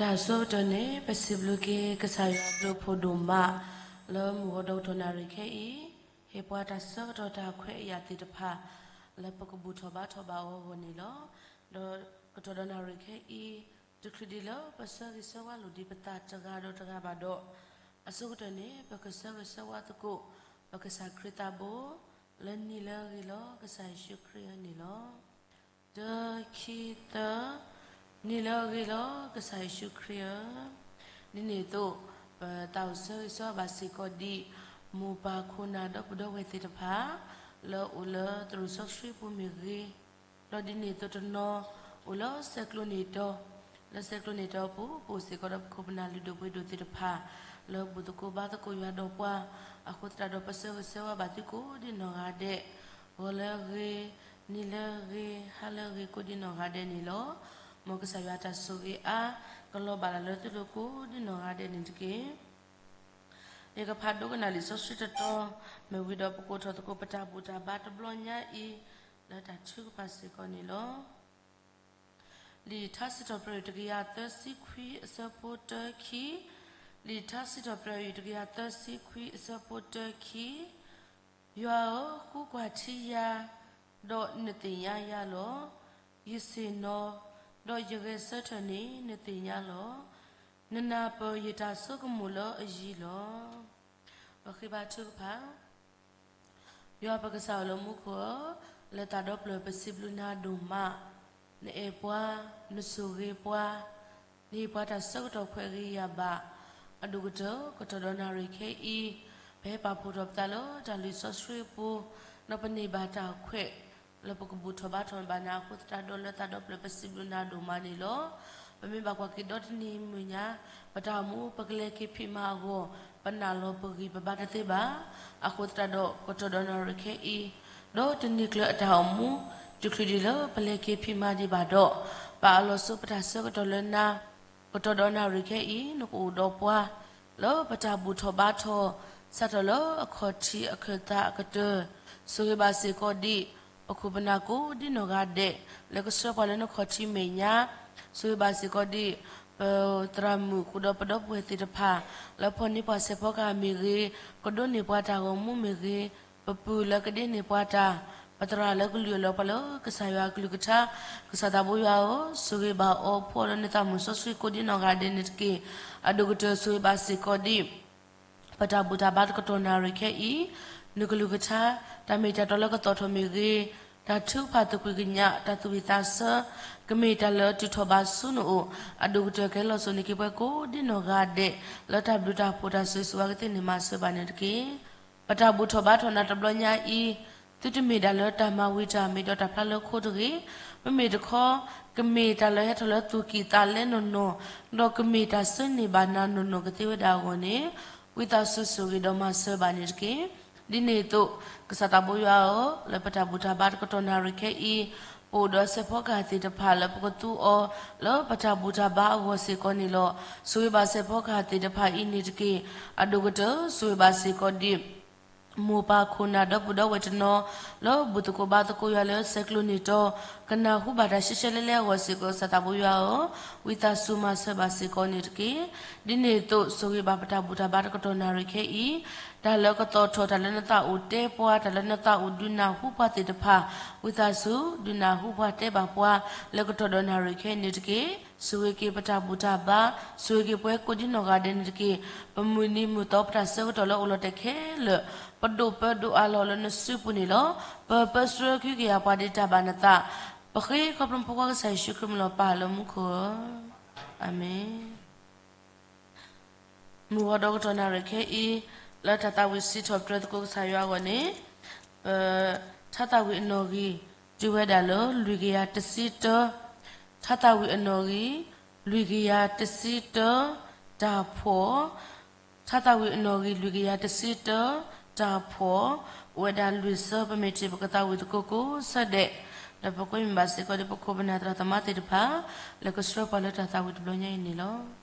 တၢ်ဆၢကတီၢ်န့ၣ် ပစံးဘျုးက့ၤကစၢ်ယွၤအဘျုးအဖှိၣ်ဒိၣ်မး လၢမုၢ်ဂီၤဒီကတီၢ်နၣ်ရံၣ်ခဲအံၤ, ဟ့ၣ်ပှၤတၢ်ဆၢကတီၢ်တၢ်ခွဲးအယာ်သ့ၣ်တဖၣ် လၢပကဘူၣ်ထီၣ်ဘါထီၣ်ဘၣ်အီၤအဂီၢ်န့ၣ်လီၤ. ဒီးကတီၢ်ဒီးနၣ်ရံၣ်ခဲအံၤ, တချုးဒံးလၢပဆၢဂ့ၤဆၢဝါလိာ်ဒံးပသးတဂၤဒီးတဂၤဘၣ်ဒီး, အဆိကတၢၢ်န့ၣ် ပကဆၢဂ့ၤဆၢဝါသကိး ပကစၢ်ခရံာ်သးဘိ, လၢနံၤလၢအဂ့ၤလီၤ ကစၢ်ယ့ၣ်ၡူးခရံာ်အန့ၣ်လီၤ. တၢ ခံ သၢ, နံၤလၢအဂ့ၤလီၤ ကစၢ်ယ့ၣ်ၡူးခရံာ်ဧၢ, ဒ်န့ၣ်အသိး ပသးအိၣ်ဆၢဂ့ၤဆၢဝါဘၣ်စ့ၢ်ကီးဒံး မိၢ်ပၢ်ခိၣ်နၢ်ဒီပုၢ်ဒီဝဲၢ်သ့ၣ်တဖၣ် လၢအိၣ်လၢသရိာ်စီဆှံပူၤမ့ၢ်ဂ့ၤ, ဒီးဒ်န့ၣ်အသိးတနီၤ အိၣ်လၢစဲးကျိးန့ၣ်တီၤ, လၢစဲးကျိးန့ၣ်တီၤအပူၤ ပအိၣ်စ့ၢ်ကီးဒီးပခိၣ်ပနၢ်လုၢ်ဒိၣ်ပှ့ၤဒိၣ်သ့ၣ်တဖၣ် လၢဘူၣ်သကိးဘါသကိးယွၤဒီးပှၤ, အဃိသတးဒီးပဆၢဂ့ၤဆၢဝါဘၣ်သုကိးဒံနီၢ်ဂၤဒဲး, ဂီၤလၢအဂ့ၤ, နံၤလၢအဂ့ၤ, ဟါလၢအဂ့ၤကိးဒံနီၢ်ဂၤဒဲးန့ၣ်လီၤ. မ်ကစၢ်ယွၤတၢ်ဆိၣ်ဂ့ၤအါ ကလီၤဘၣ်လၢသုလိၤကိးဒံနီၢ်ဂၤဒဲးန့ၣ်တက့ၢ်. ယကဖးဒိကနၣ်လံာ်စီဆှံတတီၤ, မ့ၢ်ဝံၤဒီးပကိးထီၣ်သကိးပတၢ်ဘူၣ်တၢ်ဘါတဘျီညါအံၤ လၢတၢ်ထုကဖၣ်စ့ၢ်ကီးန့ၣ်လီၤ. လံာ်ထါစံးထီၣ်ပတြၢၤတကယၤသၢဆံခွံအဆၢဖိတၢခံ, လံာ်ထါစံးထီၣ်ပတြၢၤတကယၤသၢဆံခွံအဆၢဖိတၢခံ, ယွၤဧၢ, ဃုကွၢ်ထံယၤ, ဒီးနသ့ၣ်ညါယၤလီၤ. ယဆ့ၣ်နီၤ, ဒီးယဂဲၤဆၢထၢၣ်န့ၣ်နသ့ၣ်ညါလီၤ. နနၢ်ပၢၢ်ယတၢ်ဆိကမိၣ်လၢအယံၤလီၤ. ပဃ့ဘါထုကဖၣ် ယွၤပကစၢ်အိၣ်လၢမူခိၣ်ဧၢ, လၢသးဒီဖျၢၣ်ပစံးဘျုးနၤဒိၣ်မး, နအဲၣ်ပှၤ, နဆိၣ်ဂ့ၤပှၤ, နဟ့ၣ်ပှၤတၢ်ဆၢကတီၢ်ခွဲးဂ့ၤယာ်ဘၣ်, အဒိၣ်ကတၢၢ် ကတီၢ်ဒီးနၣ်ရံၣ်ခဲအံၤ, ပဟဲပာ်ဖှိၣ်ထီၣ်ပသးလၢတၢ်လုၢ်စီဆှံအပူၤ, ဒီးပန့ၢ်ဘၣ်တၢ်ခွဲး လၢပကဘူၣ်ထီၣ်ဘါထီၣ်ဘၣ်နၤအဃိသတးဒီး လၢသးဒီဖျၢၣ်ပစံးဘျုးနၤဒိၣ်မးန့ၣ်လီၤ. ပမ့ၢ်ဘၣ်ကွၢ်က့ၤဒီတနံၤမုၢ်ညါ, ပတၢ်အိၣ်မူပကလဲၤက့ၤဖံးမၤအဂီၢ်, ပနာ်လီၤပဂံၢ်ပဘါတသ့ဘၣ်. အဃိသတးဒီး ကတီၢ်ဒီးနၣ်ရံၣ်ခဲအံၤ, ဒီးတနံၤကျၢၤအတၢ်အိၣ်မူ, တချုးဒံးလၢပလဲၤက့ၤဖံးမၤဒံးဘၣ်ဒီး, ပအးလီၤဆိပတၢ်ဆၢကတီၢ်လၢနၤ, ကတီၢ်ဒီးနၣ်ရံၣ်ခဲအံၤ နကအိၣ်ဒီးပှၤ လၢပတၢ်ဘူၣ်ထီၣ်ဘါထီၣ်, စးထီၣ်လၢအခီၣ်ထံးအခၢၣ်သးအကတၢၢ်, ဆိၣ်ဂ့ၤဘၣ်စ့ၢ်ကီးဒံး ပခိၣ်ပနၢ်ကိးဒံနီၢ်ဂၤဒဲး, လၢကဆှၢပှၤလၢနခီၣ်ထံးမဲာ်ညါ, ဆိၣ်ဂ့ၤဘၣ်စ့ၢ်ကီးဒံး ပသရၣ်မုၣ်ဃုာ်ဒီးပဒီပုၢ်ဝဲၢ်သ့ၣ်တဖၣ်, လၢဖီၣ်န့ၢ်ပှၤစဲးဖီကဟၣ်မ့ၢ်ဂ့ၤ, ကဒိးန့ၢ်ပှၤတၢ်ဂီၤမူမ့ၢ်ဂ့ၤ, ပပုၢ်လၢကဒ့န့ၢ်ပှၤတၢ်, ပသရၣ်လၢကလုၢ်အလီၤပှၤလၢကစၢ်ယွၤအကလုၢ်ကထါ, ကစၢ်သးဘိယွၤဧၢ, ဆိၣ်ဂ့ၤဘၣ်အီၤဖှီၣ်လၢနသးမုၢ်စီဆှံကိးဒံနီၢ်ဂၤဒဲးန့ၣ်တက့ၢ်. အဒိၣ်ကတၢၢ်ဆိၣ်ဂ့ၤဘၣ်စ့ၢ်ကီးဒံး ပတၢ်ဘူၣ်တၢ်ဘါတကတီၢ်နၣ်ရံၣ်ခဲအံၤ, နကလုၢ်ကထါ, တၢ်မ့ၢ်တၢ်တီလၢကသီၣ်ထီၣ်မ့ၢ်ဂ့ၤ, တၢ်ထုကဖၣ်သကွံာ်ကညး, တၢ်သူၣ်ဝံၣ်သးဆၢ, ကမ့ၢ်တၢ်လၢအတုၤထီၣ်ဘၣ်ဆူနအိၣ်, အဒိၣ်ကတၢၢ်ကဟဲလီၤစိၤန့ၢ်က့ၤပှၤကိးဒံနီၢ်ဂၤဒဲး, လၢတၢ်ဘျုးတၢ်ဖှိၣ်တၢ်ဆိၣ်ဂ့ၤဆိၣ်ဝါကသ့န့ၣ်မၤစၢၤဘၣ်န့ၣ်တက့ၢ်. ပတၢ်ဘူၣ်ထီၣ်ဘါထီၣ်နၤတဘျီညါအံၤ, သုတမ့ၢ်ဒၣ်လၢတၢ်မၤဝံၤတၢ်မ့ၢ်ဒီး တၢ်ဖျါလၢခိတဂ့ၤ, မ့မ့ၢ်တခီ, ကမ့ၢ်တၢ်လၢဟဲထီၣ်လၢသူၣ်ကံၢ်သးလဲနီၢ်နီၢ်, ဒီးကမ့ၢ်တၢ်ဆၢန့ၢ်ဘၣ်နၤနီၢ်နီၢ်ကသ့ဝဲဒၣ်အဂီၢ်န့ၣ်, ဝံသးစူၤဆိၣ်ဂ့ၤဒီးမၤစၢၤဘၣ်န့ၣ်တက့ၢ်. ဒ်န့ၣ်အသိး, ကစၢ်သးဘိယွၤဧၢ, လၢပတၢ်ဘူၣ်တၢ်ဘါတကတီၢ်နၣ်ရံၣ်ခဲအံၤ, ပအိၣ်ဒီးစဲးဖီကဟၣ်သ့ၣ်တဖၣ်လၢပကသူအီၤ, လၢပတၢ်ဘူၣ်တၢ်ဘါအဂီၢ်စ့ၢ်ကီးန့ၣ်လီၤ. ဆိၣ်ဂ့ၤဘၣ်စဲးဖီကဟၣ်သ့ၣ်တဖၣ်အံၤန့ၣ်တက့ၢ်. အဒိၣ်ကတၢၢ်ဆိၣ်ဂ့ၤဘၣ်စ့ၢ်ကီးဒံး မိၢ်ပၢ်ခိၣ်နၢ်ဒီပုၢ်ဒီဝဲၢ်တနီၤ, လၢဘူၣ်သကိးဘါသကိးယွၤလၢစဲးကျိးန့ၢ်တီၤ, ကနၢ်ဟူဘၣ်တၢ်ရှဲရှဲလဲလဲအဂီၢ်စ့ၢ်ကီး ကစၢ်သးဘိယွၤဧၢ, ဝံသးစူၤမၤစၢၤဘၣ်စ့ၢ်ကီးန့ၣ်တက့ၢ်. ဒ်န့ၣ်အသိး ဆိၣ်ဂ့ၤဘၣ်ပတၢ်ဘူၣ်တၢ်ဘါတကတီၢ်နၣ်ရံၣ်ခဲအံၤ, တၢ်လၢကသီၣ်ထီၣ်, တၢ်လၢနသးအိၣ်တဲပှၤ, တၢ်လၢနသးအိၣ်ဒုးနၢ်ဟူပှၤသ့ၣ်တဖၣ်, ဝံသးစူၤဒုးနၢ်ဟူပှၤတဲဘၣ်ပှၤ, လၢကတီၢ်ဒီးနၣ်ရံၣ်ခဲအံၤန့ၣ်တက့ၢ်. ဆိၣ်ဂ့ၤက့ၤပတၢ်ဘူၣ်တၢ်ဘါ, ဆိၣ်ဂ့ၤက့ၤပှၤကိးဒံနီၢ်ဂၤဒဲးန့ၣ်တက့ၢ်. ပမုၢ်နံၤမုၢ်သီပတၢ်ဆၢကတီၢ်လၢအိၣ်လီၤတဲာ်ခဲလၢာ်, ပဒိၣ်ပၢဒိၣ်အါလီၤလၢနစုပူၤန့ၣ်လီၤ. ပပၢဆှၢကဟုကယာ်ပှၤဒ်တၢ်ဘၣ်နသး, ပဃ့ခီဖျိဖိခွါကစၢ်ယ့ၣ်ၡူးခရံာ်မံၤလီၤပၢ်လၢမူခိၣ်ဧၢ, အၤမ့ၣ်. မုၢ်ဂီၤဒီကတီၢ်နၣ်ရံၣ်ခဲအံၤ, လၢတၢ်သးဝံၣ်စံးထီၣ်ပတြၢၤသကိးကစၢ်ယွၤအဂီၢ်န့ၣ်, ပ, ထါသးဝံၣ်အနီၣ်ဂံၢ်, တုၤဝဲဒၣ်လၢလွံၢ်ကယၤတဆံတၢ, ထါသးဝံၣ်အနီၣ်ဂံၢ်, လွံၢ်ကယၤတဆံတၢ, တၢ်ဖှီၣ်, ထါသးဝံၣ်အနီၣ်ဂံၢ်လွံၢ်ကယၤတဆံတၢ, တၢ်ဖှီၣ်, အိၣ်ဝဲဒၣ်လွံၢ်ဆၢ ပမ့ၢ်ထံၣ်ပကသးဝံၣ်သကိးကိးဆၢဒဲး, ဒီးပကွဲမုာ်ဘၣ်စ့ၢ်ကီးဒီးပခိၣ်ပနၢ်သရၣ်သမါသ့ၣ်တဖၣ်, လၢကဆှၢပှၤလၢတၢ်သးဝံၣ်တဘျီညါအံၤန့ၣ်လီၤ.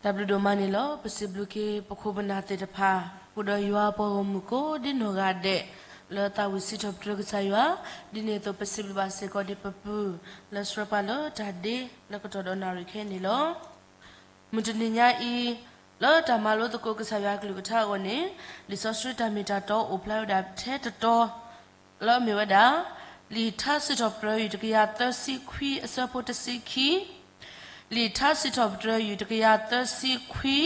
တၢ်ဘျုးဒိၣ်မးန့ၣ်လီၤ. ပစံးဘျုးက့ၤပခိၣ်ပနၢ်သ့ၣ်တဖၣ်, ဃုာ်ဒီးယွၤအပှၤဂီၢ်မုၢ်ကိးဒ်နီၢ်ဂၤဒဲး, လၢသးဝံၣ်စံးထီၣ်ပတြၢၤကစၢ်ယွၤ, ဒ်န့ၣ်အသိးပစံးဘျုးဘၣ်စ့ၢ်ကီးဒံးပပုၢ်, လၢဆှၢပှၤလၢတၢ်ဒ့လၢကတီၢ်ဒီးနၣ်ရံၣ်ခဲအံၤန့ၣ်လီၤ. မုၢ်တနံၤညါအံၤ, လၢတၢ်မၤလိသကိးကစၢ်ယွၤအကလုၢ်ကထါအဂီၢ်န့ၣ်, လံာ်စီဆှံတၢ်မ့ၢ်တၢ်တီအိၣ်ဖျါဝဲဒၣ်ထဲတတီၤ, လၢအမ့ၢ်ဝဲဒၣ်, လံာ်ထါစံးထီၣ်ပတြၢၤ ယူၢ်တကယၤသၢဆံခွံအဆၢဖိတဆံခံ, လံာ်ထါစံးထီၣ်ပတြၢၤ ယူၢ်တကယၤသၢဆံခွံ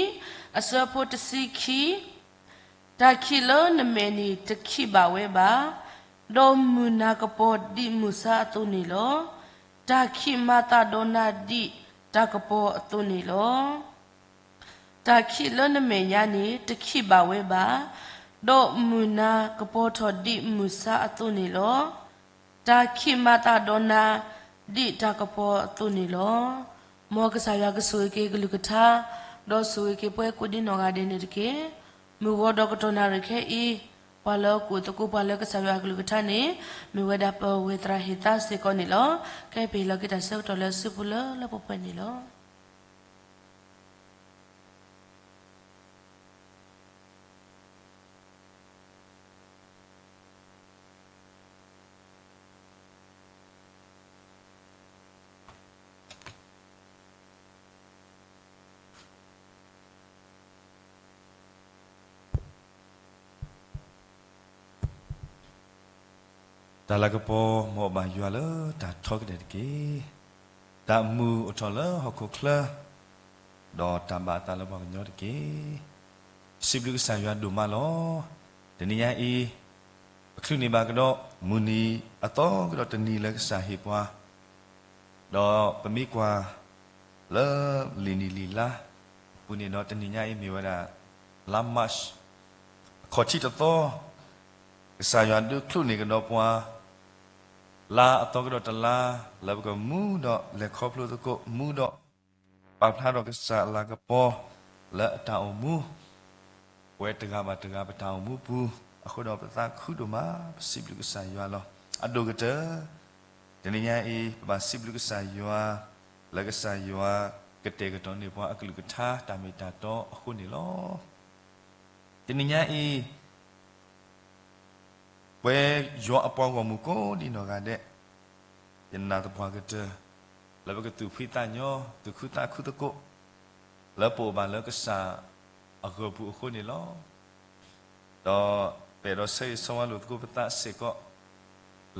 အဆၢဖိတဆံခံ, တၢ်ခံးလၢနမဲာ်န့ၣ်တခံးဘၣ်ဝဲဘၣ်, ဒီးမုၢ်နၤကပီၤဒ်မုၢ်ဆါအသိးန့ၣ်လီၤ. တၢ်ခံးမၤသးဒီးနၤဒ်တၢ်ကပီၤအသိးန့ၣ်လီၤ. တၢ်ခံးလၢနမဲာ်ညါန့ၣ်တခံးဘၣ်ဝဲဘၣ်, ဒီးမုၢ်နၤကပီၤထီၣ်ဒ်မုၢ်ဆါအသိးန့ၣ်လီၤ. တၢ်ခံးမၤသးဒီးနၤဒ်တၢ်ကပီၤအသိးန့ၣ်လီၤ. မ်ကစၢ်ယွၤကဆိၣ်ဂ့ၤက့ၤကလုၢ်ကထါ, ဒီးဆိၣ်ဂ့ၤက့ၤပှၤကိးဒ်နီၢ်ဂၤဒဲးန့ၣ်တက့ၢ်. မုၢ်ဂီၤဒီးကတီၢ်နၣ်ရံၣ်ခဲအံၤ, ပှၤလၢအကူၣ်သကိးပှၤလၢကစၢ်ယွၤအကလုၢ်ကထါန့ၣ်, မ့ၢ်ဝဲဒၣ်ပဝဲသရၣ်ဟ့ၣ်သါစ့ၢ်ကီးန့ၣ်လီၤ. ကဲပဟ့ၣ်လီၤက့ၤတၢ်ဆၢကတီၢ်လၢအစုပူၤလၢလၢပှဲၤပှဲၤန့ၣ်လီၤ. တၢ်လၤကပီၤ မ်အဘၣ်ယွၤလၢတၢ်ထီကဒဲးတက့ၢ်. တၢ်မုာ်အိၣ်ထီၣ်လၢဟီၣ်ခိၣ်ချၢ, ဒီးတၢ်ဘၣ်အသးလၢပှၤကညီတက့ၢ်. စံးဘျုးကစၢ်ယွၤဒိၣ်မးလီၤ. တနံၤညါအံၤ, ပချုးန့ၢ်ဘၣ်ကဒီး မုၢ်နံၤအသီကဒီးတနံၤလၢကစၢ်ဟ့ၣ်ပှၤ, ဒီးပမ့ၢ်ကွၢ်လၢလံာ်နံၣ်လံာ်လါ အပူၤန့ၣ်ဒီး တနံၤညါအံၤမ့ၢ်ဝဲဒၣ် လါ March အခီၣ်ထံးတသီ, ကစၢ်ယွၤဒုးချုးန့ၢ်ကဒီးပှၤ လါအသီကဒီးတလါ, လၢပကမူဒီးလဲၤခီဖျိသကိး မူဒီးပာ်ဖျါထီၣ်ကစၢ်အလၤကပီၤလၢအတၢ်အိၣ်မူ ပဝဲတဂၤဘၣ်တဂၤပတၢ်အိၣ်မူပူၤ, အဃိဒီးပသးခုဒိၣ်မး ပစံးဘျုးကစၢ်ယွၤလီၤ. အဒိၣ်ကတၢၢ်, တနံၤညါအံၤ ပဘၣ်စံးဘျုးကစၢ်ယွၤ လၢကစၢ်ယွၤကတဲာ်ကတီၤန့ၢ်ပှၤအကလုၢ်ကထါတၢ်မ့ၢ်တၢ်တီအဃိန့ၣ်လီၤ. တနံၤညါအံၤ ပဝဲယွၤအပှၤဂီၢ်မုၢ်ကိးဒ်နီၢ်ဂၤဒဲး, ယနာ်သပှၢ်ကတၢၢ် လၢပကသူၣ်ဖှံသးညီ သူၣ်ခုသးခုသကိး လၢပအိၣ်ဘၣ်လၢကစၢ်အဂီၢ်ပူၤအဃိန့ၣ်လီၤ. ဒီးပအဲၣ်ဒိးဆၢဂ့ၤဆၢဝါလိာ်သကိးပသးစ့ၢ်ကီး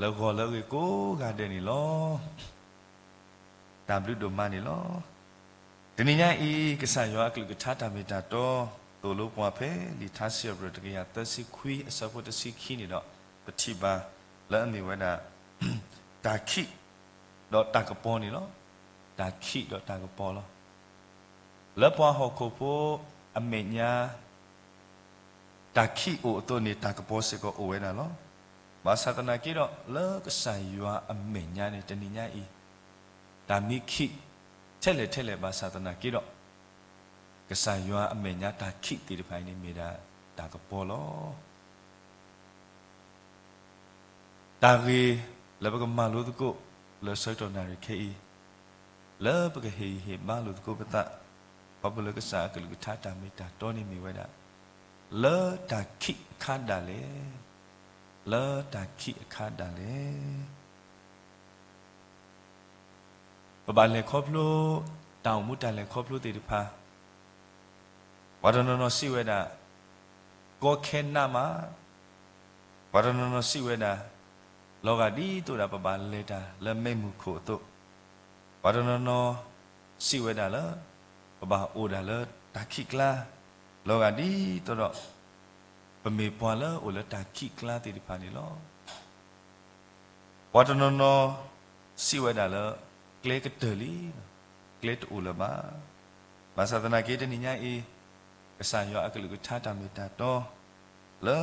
လၢဂီၤလၢအဂ့ၤကိးဂၤဒဲးန့ၣ်လီၤ. တၢ်ဘျုးဒိၣ်မးန့ၣ်လီၤ. တနံၤညါအံၤ ကစၢ်ယွၤအကလုၢ်ကထါတၢ်မ့ၢ်တၢ်တီ သိၣ်လိပှၤဖဲလံာ်ထါစံးထီၣ်ပတြၢၤ တကယၤသၢဆံခွံအဆၢဖိတဆံခံန့ၣ်ဒီး ပထံၣ်ဘၣ်လၢအမ့ၢ်ဝဲဒၣ် တၢ်ခံးဒီးတၢ်ကပီၤန့ၣ်လီၤ. တၢ်ခံးဒီးတၢ်ကပီၤလီၤ. လၢပှၤဟီၣ်ခိၣ်ဖိအမဲာ်ညါ တၢ်ခံးအိၣ်အသိးန့ၣ် တၢ်ကပီၤစ့ၢ်ကီးအိၣ်ဝဲဒၣ်လီၤ. ဘၣ်ဆၣ်သနာ်က့ဒီး လၢကစၢ်ယွၤအမဲာ်ညါန့ၣ် တနံၤညါအံၤ တၢ်မ့ၢ်ခံးထဲလဲၣ်ထဲလဲၣ်ဘၣ်ဆၣ်သနာ်က့ဒီး ကစၢ်ယွၤအမဲာ်ညါတၢ်ခံးသ့ၣ်တဖၣ်အံၤန့ၣ် မ့ၢ်ဒၣ်တၢ်ကပီၤလီၤ. တၢ်ဂ့ၢ်လၢပကမၤလိသကိး လၢဆၢကတီၢ်နၣ်ရံၣ်ခဲအံၤ, လၢပကဟ့ၣ်ဂံၢ်ဟ့ၣ်ဘါလိာ်သကိးပသး, ခီဖျိလၢကစၢ်အကလုၢ်ကထါတၢ်မ့ၢ်တၢ်တီန့ၣ်မ့ၢ်ဝဲဒၣ်, လၢတၢ်ခံးအခါဒၣ်လဲာ်, လၢတၢ်ခံးအခါဒၣ်လဲာ် ပဘၣ်လဲၤခီဖျိ တၢ်အိၣ်မူတၢ်လဲၤခီဖျိသ့ၣ်တဖၣ်, ပှၤတနီၤနီၤစံးဝဲဒၣ်, ကီခဲနးမး, ပှၤတနီၤနီၤစံးဝဲဒၣ်, လီၤဂာ်ဒ်သိးဒၣ်ပဘၣ်လဲၤတၢ်လၢမ့ၢ်မုၢ်ခိၣ်အသိး, ပှၤတနီၤနီၤစံးဝဲဒၣ်လၢ ပဘၣ်အိၣ်ဒၣ်လၢတၢ်ခံးကျါ, လီၤဂာ်ဒ်သိးဒီး ပမ့ၢ်ပှၤလၢအိၣ်လၢတၢ်ခံးကျါသ့ၣ်တဖၣ်န့ၣ်လီၤ. ပှၤတနီၤနီၤစံးဝဲဒၣ်လၢ ကျဲကတၢၢ်လံ, ကျဲတအိၣ်လၢၤဘၣ်. ဘၣ်ဆၣ်သနာ်က့တနံၤညါအံၤ, ကစၢ်ယွၤအကလုၢ်ကထါတၢ်မ့ၢ်တၢ်တီ လၢ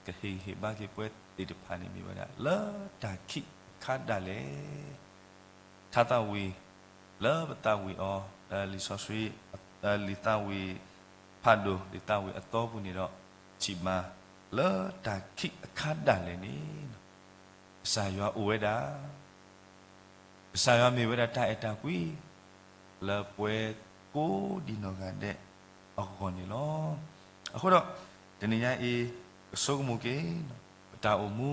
ကဟ့ၣ်ဂံၢ်ဟ့ၣ်ဘါက့ၤပှၤသ့ၣ်တဖၣ်န့ၣ်မ့ၢ်ဝဲဒၣ် လၢတၢ်ခံးအခါဒၣ်လဲာ် ထါသးဝံၣ် လၢပသးဝံၣ်အီၤ လံာ်စီဆှံ လံာ်သးဝံၣ်ဖးဒိၣ် လံာ်သးဝံၣ်အသီပူၤန့ၣ်ဒီး ထံၣ်ဘၣ်လၢတၢ်ခံးအခါဒၣ်လဲာ်န့ၣ် ကစၢ်ယွၤအိၣ်ဝဲဒၣ်, ကစၢ်ယွၤမ့ၢ်ဝဲဒၣ်တၢ်အဲၣ်တၢ်ကွံ လၢပှၤ ကိးဒံနီၢ်ဂၤဒဲးအဂီၢ်န့ၣ်လီၤ. အဃိဒီး တနံၤညါအံၤ ကဆိကမိၣ်က့ၤ ပတၢ်အိၣ်မူ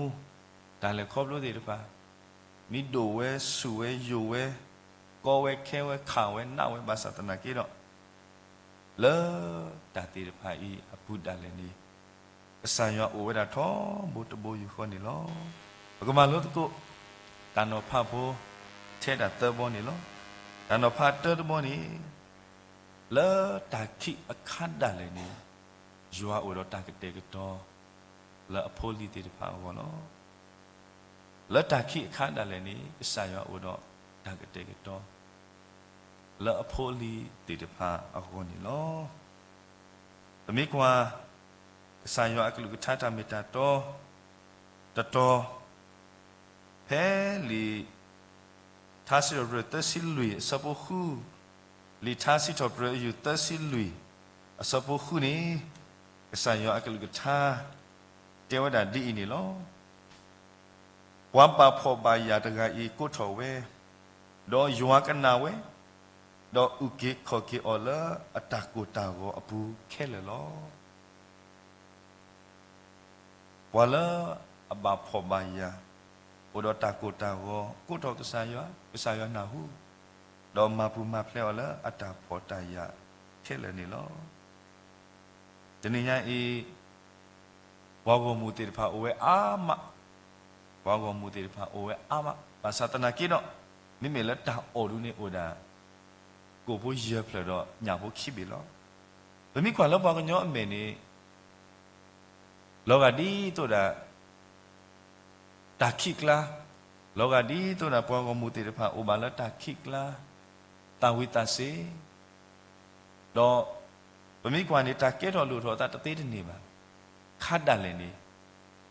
တၢ်လဲၤခီဖျိသ့ၣ်တဖၣ် မ့ၢ်ဒိၣ်ဝဲဆူၣ်ဝဲယိာ်ဝဲ ကီဝဲခဲဝဲခးဝဲနးဝဲ ဘၣ်ဆၣ်သနာ်က့ဒီး လၢတၢ်သ့ၣ်တဖၣ်အံၤအပူၤဒၣ်လဲာ်န့ၣ် ကစၢ်ယွၤအိၣ်ဝဲဒၣ်ထီဘိတဘိယူၢ်ဃီန့ၣ်လီၤ. ပကမၤလိသကိး တၢ်နီၤဖးဖိ ထဲဒၣ်သၢဘီန့ၣ်လီၤ. တၢ်နီၤဖးတၢတဘီန့ၣ် လၢတၢ်ခံးအခါဒၣ်လဲာ်န့ၣ် ယွၤအိၣ်ဒီးတၢ်ကတဲာ်ကတီၤ လၢအဖိအလံၤသ့ၣ်တဖၣ်အဂီၢ်လီၤ. လၢတၢ်ခံးအခါဒၣ်လဲာ်န့ၣ် ကစၢ်ယွၤအိၣ်ဒီးတၢ်ကတဲာ်ကတီၤ လၢအဖိအလံၤသ့ၣ်တဖၣ်အဂီၢ်န့ၣ်လီၤ. ပမ့ၢ်ကွၢ် ကစၢ်ယွၤအကလုၢ်ကထါတၢ်မ့ၢ်တၢ်တီ တတီၤ ဖဲလံာ်ထါစံးထီၣ်ပတြၢၤသၢဆံလွံၢ်အဆၢဖိဃု, လံာ်ထါစံးထီၣ်ပတြၢၤအယူၢ်သၢဆံလွံၢ်အဆၢဖိဃုန့ၣ် ကစၢ်ယွၤအကလုၢ်ကထါ တဲဝဲဒၣ်ဒ်အံၤန့ၣ်လီၤ. ပှၤဘၣ်ဖှီၣ်ဘၣ်ယာ်တဂၤအံၤကိးထီၣ်ဝဲ, ဒီးယွၤကနၣ်ဝဲ, ဒီးအုၣ်က့ၤခီၣ်က့ၤအီၤလၢအတၢ်ကိၢ်တၢ်ဂီၤအပူၤခဲလၢာ်လီၤ. ပှၤလၢအဘၣ်ဖှီၣ်ဘၣ်ယာ် အိၣ်ဒီးတၢ်ကိၢ်တၢ်ဂီၤ ကိးထီၣ်ကစၢ်ယွၤ, ကစၢ်ယွၤနၢ်ဟူ, ဒီးမၤပူၤမၤဖျဲးအီၤလၢအတၢ်ဖှီၣ်တၢ်ယာ်ခဲလၢာ်န့ၣ်လီၤ. တနံၤညါအံၤ ပှၤဂီၢ်မုၢ်သ့ၣ်တဖၣ်အိၣ်ဝဲအါမး, ပှၤဂီၢ်မုၢ်သ့ၣ်တဖၣ်အိၣ်ဝဲအါမး, ဘၣ်ဆၣ်သနာ်က့ဒီး မ့မ့ၢ်လၢတၢ်အိၣ်ဒုန့ၣ်အိၣ်ဒၣ် ကိၣ်ဖိယဲၢ်ဖျၢၣ်ဒီးညၣ်ဖိခံဘ့ၣ်လီၤ. ပမ့ၢ်ကွၢ်လၢပှၤကညီအမဲာ်န့ၣ် လီၤဂာ်ဒ်သိးဒၣ် တၢ်ခံးကျါ, လီၤဂာ်ဒ်သိးဒၣ်ပှၤဂီၢ်မုၢ်သ့ၣ်တဖၣ်အိၣ်ဘၣ်လၢတၢ်ခံးကျါ, သၣ်ဝံၤသးစ့ၤ, ဒီးပမ့ၢ်ကွၢ်န့ၣ် တၢ်ကဲထီၣ်လိၣ်ထီၣ်အသးတသ့တန့ၢ်ဘၣ်. ခါဒၣ်လဲာ်န့ၣ်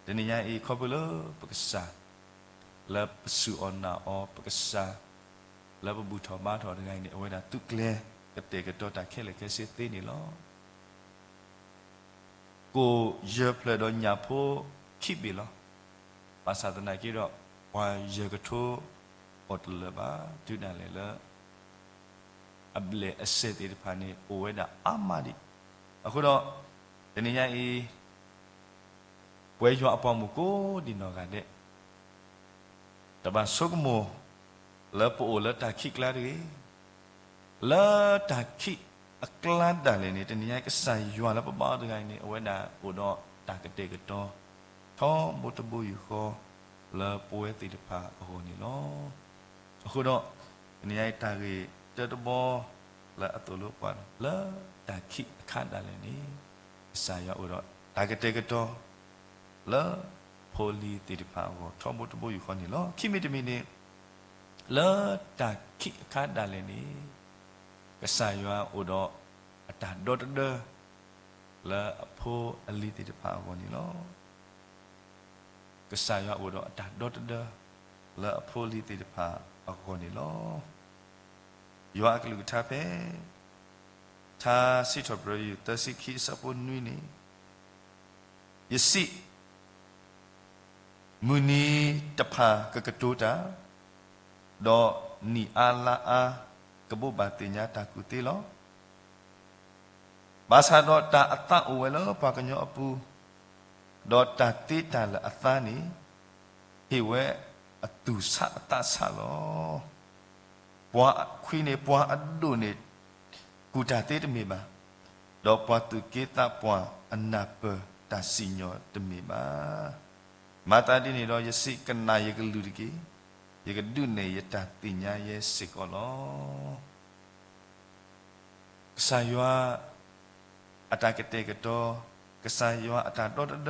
တနံၤညါအံၤခီဖျိလၢပကစၢ် လၢပစူၢ်အီၤနာ်အီၤ ပကစၢ် လၢပဘူၣ်ထီၣ်ဘါထီၣ်တဂၤအံၤန့ၣ် အဝဲဒၣ်သုးကျဲၤကတဲာ်ကတီၤတၢ်ခဲလၢာ်ခဲဆ့သ့န့ၣ်လီၤ. ကိၣ်ယဲၢ်ဖျၢၣ်ဒီးညၣ်ဖိခံဘ့ၣ်လီၤ. ဘၣ်ဆၣ်သနာ်က့ဒီး ပှၤယဲၢ်ကထိအီၣ်တလၢာ်ဘၣ် တုၤဒၣ်လဲာ်လၢ အဘျဲၣ်အစဲးသ့ၣ်တဖၣ်န့ၣ် အိၣ်ဝဲဒၣ်အါမးဒံး. အဃိဒီး တနံၤညါအံၤ ပဝဲယွၤအပှၤမုၣ်ကိးဒံးနီၢ်ဂၤဒဲး တဘၣ်ဆိကမိၣ်လၢပအိၣ်လၢတၢ်ခံးကျါတဂ့ၤ. လၢတၢ်ခံးအကျါဒၣ်လဲာ်န့ၣ် တနံၤညါအံၤကစၢ်ယွၤလၢပဘါအီၤတဂၤအံၤန့ၣ် အဝဲဒၣ်အိၣ်ဒီးတၢ်ကတဲာ်ကတီၤ ထီဘိတဘိယူၢ်ဃီ လၢပဝဲသ့ၣ်တဖၣ်အဂီၢ်န့ၣ်လီၤ. အဃိဒီး တနံၤညါအံၤတၢ်ဂ့ၢ်တၢတဘီ လၢအသိၣ်လိပှၤလၢတၢ်ခံးအခါဒၣ်လဲာ်န့ၣ် ကစၢ်ယွၤအိၣ်ဒီးတၢ်ကတဲာ်ကတီၤ လၢဖိလံၤသ့ၣ်တဖၣ်အဂီၢ် ထီဘိတဘိယူၢ်ဃီန့ၣ်လီၤ. ခံမံၤတမံၤန့ၣ် လၢတၢ်ခံးအခါဒၣ်လဲာ်န့ၣ် ကစၢ်ယွၤအိၣ်ဒီးအတၢ်ဒီတဒၢ လၢအဖိအလံၤသ့ၣ်တဖၣ်အဂီၢ်န့ၣ်လီၤ. ကစၢ်ယွၤအိၣ်ဒီးအတၢ်ဒီတဒၢ လၢအဖိအလံၤသ့ၣ်တဖၣ်အဂီၢ်န့ၣ်လီၤ. ယွၤအကလုၢ်ကထါဖဲ ထါစံးထီၣ်ပတြၢၤယူၢ်သၢဆံခံအဆၢဖိနွံန့ၣ် ယစံး မုၢ်နံၤတဖၣ်ကကတိၤတၢ်, ဒီးနံၣ်အါလါအါ ကဘိးဘၣ်သ့ၣ်ညါတၢ်ကူၣ်သ့လီၤ. ဘၣ်ဆၣ်ဒီးတၢ်အသးအိၣ်ဝဲလၢပှၤကညီအပူၤ, ဒီးတၢ်သ့တၢ်လၢာ်အသါန့ၣ် ဟ့ၣ်ဝဲအသူၣ်ဆးအသးဆးလီၤ. ပှၤခွံန့ၣ် ပှၤအဒိၣ်န့ၣ် ကူၣ်တၢ်သ့တမ့ၢ်ဘၣ်, ဒီးပှၤသူၣ်က့သးပှၢ်အနၢ်ပၢၢ်တၢ်စံၣ်ညီၣ်တမ့ၢ်ဘၣ်. မၤသးဒ်န့ၣ်ဒီး ယစံးကနၣ်ယကလုၢ်တက့ၢ်, ယကဒုးနဲၣ်ယတၢ်သ့ၣ်ညါယဲစ့ၢ်ကီးလီၤ. ကစၢ်ယွၤအတၢ်ကတဲာ်ကတီၤ, ကစၢ်ယွၤအတၢ်ဒီတဒၢ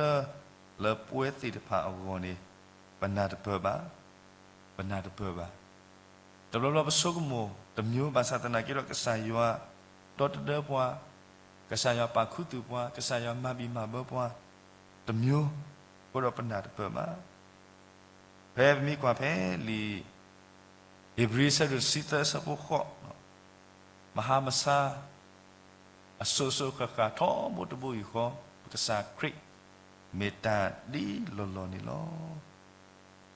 လၢပဝဲသ့ၣ်တဖၣ်အဂီၢ်န့ၣ် ပနၢ်တပၢၢ်ဘၣ်, ပနၢ်တပၢၢ်ဘၣ်. တဘျီဘျီပဆိကမိၣ်တမျိုး ဘၣ်ဆၣ်သနာ်က့ဒီး ကစၢ်ယွၤဒီတဒၢပှၤ, ကစၢ်ယွၤပာ်ခူသူၣ်ပှၤ, ကစၢ်ယွၤမၤဘံၣ်မၤဘၢပှၤတမျိုး, အဃိဒီးပနၢ်တပၢၢ်ဘၣ်. ဖဲပမ့ၢ်ကွၢ်ဖဲလံာ်ဧ့ၤဘြံၤ အဆၢဒိၣ်တဆံသၢ အဆၢဖိဃိး, မဟါမဆါ အစိၤစိၤဃၣ်ဃၣ် ထီဘိတဘိယူၢ်ဃီ ပကစၢ်ခရံာ် မ့ၢ်တၢ်ဒ်လီၢ်လီၢ်န့ၣ်လီၤ.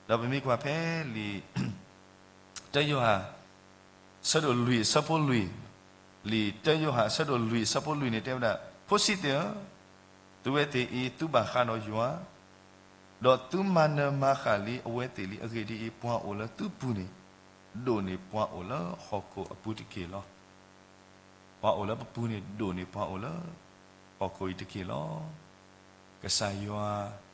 ဒီးပမ့ၢ်ကွၢ်ဖဲလံာ် တၢယိၤဟၣ် အဆၢဒိၣ်လွံၢ် အဆၢဖိလွံၢ်, လံာ်တၢယိၤဟၣ်အဆၢဒိၣ်လွံၢ်အဆၢဖိလွံၢ်န့ၣ် တဲဝဲဒၣ်, ဖိဆံးသ့ၣ်ဧၢ, သုဝဲသ့ၣ်အံၤ သုဘၣ်ဃးဒီးယွၤ, ဒီးသုမၤနၢၤမၤဃၣ်လံအဝဲသ့ၣ်လံ. အဂ့ၢ်ဒ်အံၤ, ပှၤအိၣ်လၢသုပူၤန့ၣ် ဒိၣ်န့ၢ်ပှၤအိၣ်လၢဟီၣ်ခိၣ်အပူၤတက့ၢ်လီၤ. ပှၤအိၣ်လၢပပူၤန့ၣ် ဒိၣ်န့ၢ်ပှၤအိၣ်လၢဟီၣ်ခိၣ်အံၤတက့ၢ်လီၤ. ကစၢ်ယွၤ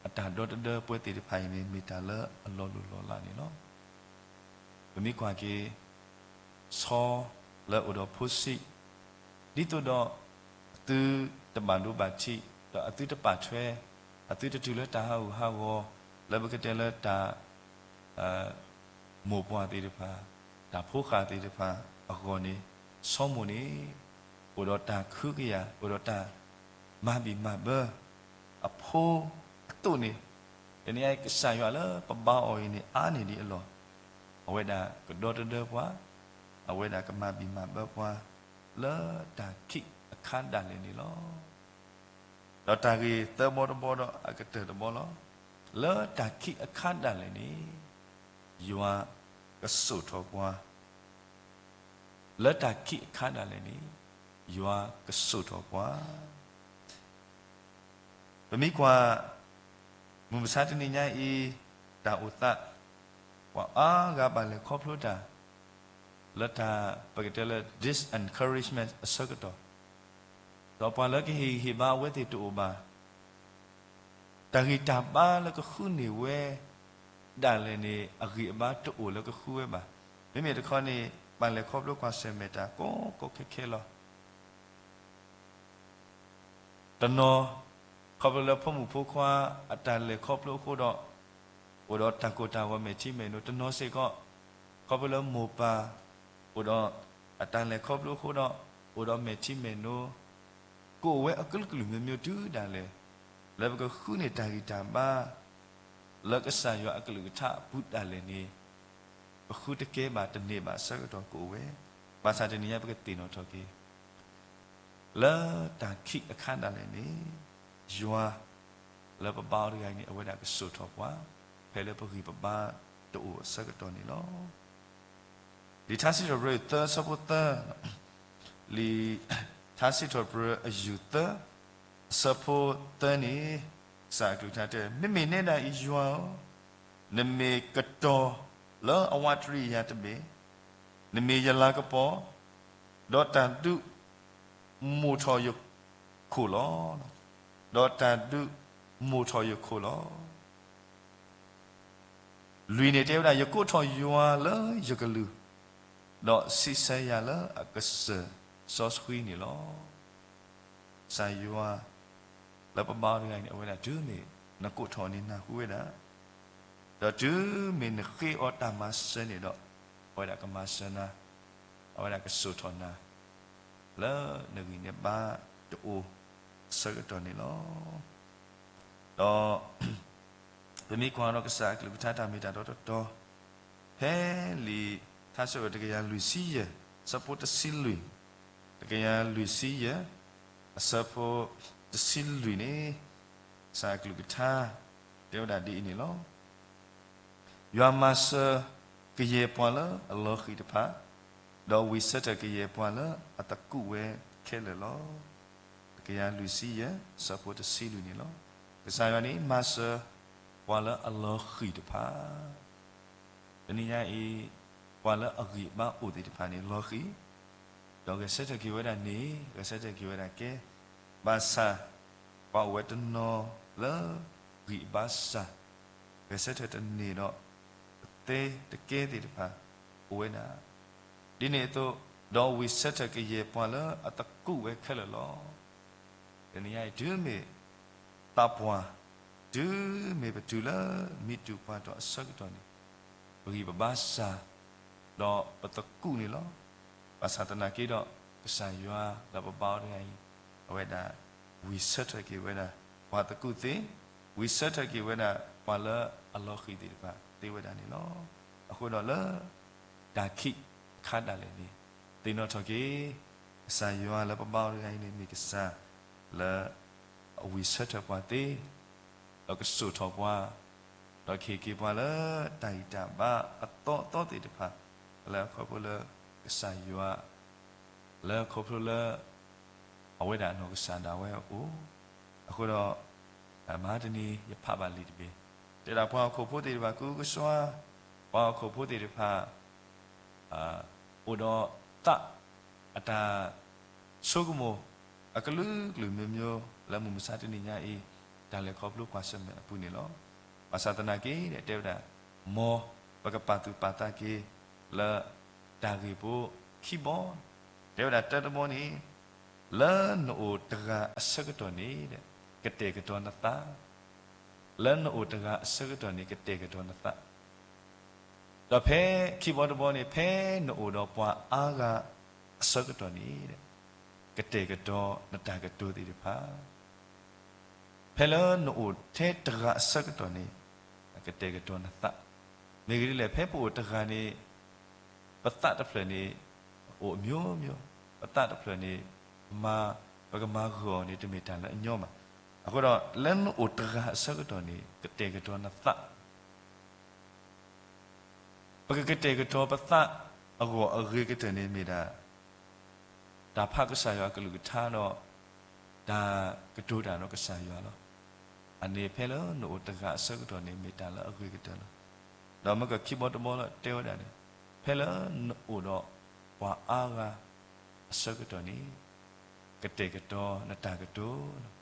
အတၢ်ဒီတဒၢပဝဲသ့ၣ်တဖၣ်အံၤန့ၣ် မ့ၢ်တၢ်လၢအလီၤလိၢ်လီၤလးန့ၣ်လီၤ. ပမ့ၢ်ကွၢ်က့ၤ ဆီလၢအိၣ်ဒီးဖိဆံး, ဒ်သိးဒီး အသုတဘၣ်ဒိဘၣ်ထံး, ဒီးအသုတပာ်ထွဲ, အသုတတုၤလၢတၢ်ဟးဂူာ်ဟးဂီၤ, လၢပကတဲလၢတၢ် မိၢ်ပှၢ်သ့ၣ်တဖၣ်, တၢ်ဖိဃာ်သ့ၣ်တဖၣ်အဂီၢ်န့ၣ်, ဆီမိၢ်န့ၣ် အိၣ်ဒီးတၢ်ကဟုကယာ်, အိၣ်ဒီးတၢ်မၤဘံၣ်မၤဘၢအဖိအသိးန့ၣ်, တနံၤအံၤ ကစၢ်ယွၤလၢပဘါအီၤအံၤန့ၣ် အါန့ၢ်ဒံးအလီၢ်, အဝဲဒၣ်ကဒီတဒၢပှၤ, အဝဲဒၣ်ကမၤဘံၣ်မၤဘၢပှၤ လၢတၢ်ခံးအခါဒၣ်လဲာ်န့ၣ်လီၤ. ဒီးတၢ်ဂ့ၢ်သၢဘီတဘီဒီးအကတၢၢ်တဘီလီၤ. လၢတၢ်ခံးအခါဒၣ်လဲာ်န့ၣ် ယွၤကစိာ်ထီၣ်ပှၤ, လၢတၢ်ခံးအခါဒၣ်လဲာ်န့ၣ် ယွၤကစိာ်ထီၣ်ပှၤ. ပမ့ၢ်ကွၢ် မုၢ်မဆါတနံၤညါအံၤ တၢ်အိၣ်သး, ပှၤအါဂၤဘၣ်လဲၤခီဖျိတၢ် လၢတၢ်ပကတဲလၢ discouragement အဆၢကတီၢ်, ဒီးပှၤလၢကဟ့ၣ်ဂံၢ်ဟ့ၣ်ဘါအဝဲသ့ၣ်တအိၣ်ဘၣ်. တၢ်ဂံၢ်တၢ်ဘါလၢကဃုန့ၢ်ဝဲဒၣ်လဲာ်န့ၣ် အဂံၢ်အဘါတအိၣ်လၢကဃုဝဲဘၣ်. မ့မ့ၢ်တခီန့ၣ် ဘၣ်လဲၤခီဖျိကွၢ်ဆၢၣ်မဲာ်တၢ်ကိးကိးခဲခဲလီၤ. တနီၤ ခီဖျိလၢဖိမုၣ်ဖိခွါအတၢ်လဲၤခီဖျိအဃိဒီး အိၣ်ဒီးတၢ်ကိၢ်တၢ်ဂီၤမဲာ်ထံမဲာ်နိ, တနီၤစ့ၢ်ကီး ခီဖျိလၢမိၢ်ပၢ် အိၣ်ဒီးအတၢ်လဲၤခီဖျိအဃိဒီး အိၣ်ဒီးမဲာ်ထံမဲာ်နိ ကအိၣ်ဝဲအကလုာ်ကလုာ်မျိုးမျိုးတုၤဒၣ်လဲာ် လၢပကဃုန့ၢ်တၢ်ဂံၢ်တၢ်ဘါ လၢကစၢ်ယွၤအကလုၢ်ကထါအပူၤဒၣ်လဲာ်န့ၣ် ပဃုတကဲဘၣ်တန့ၢ်ဘၣ်အဆၢကတီၢ်ကအိၣ်ဝဲ. ဘၣ်ဆၣ်တနံၤညါပကသ့ၣ်နီၣ်ထီၣ်က့ၤ လၢတၢ်ခံးအခါဒၣ်လဲာ်န့ၣ် ယွၤလၢပဘါအီၤတဂၤအံၤန့ၣ် အဝဲဒၣ်ကစိာ်ထီၣ်ပှၤ ဖဲလၢပဂံၢ်ပဘါတအိၣ်အဆၢကတီၢ်န့ၣ်လီၤ. လံာ်ထါစံးထီၣ်ပတြၢၤသၢအဆၢဖိသၢ, လံာ်ထါစံးထီၣ်ပတြၢၤအယူၢ်သၢ အဆၢဖိသၢန့ၣ် ကစၢ်အကလုၢ်ကထါတဲ, မ့မ့ၢ်နဲဒၣ်အံၤယွၤဧၢ, နမ့ၢ်ကတီၤလၢအဝးတရံးယၤတဘ့ၣ်, နမ့ၢ်ယလၤကပီၤ, ဒီးတၢ်ဒုးမိၢ်ထီၣ်ယခိၣ်လီၤ. ဒီးတၢ်ဒုးမိၢ်ထီၣ်ယခိၣ်လီၤ. လွံၢ်န့ၣ်တဲဝဲဒၣ်, ယကိးထီၣ်ယွၤလၢယကလုၢ်, ဒီးစံးဆၢယၤလၢအကစၢၢ်စီဆှံန့ၣ်လီၤ. ကစၢ်ယွၤလၢပဘါအီၤတဂၤအံၤန့ၣ် အဝဲဒၣ်တုၤမ့ၢ်နကိးထီၣ်န့ၣ်နၢ်ဟူဝဲဒၣ်, ဒီးတုၤမ့ၢ်နဃ့အီၤတၢ်မၤစၢၤန့ၣ်ဒီး အဝဲဒၣ်ကမၤစၢၤနၤ, အဝဲဒၣ်ကစိာ်ထီၣ်နၤ လၢနဂံၢ်နဘါတအိၣ်အဆၢကတီၢ်န့ၣ်လီၤ. ဒီး ပမ့ၢ်ကွၢ်ဒီးကစၢ်အကလုၢ်ကထါတၢ်မ့ၢ်တၢ်တီတီတီ, ဖဲလံာ်ထါစံးထီၣ်ပတြၢၤတကယၤလွံၢ်ဆံယဲၢ် အဆၢဖိတဆံလွံၢ်, တကယၤလွံၢ်ဆံယဲၢ် အဆၢဖိတဆံလွံၢ်န့ၣ် ကစၢ်အကလုၢ်ကထါ တဲဝဲဒၣ်ဒ်အံၤန့ၣ်လီၤ. ယွၤမၤစၢၤကယဲၢ်ပှၤလၢအလီၤဃံၤတဖၣ်, ဒီးဝံၢ်ဆၢထၢၣ်ကယဲၢ်ပှၤလၢအသကူးဝဲခဲလၢာ်လီၤ. တကယၤလွံၢ်ဆံယဲၢ် အဆၢဖိတဆံလွံၢ်န့ၣ်လီၤ. ကစၢ်ယွၤန့ၣ် မၤစၢၤပှၤလၢအလီၤဃံၤတဖၣ် တနံၤညါအံၤ ပှၤလၢအဂံၢ်အဘါအိၣ်သ့ၣ်တဖၣ်န့ၣ် လီၤဃံၤ, ဒီးဂဲၤဆၢထၢၣ်က့ၤဝဲဒၣ်န့ၣ် ဂဲၤဆၢထၢၣ်က့ၤဝဲဒၣ်ကဲ, ဘၣ်ဆၣ် ပှၤအိၣ်ဝဲတနီၤလၢဂံၢ်အဘါစၢ်, ဂဲၤဆၢထၢၣ်တန့ၢ်ဒီး ပသ့တကဲသ့ၣ်တဖၣ် အိၣ်ဝဲဒၣ် ဒ်န့ၣ်အသိး, ဒီးဝံၢ်ဆၢထၢၣ်ကယဲၢ်ပှၤလၢအသကူးဝဲခဲလၢာ်လီၤ. တနံၤညါအံၤ တုၤမ့ၢ်သးပှၢ်, တုၤမ့ၢ်ပတုၤလၢမံတူၢ်ပှၢ်ထီၣ်အဆၢကတီၢ်န့ၣ်, ပဂံၢ်ပဘါစၢ်, ဒီးပသကူးန့ၣ်လီၤ. ဘၣ်ဆၣ်သနာ်က့ဒီး ကစၢ်ယွၤလၢပဘါအီၤတဂၤအံၤ, အဝဲဒၣ် ဝံၢ်ဆၢထၢၣ်က့ၤဝဲဒၣ် ပှၤသကူးသ့, ဝံၢ်ဆၢထၢၣ်က့ၤဝဲဒၣ် ပှၤလၢအလီၤဃံၤသ့ၣ်တဖၣ်သ့ဝဲဒၣ်န့ၣ်လီၤ. အဃိဒီးလၢ တၢ်ခံးအခါဒၣ်လဲာ်န့ၣ်, သ့ၣ်နီၣ်ထီၣ်က့ၤ ကစၢ်ယွၤလၢပဘါအီၤတဂၤအံၤန့ၣ် မ့ၢ်ကစၢ်လၢ အဝံၢ်ဆၢထၢၣ်ပှၤသ့, ဒီးကစိာ်ထီၣ်ပှၤ, ဒီးကဟ့ၣ်က့ၤပှၤလၢတၢ်ဂံၢ်တၢ်ဘါအသီအသီသ့ၣ်တဖၣ်, လၢအခီဖျိလၢကစၢ်ယွၤ လၢခီဖျိလၢ အဝဲဒၣ်အနီၢ်ကစၢ်ဒၣ်ဝဲအအိၣ်, အဃိဒီး မဟါတနံၤယဖးဘၣ်လံာ်တဘ့ၣ်, တဲဒၣ်ပှၤဟီၣ်ခိၣ်ဖိသ့ၣ်တဖၣ် ကုကစွါ, ပှၤဟီၣ်ခိၣ်ဖိသ့ၣ်တဖၣ် အိၣ်ဒီးသး အတၢ်ဆိကမိၣ် အကလုာ်ကလုာ်မျိုးမျိုး လၢမုၢ်မဆါတနံၤညါအံၤ တၢ်လဲၤခီဖျိကွၢ်ဆၢၣ်မဲာ်အပူၤန့ၣ်လီၤ. ဘၣ်ဆၣ်သနာ်က့ဒီး တဲဝဲဒၣ် မ်ပကပာ်သူၣ်ပာ်သးက့ၤ လၢတၢ်ဂ့ၢ်ဖိခံဘီ, တဲဝဲဒၣ်တၢတဘီန့ၣ် လၢနအိၣ်တဂၤအဆၢကတီၢ်န့ၣ် ကတဲာ်ကတီၤနသး, လၢနအိၣ်တဂၤအဆၢကတီၢ်န့ၣ် ကတဲာ်ကတီၤနသး ဒီးဖဲခံဘီတဘီန့ၣ် ဖဲနအိၣ်ဒီးပှၤအါဂၤအဆၢကတီၢ်န့ၣ် ကတဲာ်ကတီၤနတၢ်ကတိၤသ့ၣ်တဖၣ်, ဖဲလၢနအိၣ်ထဲတဂၤအဆၢကတီၢ်န့ၣ် ကတဲာ်ကတီၤနသး, မ့ၢ်ဂ့ၤဒ်လဲၣ် ဖဲပအိၣ်တဂၤန့ၣ် ပသးတဖျၢၣ်န့ၣ် အိၣ်အမျိုးမျိုး, ပသးတဖျၢၣ်န့ၣ် မၤ ပကမၤဂၢၢ်အီၤန့ၣ် တမ့ၢ်တၢ်လၢအညီဘၣ်. အဃိဒီး လၢနအိၣ်တဂၤအဆၢကတီၢ်န့ၣ် ကတဲာ်ကတီၤနသး ပကကတဲာ်ကတီၤပသးအဂီၢ်အဂ့ၤကတၢၢ်န့ၣ်မ့ၢ်ဒၣ် တၢ်ဖးကစၢ်ယွၤအကလုၢ်ကထါဒီး တၢ်ကတိၤတၢ်ဒီးကစၢ်ယွၤလီၤ. အန့ၣ်ဖဲလၢနအိၣ်တဂၤအဆၢကတီၢ်န့ၣ် မ့ၢ်တၢ်လၢအဂ့ၤကတၢၢ်လီၤ. ဒီးမ့ၢ်ကခံဘီတဘီလၢတဲဝဲဒၣ်န့ၣ် ဖဲလၢနအိၣ်ဒီးပှၤအါဂၤအဆၢကတီၢ်န့ၣ် ကတဲာ်ကတီၤနတၢ်ကတိၤလီၤ.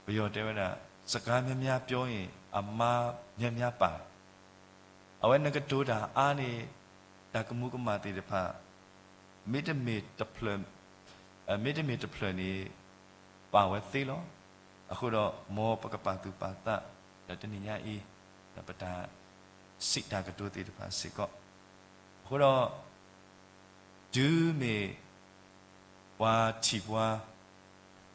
ပယီၤတဲဝဲဒၣ် စကားများများပြောရင် အမှားများများပါ အဝဲနကတိၤတၢ်အါန့ၣ် တၢ်ကမူၤကမၣ်သ့ၣ်တဖၣ် မ့တမ့ၢ်တဖျၢၣ်, မ့တမ့ၢ်တဖျၢၣ်န့ၣ် ပာ်ဝဲသ့လီၤ. အဃိဒီး မ်ပကပာ်သူၣ်ပာ်သး ဒီးတနံၤညါအံၤ ဒီးပတၢ်စံးတၢ်ကတိၤသ့ၣ်တဖၣ်စ့ၢ်ကီး အဃိဒီး တုၤမ့ၢ်ပှၤထံၣ်ပှၤ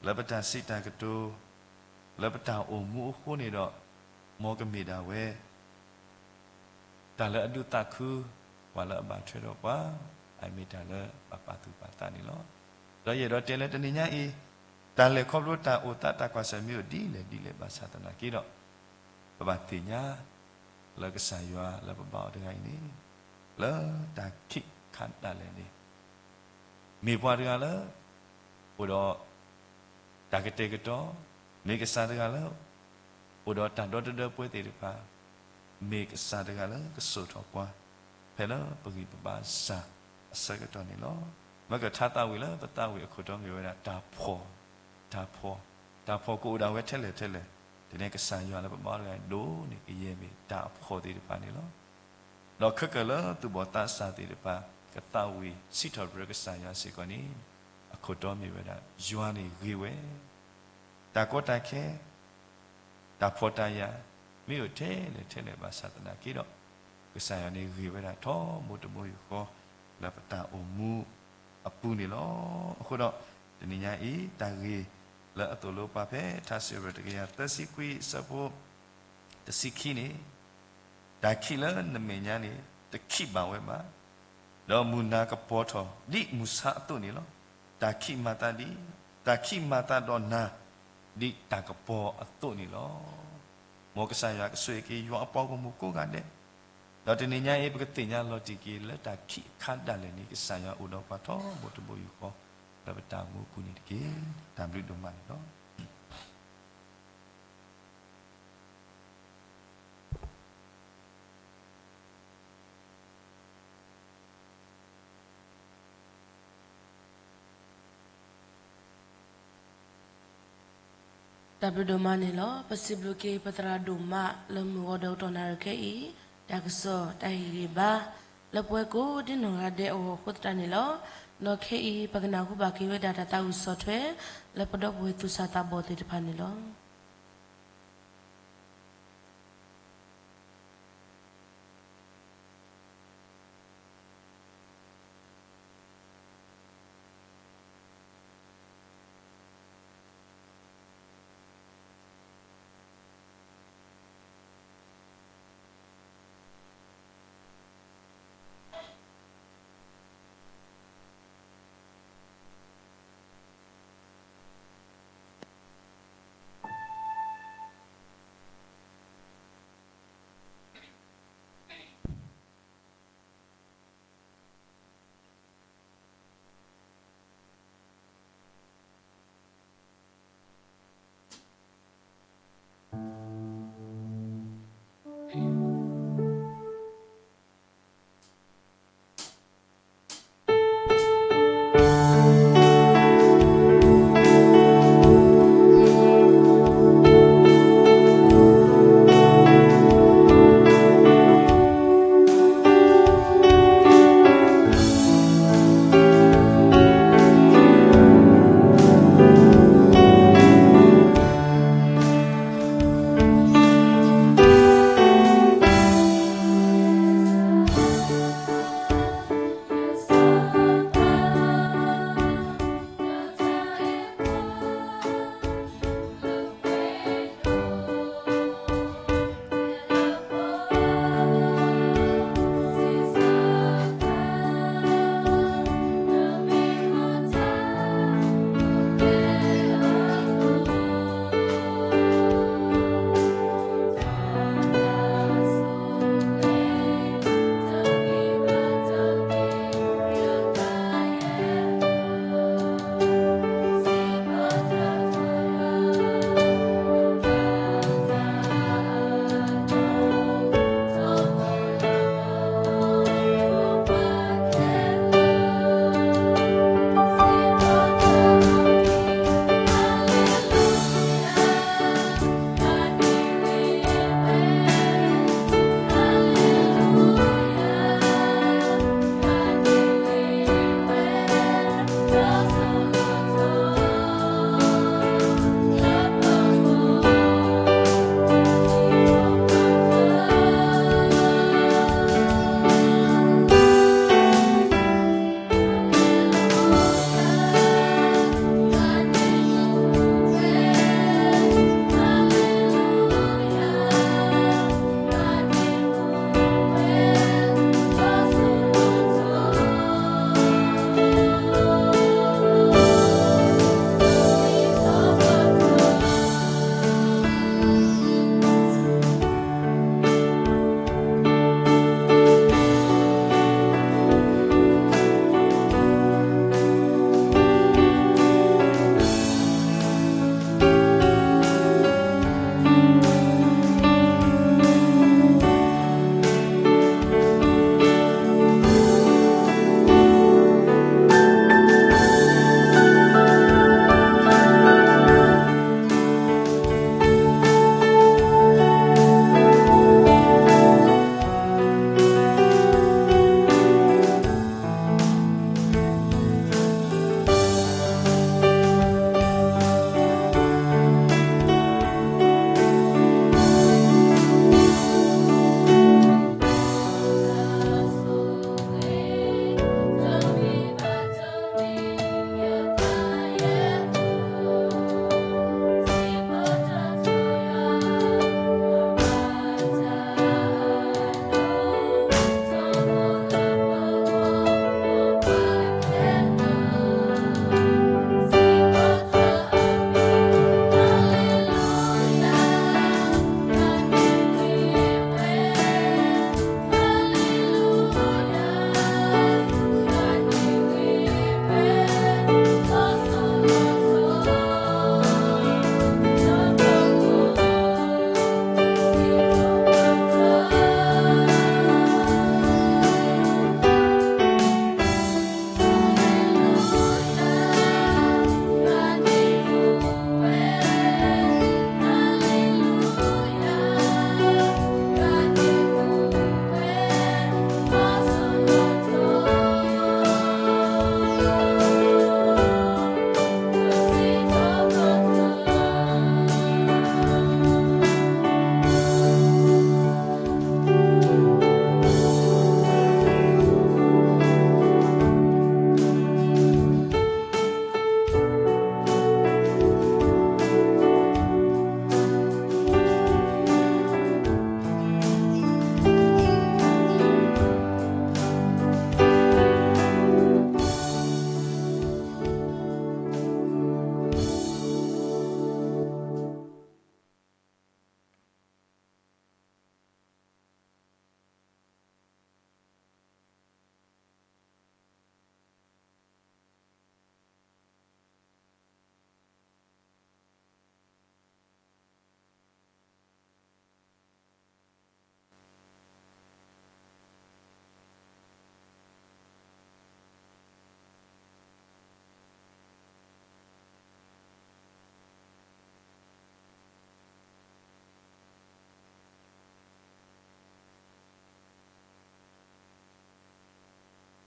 လၢပတၢ်စံးတၢ်ကတိၤ လၢပတၢ်အိၣ်မူအဃိန့ၣ်ဒီး မ်ကမ့ၢ်ဒၣ်ဝဲ တၢ်လၢအဒုးသးခု ပှၤလၢအဘၣ်ထွဲဒီးပှၤ အမ့ၢ်တၢ်လၢပပာ်သူၣ်ပာ်သးန့ၣ်လီၤ. ဒီးယအဲၣ်ဒိးတဲလၢတနံၤညါအံၤ တၢ်လဲၤခီဖျိတၢ်အိၣ်သးတၢ်ကွၢ်ဆၢၣ်မဲာ်အိၣ်ဒ်လဲၣ်ဒ်လဲၣ်ဘၣ်ဆၣ်သနာ်က့ဒီး ပဘၣ်သ့ၣ်ညါ လၢကစၢ်ယွၤလၢပဘါအီၤတဂၤအံၤန့ၣ် လၢတၢ်ခံးခါဒၣ်လဲာ်န့ၣ် မ့ၢ်ပှၤတဂၤလၢ အိၣ်ဒီး တၢ်ကတဲာ်ကတီၤ, မ့ၢ်ကစၢ်တဂၤလၢ အိၣ်ဒီးတၢ်ဒီတဒၢပှဲၤသ့ၣ်တဖၣ်, မ့ၢ်ကစၢ်တဂၤလၢကစိာ်ထီၣ်ပှၤ ဖဲလၢပဂံၢ်ပဘါစၢ်အဆၢကတီၢ်န့ၣ်လီၤ. မ့ၢ်ကထါသးဝံၣ်လၢပသးဝံၣ်အခိၣ်တီမ့ၢ်ဝဲဒၣ် တၢ်ဖှီၣ်, တၢ်ဖှီၣ်, တၢ်ဖှီၣ်ကအိၣ်ဒၣ်ဝဲထဲလဲၣ်ထဲလဲၣ်, တနံၤကစၢ်ယွၤလၢပဘါတဂၤအံၤဒိၣ်န့ၢ်ကယဲၢ်မ့ၢ်တၢ်အဖှီၣ်သ့ၣ်တဖၣ်န့ၣ်လီၤ. ဒီးခဲကၢၣ်လၢသူၣ်ဘီၣ်သးစၢ်သ့ၣ်တဖၣ် ကသးဝံၣ်စံးထီၣ်ပတြၢၤကစၢ်ယွၤစ့ၢ်ကီးန့ၣ် အခိၣ်တီမ့ၢ်ဝဲဒၣ် ယွၤန့ၣ်ဂ့ၤဝဲ, တၢ်ကီတၢ်ခဲ တၢ်ဖှီၣ်တၢ်ယာ် မ့ၢ်အိၣ်ထဲလဲၣ်ထဲလဲၣ်ဘၣ်ဆၣ်သနာ်က့ဒီး ကစၢ်ယွၤန့ၣ်ဂ့ၤဝဲဒၣ်ထီဘိတဘိယူၢ်ဃီ လၢပတၢ်အိၣ်မူအပူၤန့ၣ်လီၤ. အဃိဒီး တနံၤညါအံၤ တၢ်ဂ့ၢ်လၢအသိၣ်လိပှၤဖဲထါစံးပတြၢၤတကယၤသၢဆံခွံအဆၢဖိ တဆံခံန့ၣ် တၢ်ခံးလၢနမဲာ်ညါန့ၣ် တခံးဘၣ်ဝဲဘၣ်, ဒီးမုၢ်နၤကပီၤထီၣ်ဒ်မုၢ်ဆါအသိးန့ၣ်လီၤ. တၢ်ခံးမၤသးဒ်, တၢ်ခံးမၤသးဒီးနၤ ဒ်တၢ်ကပီၤအသိးန့ၣ်လီၤ. မ်ကစၢ်ယွၤကဆိၣ်ဂ့ၤက့ၤယွၤအပှၤဂီၢ်မုၢ်ကိးဂၤဒဲး, ဒီးတနံၤညါအံၤ ပကသ့ၣ်ညါလီၤတံၢ်က့ၤလၢတၢ်ခံးအခါဒၣ်လဲာ်န့ၣ် ကစၢ်ယွၤအိၣ်ဒီးပှၤထီဘိတဘိယူၢ်ဃီ လၢပတၢ်အိၣ်မူအပူၤန့ၣ်တက့ၢ်. တၢ်ဘျုးဒိၣ်မးန့ၣ်လီၤ. တၢ်ဘျုးဒိၣ်မးန့ၣ်လီၤ. ပစံးဘျုးက့ၤပသရၣ်ဒိၣ်မးလၢမုၢ်ဂီၤဒီးကတီၢ်နၣ်ရံၣ်ခဲအံၤ တၢ်ကစီၣ်တၢ်ဟ့ၣ်ဂံၢ်ဘါ လၢပဝဲကိးဒ်နီၢ်ဂၤဒဲးအဂီၢ်အဃိသတးန့ၣ်လီၤ. ဒီးခဲအံၤ ပကနၢ်ဟူဘၣ်က့ၤဝဲဒၣ်တၢ်သးဝံၣ်ဆီၣ်ထွဲ လၢပဒီပုၢ်ဝဲၢ်သူၣ်စၢ်သးဘီၣ်သ့ၣ်တဖၣ်န့ၣ်လီၤ.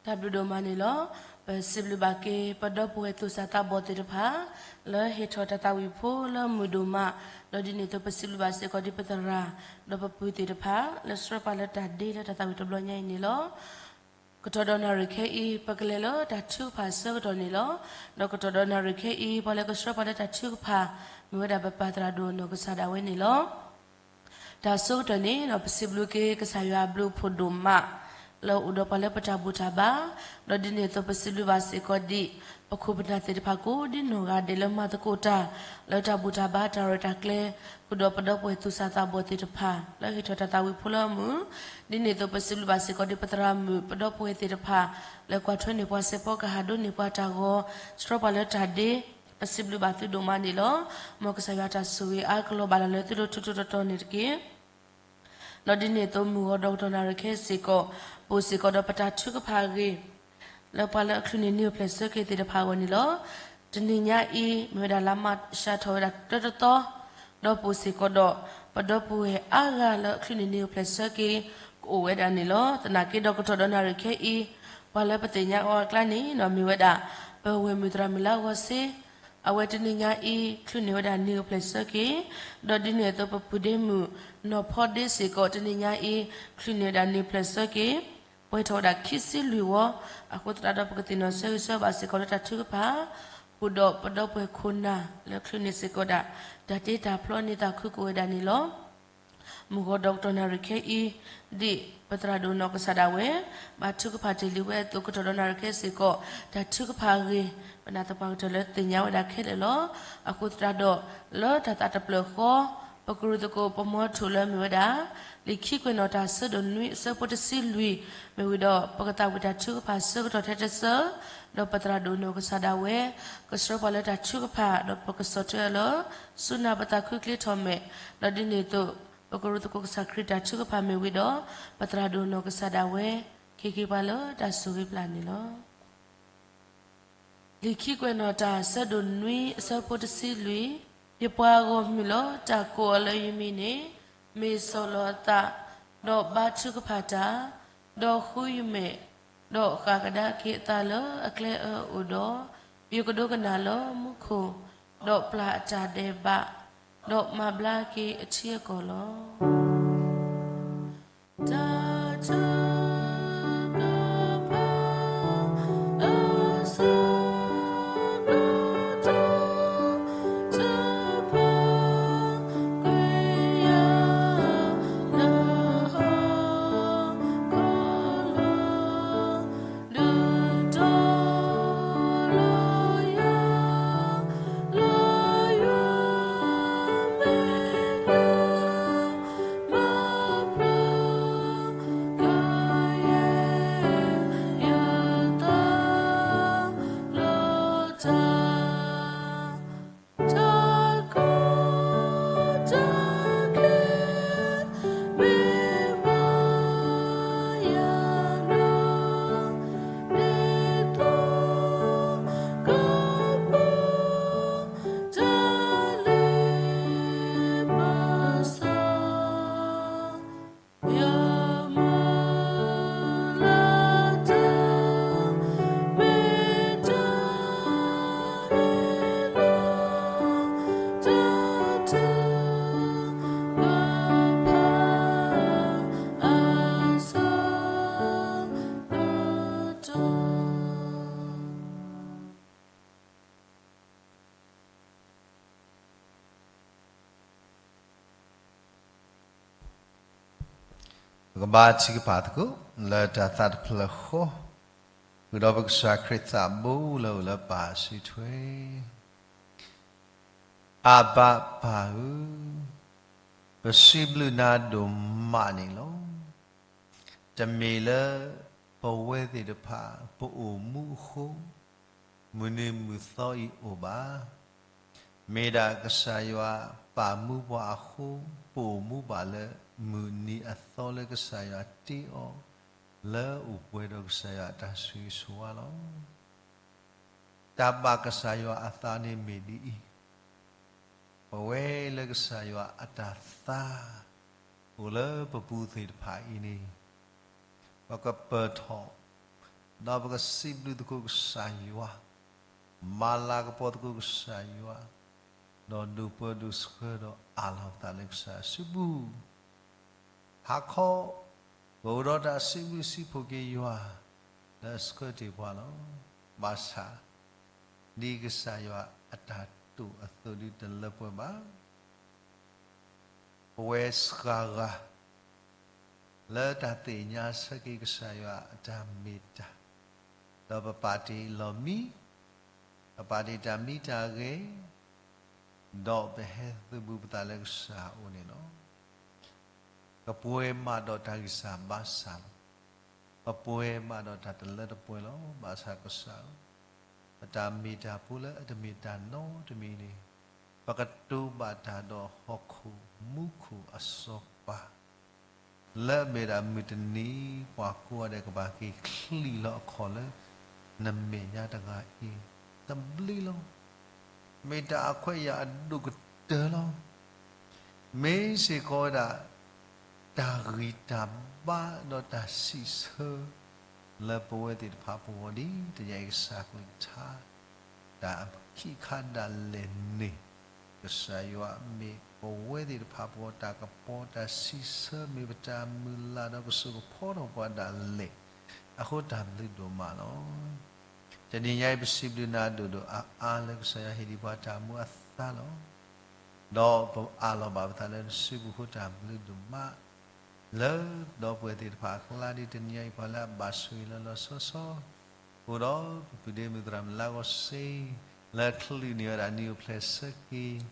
တၢ်ဘျုးဒိၣ်မးန့ၣ်လီၤ. ပစံးဘျုးဘၣ်က့ၤ ပဒီပုၢ်ဝဲၢ်သူၣ်စၢ်သးဘီၣ်သ့ၣ်တဖၣ် လၢဟ့ၣ်ထီၣ်တၢ်သးဝံၣ်ဖိလၢမုာ်ဒိၣ်မး, ဒီးဒ်န့ၣ်အသိးပစံးဘျုးဘၣ်စ့ၢ်ကီးဒ်ပသရၣ်, ဒီးပပုၢ်သ့ၣ်တဖၣ် လၢဆှၢပှၤလၢတၢ်ဒ့လၢတၢ်သးဝံၣ်တဘျီညါအံၤန့ၣ်လီၤ. ကတီၢ်ဒီးနၣ်ရံၣ်ခဲအံၤ ပကလဲၤလၢတၢ်ထုကဖၣ်အဆၢကတီၢ်န့ၣ်လီၤ. ဒီးကတီၢ်ဒီးနၣ်ရံၣ်ခဲအံၤ ပှၤလၢကဆှၢပှၤလၢတၢ်ထုကဖၣ် မ့ၢ်ဝဲဒၣ်ပပၢ်သရၣ်ဒိၣ်နီၢ်ကစၢ်ဒၣ်ဝဲန့ၣ်လီၤ. တၢ်အဆိကတၢၢ်န့ၣ်ဒီး ပစံးဘျုးက့ၤကစၢ်ယွၤအဘျုးအဖှိၣ်ဒိၣ်မး လၢအအိၣ်ဒီးပှၤလၢပတၢ်ဘူၣ်တၢ်ဘါ, ဒီးဒ်န့ၣ်အသိးပစံးဘျုးဘၣ်စ့ၢ်ကီးဒ် ပခိၣ်ပနၢ်သ့ၣ်တဖၣ်ကိးဒ်နီၢ်ဂၤဒဲးလၢမၤသကိးတၢ် လၢတၢ်ဘူၣ်တၢ်ဘါတၢ်ရဲၣ်တၢ်ကျဲၤ ဃုာ်ဒီးပဒီပုၢ်ဝဲၢ်သူၣ်စၢ်သးဘီၣ်သ့ၣ်တဖၣ် လၢဟ့ၣ်ထီၣ်တၢ်သးဝံၣ်ဖိလၢအမုာ်, ဒ်န့ၣ်အသိးပစံးဘျုးဘၣ်စ့ၢ်ကီးဒ်ပသရၣ်မုၣ် ပဒီပုၢ်ဝဲၢ်သ့ၣ်တဖၣ် လၢကွၢ်ထွဲန့ၢ်ပှၤစဲးဖီကဟၣ်ဒိးန့ၢ်ပှၤတၢ်ဂီၤ ဆှၢပှၤလၢတၢ်ဒ့ ပစံးဘျုးဘၣ်သုဒိၣ်မးန့ၣ်လီၤ. မ်ကစၢ်ယွၤတၢ်ဆိၣ်ဂ့ၤအါကလီၤဘၣ်လီၤလၢသုလိၤထူးထူးတီၤတီၤန့ၣ်တက့ၢ်. ဒီးဒ်န့ၣ်အသိးမုၢ်ဂီၤဒီးကတီၢ်နၣ်ရံၣ်ခဲစ့ၢ်ကီး ပအိၣ်စ့ၢ်ကီးဒီးပတၢ်ထုကဖၣ်အဂ့ၢ် လၢပှၤလၢအချုးန့ၢ်နံၣ်အိၣ်ဖျဲၣ်ဆၢက့ၤသ့ၣ်တဖၣ်အဂီၢ်န့ၣ်လီၤ. တနံၤညါအံၤ မ့ၢ်ဝဲဒၣ်လါမးရှးထီၣ်ဝဲဒၣ်တၢတသီ, ဒီးပအိၣ်စ့ၢ်ကီးဒီး ပဒီပုၢ်ဝဲၢ်အါဂၤလၢအချုးန့ၢ်နံၣ်အိၣ်ဖျဲၣ်ဆၢက့ၤ ကအိၣ်ဝဲဒၣ်န့ၣ်လီၤ. သနာ်က့ဒီးကတီၢ်ဒီးနၣ်ရံၣ်ခဲအံၤ ပှၤလၢပသ့ၣ်ညါအီၤအကျါန့ၣ်ဒီးမ့ၢ်ဝဲဒၣ် ပဝဲၢ်မုၣ်သရၣ်မုၣ်လါဂီၤစ့ အဝဲတနံၤညါအံၤ ချုးန့ၢ်ဝဲဒၣ်နံၣ်အိၣ်ဖျဲၣ်ဆၢက့ၤ, ဒီးဒ်န့ၣ်အသိးပပုၢ်ဒ့မုၣ် နီၢ်ဖီဒ့စ့ၢ်ကီး တနံၤညါအံၤ ချုးန့ၢ်ဝဲဒၣ်နံၣ်အိၣ်ဖျဲၣ်ဆၢက့ၤ, ပှဲၤထီၣ်ဝဲဒၣ်ခံဆံလွံၢ်ဝီ, အဃိသတးဒီးပကသ့ၣ်နီၣ်ဆၢဂ့ၤဆၢဝါဘၣ်စ့ၢ်ကီးလၢတၢ်ထုကဖၣ်, ဃုာ်ဒီးပဒီပုၢ်ဝဲၢ်ခိၣ်နၢ် လၢချုးန့ၢ်စ့ၢ်ကီးဒၣ် တၢ်တ့တၢ်ဖျီန့ၢ်သးခုကအိၣ်ဝဲဒၣ်န့ၣ်လီၤ. မုၢ်ဂီၤဒီးကတီၢ်နၣ်ရံၣ်ခဲအံၤ ဒ်ပသရၣ်ဒိၣ်နီၢ်ကစၢ်ဒၣ်ဝဲ ဘၣ်ထုကဖၣ်တ့ၢ်လံဝဲအသိး ကတီၢ်ဒီးနၣ်ရံၣ်ခဲစ့ၢ်ကီး တၢ်ထုကဖၣ်အဂ့ၢ် ပနာ်သပှၢ်ကတၢၢ်လၢသ့ၣ်ညါဝဲဒၣ်ခဲလၢာ်လီၤ. အဃိသတးဒီး လၢတၢ်သးတဖျၢၣ်ဃီ ပကရူၢ်သကိးပမီထိၣ်လၢမ့ၢ်ဝဲဒၣ် လံာ်ခံကွဲးနီၣ်တၢ်ဆၢဒိၣ်နွံအဆၢဖိတဆံလွံၢ် မ့ၢ်ဝံၤဒီး ပကသးဝံၣ်တၢ်ထုကဖၣ်ဆၢကတီၢ်ထဲတဆၢ, ဒီးပသရၣ်ဒိၣ်နီၢ်ကစၢ်ဒၣ်ဝဲ ကဆှၢပှၤလၢတၢ်ထုကဖၣ် ဒီးပကဆီၣ်ထွဲအီၤလၢ စူၢ်နာ်ပသးခုချ့ထီၣ်မဲာ်, ဒီးဒ်န့ၣ်အသိး ပကရူၢ်သကိးကစၢ်ခရံာ်တၢ်ထုကဖၣ်မ့ၢ်ဝံၤဒီး ပသရၣ်ဒိၣ်နီၢ်ကစၢ်ဒၣ်ဝဲ ကဟ့ၣ်က့ၤပှၤလၢတၢ်ဆိၣ်ဂ့ၤပျၢ်န့ၣ်လီၤ. လံာ်ခံကွဲးနီၣ်တၢ်ဆၢဒိၣ်နွံအဆၢဖိတဆံလွံၢ်, ယပှၤဂီၢ်မုၢ်လီၤ. တၢ်ကိးအီၤလၢယမံၤန့ၣ် မ့ၢ်စီၤလီၤအသး, ဒီးဘါထုကဖၣ်တၢ်, ဒီးဃုယမဲာ်, ဒီးဃၣ်ကဒါက့ၤအသးလၢအကျဲအၢအအိၣ်ဒီး, ယကဒိကနၣ်လၢမူခိၣ်, ဒီးပျၢ်အတၢ်ဒဲးဘး, ဒီးမၤဘျါက့ၤအထံအကီၢ်လီၤ. တၢ်ထုကဖၣ်အဆၢကတီၢ် တဖၣ်ကွံာ်ယၤလၢဟီၣ်ခိၣ်လီၤ. ဒုးတီၤလီၤယၤ လၢယွၤမဲာ်ညါ မၤဖျါကယဲၢ်ယသးလၢတၢ် တၢ်ကူၣ်တၢ်ကျဲၤ မ့ၢ်ဘၣ်ယၤနီၢ် ဒ်သိးကပီၤ တၢ်လ့ပစီ ယမုၢ်လၢ်တၢ် မ့ၢ်တၢ်ဟ့ၣ်လီၤ တၢ်ထုကဖၣ်အဆၢကတီၢ် ပကဘါထုကဖၣ်သကိး လၢတၢ်သးတဖျၢၣ်ဃီ, ဃုာ်ဒီးပကစၢ်ခရံာ်သးဘိလၢအိၣ်လၢပၢ်စုထွဲ, အဘါပၢ်ဧၢ, ပစံးဘျုးနၤဒိၣ်မးန့ၣ်လီၤ. တမ့ၢ်လၢပဝဲသ့ၣ်တဖၣ် ပအိၣ်မူအဃိ မုၢ်နံၤမုၢ်သီအံၤအိၣ်ဘၣ်. မ့ၢ်ဒၣ်ကစၢ်ယွၤပာ်မူပှၤအဃိ ပအိၣ်မူဘၣ်လၢမုၢ်နံၤအသီလၢကစၢ်ယွၤတ့အီၤ လၢအိၣ်ပှဲၤဒီးကစၢ်ယွၤအတၢ်ဆိၣ်ဂ့ၤဆိၣ်ဝါလီၤ. တၢ်ဘၣ်ကစၢ်ယွၤအသးန့ၣ်မ့ၢ်ဒ်အံၤ, ပဝဲလၢကစၢ်ယွၤအတၢ်သါ အိၣ်လၢပပူၤသ့ၣ်တဖၣ်အံၤန့ၣ် ပကပၢၢ်ထီၣ် ဒီးပကစံးဘျုးသကိးကစၢ်ယွၤ, မၤလၤကပီၤသကိးကစၢ်ယွၤ, ဒီးဒိးပၢဒိးဆှၢဒီးအးလီၤပသးလၢကစၢ်ယွၤစုပူၤ ဟါခီ, ပအိၣ်ဒီးတၢ်စံးဘျုးစံးဖှိၣ်က့ၤယွၤ လၢအဆှၢတ့ၢ်ပှၤလီၤ. ဘၣ်ဆၣ် ဒ်ကစၢ်ယွၤအတၢ်တိာ်အသိးဒုးတလၢပှဲၤဘၣ်. ပဝဲစှၤဂၤ လၢတၢ်သ့ၣ်ညါဆၢက့ၤကစၢ်ယွၤအတၢ်မ့ၢ်တၢ်, ဒီးပပာ်တ့ၢ်လီၢ်မံ, ပပာ်တ့ၢ်တၢ်မံတၢ်ဂဲၤ, ဒီးပဟဲသုးဘူးပသးလၢကစၢ်အအိၣ်န့ၣ်လီၤ. ကပှဲၤမးဒီးတၢ်ဂံၢ်စၢ်ဘါစၢ်လီၤ. ကပှဲၤမးဒီးတၢ်တလၢတပှဲၤလီၤ. ဘၣ်ဆၣ်ကစၢ်ဧၢ, ပတၢ်မ့ၢ်တၢ်ဖိလၢအတမ့ၢ်တၢ်နီတမံၤန့ၣ်, ပကတိၤဘၣ်တၢ်ဒီးဟီၣ်ခိၣ်မူခိၣ်အစီၤပၤ လၢအမ့ၢ်ဒၣ်မုၢ်တနံၤ ပှၤကိးဂၤဒဲးကဘၣ်က့ၤချံးလီၤအခီၣ်လၢ နမဲာ်ညါတဂၤအံၤ သဘျ့လီၤ. မ့ၢ်တၢ်အခွဲးအယာ်အဒိၣ်ကတၢၢ်လီၤ. မ့ၢ်စ့ၢ်ကီးဝဲဒၣ် တၢ်ဂံၢ်တၢ်ဘါဒီးတၢ်စံးဆၢ လၢပဝဲသ့ၣ်တဖၣ်ပဂီၢ်ဒ်တနံၤအံၤကစၢ်ကလုၢ်ကထါ တၢ်အခံခါဒၣ်လဲာ်န့ၣ်, ကစၢ်ယွၤမ့ၢ်ပဝဲသ့ၣ်တဖၣ်ပဂီၢ်တၢ်ကပီၤ တၢ်စံးဆၢမ့ၢ်ပတၢ်မုၢ်လၢ်ဒီးကစိာ်ကဖီထီၣ်ပှၤဒၣ်လဲာ်, အဃိတၢ်ဘျုးဒိၣ်မးလီၤ. တနံၤညါအံၤပစံးဘျုးနၤဒိၣ်ဒိၣ်အါအါလၢကစၢ်ယွၤဟ့ၣ်ဒံးပှၤတၢ်မူအသါလီၤ. ဒီးပအးလီၤဘၣ်ပသးလၢနစုပူၤဃိတၢ်ဘျုးဒိၣ်မး လၢဒီပုၢ်ဝဲၢ်သ့ၣ်တဖၣ်အကျါဒ်တနံၤအံၤ ပှၤလၢအဘၣ်ဆိၣ်ဂ့ၤလၢလီၤဆီဆီ အိၣ်ဒီးပပုၢ်ဒ့မုၣ်သရၣ်မုၣ်လါဂီၤစ့ လၢချုးန့ၢ်ဝဲဒၣ်နံၣ်အိၣ်ဖျဲၣ်ဆၢက့ၤ,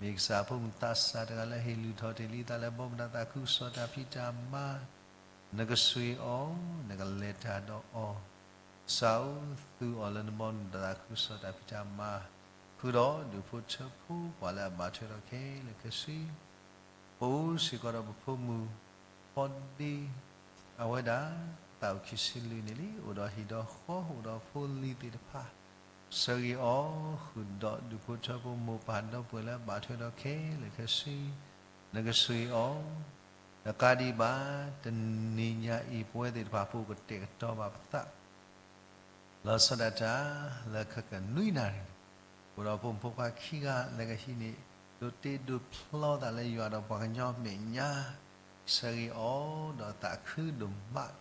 မ့ၢ်ကစၢ်ဖိမုၣ်သးစၢ်တဂၤလၢဟ့ၣ်လုၢ်ထီၣ်တ့ၢ်လံသးလၢဘီမုၢ်ဒီးသးခုကစီၣ်တၢ်ဖံးတၢ်မၤ, နကဆိၣ်ဂ့ၤအီၤ, နကလဲၤတၢ်ဒီးအီၤ, ကစၢ်ဧၢ, သူအီၤလၢနဘီမုၢ်ဒီးသးခုကစီၣ်တၢ်ဖံးတၢ်မၤ, ဃုာ်ဒီးဒူၣ်ဖိထၢဖိ ပှၤလၢအဘၣ်ထွဲဒီးခဲလၢာ်ခဲဆ့ ပအိၣ်စ့ၢ်ကီးဒီးပဖိမုၣ် ဖီဒ့, အဝဲဒၣ် သးအိၣ်ခံဆံလွံၢ်နံၣ်လံ, အိၣ်ဒီးဟံၣ်ဒီးဃီ အိၣ်ဒီးဖိလံၤသ့ၣ်တဖၣ်, ဆိၣ်ဂ့ၤအီၤ, ဃုာ်ဒီးဒူၣ်ဖိထၢဖိ မိၢ်ပၢ်ဒီပုၢ်ဝဲၢ်လၢအဘၣ်ထွဲဒီးခဲလၢာ်ခဲဆ့, နကဆိၣ်ဂ့ၤအီၤ, နကးဒံးဘၣ်, တနံၤညါအံၤ ပဝဲသ့ၣ်တဖၣ် ပအိၣ်ကတဲာ်ကတီၤဘၣ်ပသး လီၤဆီဒၣ်တၢ် လၢခဲကနွံနၣ်ရံၣ်န့ၣ်, အိၣ်ဒီးဖိမုၣ်ဖိခွါခံဂၤလၢကဟံးန့ၢ် ဒိးတ့ဒိးဖျီသးလၢယွၤဒီးပှၤကညီမဲာ်ညါ, ဆိၣ်ဂ့ၤအီၤဒီးသးခုဒိၣ်မး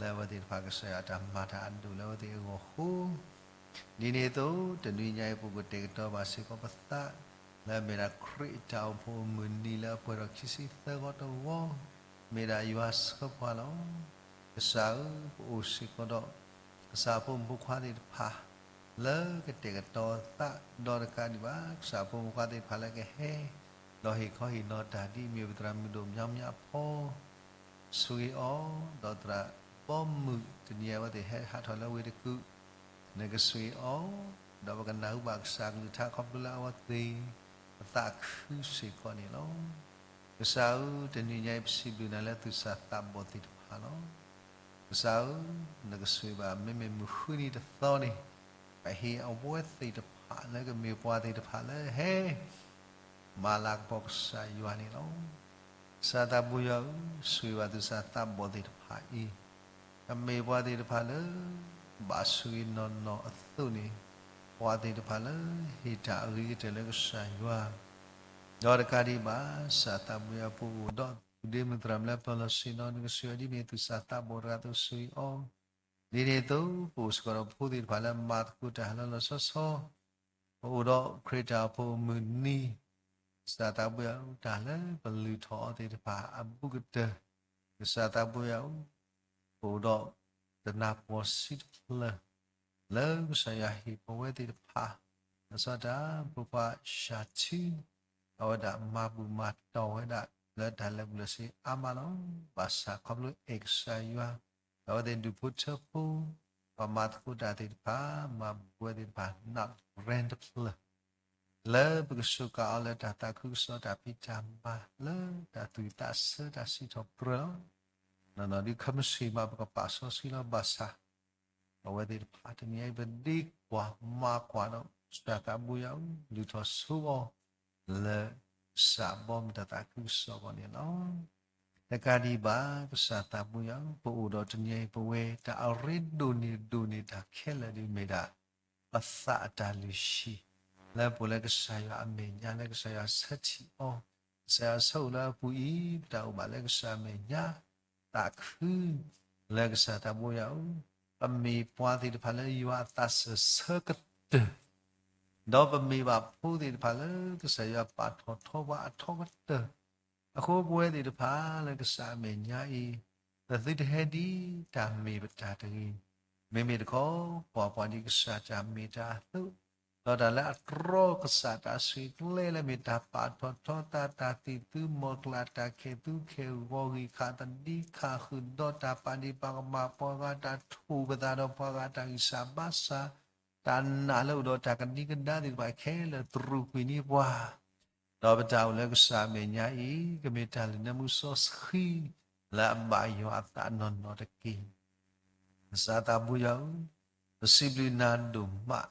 လၢအဝဲသ့ၣ်တဖၣ်ကစၢ်ယွၤအတၢ်မၤတၢ်အဒိၣ်လၢအဝဲသ့ၣ်အဂီၢ်အဃိ, ဒ်န့ၣ်အသိး တနွံညါအံၤ ပအိၣ်ကတဲာ်ကတီၤဘၣ်စ့ၢ်ကီးပသး လၢအမ့ၢ်ဒၣ်ခရံာ်အတၢ်အိၣ်ဖှိၣ်အမုၢ်နံၤလၢအပှဲၤထီၣ်ခံဆံသၢဂီၤတဂီၤ, မ့ၢ်ဒၣ်ယွၤဆှၢပှၤလီၤ. ကစၢ်ဧၢ, ပအိၣ်စ့ၢ်ကီးဒီး ကစၢ်ဖိမုၣ်ဖိခွါသ့ၣ်တဖၣ် လၢကတဲာ်ကတီၤသးဒီးတကးဒံးဘၣ် ကစၢ်ဖိမုၣ်ဖိခွါသ့ၣ်တဖၣ်လၢကဟဲ ဒီးဟ့ၣ်ခီဟ့ၣ်နီၤတၢ်ဒ်အမ့ၢ်ပသရၣ်မုၣ်ဒိၣ်မညီမညီအဖီ ဆိၣ်ဂ့ၤအီၤ, ဒီးသရၣ်ဘီမုၢ်တနံၤအံၤအဝဲသ့ၣ်ဟဲဟးထီၣ်လၢဝ့ၢ်တကူၣ်, နကဆိၣ်ဂ့ၤအီၤ, ဒီးပကနၢ်ဟူဘၣ်ကစၢ်ကလုၢ်ကထါခီဖျိလၢအဝဲသ့ၣ် ပသးခုစ့ၢ်ကီးန့ၣ်လီၤ. ကစၢ်ဧၢ, တနံၤညါအံၤပစံးဘျုးနၤလၢသူၣ်စၢ်သးဘီၣ်သ့ၣ်တဖၣ်လီၤ. ကစၢ်ဧၢ, နကဆိၣ်ဂ့ၤဘၣ် မ့မ့ၢ်မုၢ်ဃုနံၤတသီန့ၣ်, ပဟ့ၣ်အဝဲသ့ၣ်တဖၣ်လၢကမ့ၢ်ပှၤသ့ၣ်တဖၣ်လၢဟဲ မၤလၤကပီၤကစၢ်ယွၤန့ၣ်လီၤ. ကစၢ်သးဘိယွၤဧၢ, ဆိၣ်ဂ့ၤဘၣ်သူၣ်စၢ်သးဘီၣ်သ့ၣ်တဖၣ်အံၤ, ကမ့ၢ်ပှၤသ့ၣ်တဖၣ်လၢ ဘၣ်ဆိၣ်ဂ့ၤနီၢ်နီၢ်အသိးန့ၣ်, ပှၤသ့ၣ်တဖၣ်လၢဟ့ၣ်တၢ်အဂ့ၤကတၢၢ်လၢကစၢ်ယွၤ, ဒီးတကးဒံးဘၣ် ကစၢ်သးဘိယွၤ ပအိၣ်ဒီးပုၢ်ဒ့မုၣ်သရၣ်မုၣ်လၢပၢၤလီၢ်ဆ့ၣ်နီၤ နကဆိၣ်ဂ့ၤအီၤဒ်မ့ၢ်သူၣ်စၢ်သးဘီၣ်တဂၤအသိးဆိၣ်ဂ့ၤအီၤ, ဒ်န့ၣ်အသိး ပအိၣ်စ့ၢ်ကီးဒီးဖိသ့ၣ်တဖၣ်လၢမၤသကိးတၢ်လၢလီၤဆီဆီ, ပအိၣ်ဒီးခရံာ်တၢ်အိၣ်ဖှိၣ်အမုၢ်နံၤ, ကစၢ်သးဘိယွၤဧၢ, တၢ်လၢပလုၢ်ထီၣ်အီၤသ့ၣ်တဖၣ်အဘူးကတၢၢ်, ကစၢ်သးဘိယွၤဧၢ, ပအိၣ်ဒီးတနၢ်ပၢၢ်ဆံတဖျၢၣ် လၢကစၢ်ယွၤဟ့ၣ်ပဝဲသ့ၣ်တဖၣ်, လီၤဆီဒၣ်တၢ် ဖိခွါၡၤထံ, အဝဲဒၣ်မၤဘူၣ်မၤတီၢ်ဝဲဒၣ်လၢတၢ်လၢာ်ဘူၣ်လၢာ်စ့အါမးလီၤ. ဘၣ်ဆၣ်ခီဖျိအဲၣ်ကစၢ်ယွၤ, ဒီးအဝဲသ့ၣ်ဒူၣ်ဖိထၢဖိ, ပှၤမၤသကိးတၢ်သ့ၣ်တဖၣ်, မၤဘူၣ်ဝဲသ့ၣ်တဖၣ် နၢ်ရ့တဖျၢၣ် လၢပကစူးကါအီၤလၢတၢ်သးခုကစီၣ်တၢ်ဖံးတၢ်မၤ လၢတၢ်သူၣ်ဝံၣ်သးဆၢတၢ်စံးထီၣ်ပတြၢၤလီၤ. နီၢ်နီၢ်ဒုးခဲမုၢ်ဆ့ၣ်မး ပကပာ်စီဆှံလီၤ. ဘၣ်ဆၣ် ပဝဲသ့ၣ်တဖၣ်တနံၤအံၤ ပဒ့ကွၢ်မၤကွၢ်ဒီး ကစၢ်သးဘိယွၤဧၢ, လုၢ်ထီၣ်ဆိအီၤ လၢကစၢ်ဘီမုၢ်တၢ်သးခုကစီၣ်အဂီၢ်န့ၣ်လီၤ. တကးဒံးဘၣ် ကစၢ်သးဘိယွၤဧၢ, ပအိၣ်ဒီးတနံၤအံၤ ပဝဲတၢ်အရ့ဒိၣ်န့ၢ်ဒိၣ်န့ၢ်တၢ်ခဲလၢာ်ဒ်မ့ၢ်ဒၣ် ပသးအတၢ်လုၢ်ဟံၣ် လၢပအိၣ်လၢကစၢ်ယွၤအမဲာ်ညါ လၢကစၢ်ယွၤဆၢထံၣ်အီၤ, ကစၢ်ယွၤဆၢအိၣ်လၢအပူၤအံၤ ပတၢ်အိၣ်ဘၣ်လၢကစၢ်အမဲာ်ညါ သးခု လၢကစၢ်သးဘိယွၤဧၢ, ပမ့ၢ်ပှၤသ့ၣ်တဖၣ်လၢယွၤအသးစၢၢ်ဆၢကတၢၢ် ဒီးပမ့ၢ်ဘၣ်ဖိသ့ၣ်တဖၣ်လၢကစၢ်ယွၤပာ်ထီၣ်ထီပှၤအထီကတၢၢ်, အဃိပဝဲသ့ၣ်တဖၣ်လၢကစၢ်အမဲာ်ညါအံၤ, ပသုတဟဲဒ်တၢ်မ့ၢ်ပတၢ်တဂ့ၤ, မ့မ့ၢ်တခီ ပှၤပှၤဒ်ကစၢ်တၢ်မ့ၢ်တၢ်အသိး, ဒီးတၢ်လၢအတြီကစၢ်တၢ်ဆှၢကျဲလၢမ့ၢ်တၢ်ပာ်ထီၣ်ထီသး တၢ်သံၣ်သူမီၤကျၢ် တၢ်ခဲၣ်သူခဲၣ်ဂီၤ ဂံၢ်ခးသဒံခးဃုာ်ဒီးတၢ်ပာ်ဒံးပာ်ကမၣ်ပှၤဂၤ တၢ်ထိၣ်ပသးဒီးပှၤဂၤ တၢ်ဂံၢ်စၢ်ဘါစၢ် တၢ်နာ်လၢအိၣ်ဒီးတၢ်ကဒံကဒါသ့ၣ်တဖၣ်ခဲလၢာ် တရူးကွံာ်န့ၢ်ပှၤ, ဒီးပတၢ်အိၣ်လၢကစၢ်အမဲာ်ညါအံၤ ကမ့ၢ်တၢ်လုၢ်နၢမူစီဆှံ လၢအဘၣ်ယွၤအသးနီၢ်နီၢ်တက့ၢ်. ကစၢ်သးဘိယွၤဧၢ, ပစံးဘျုးနၤဒိၣ်မး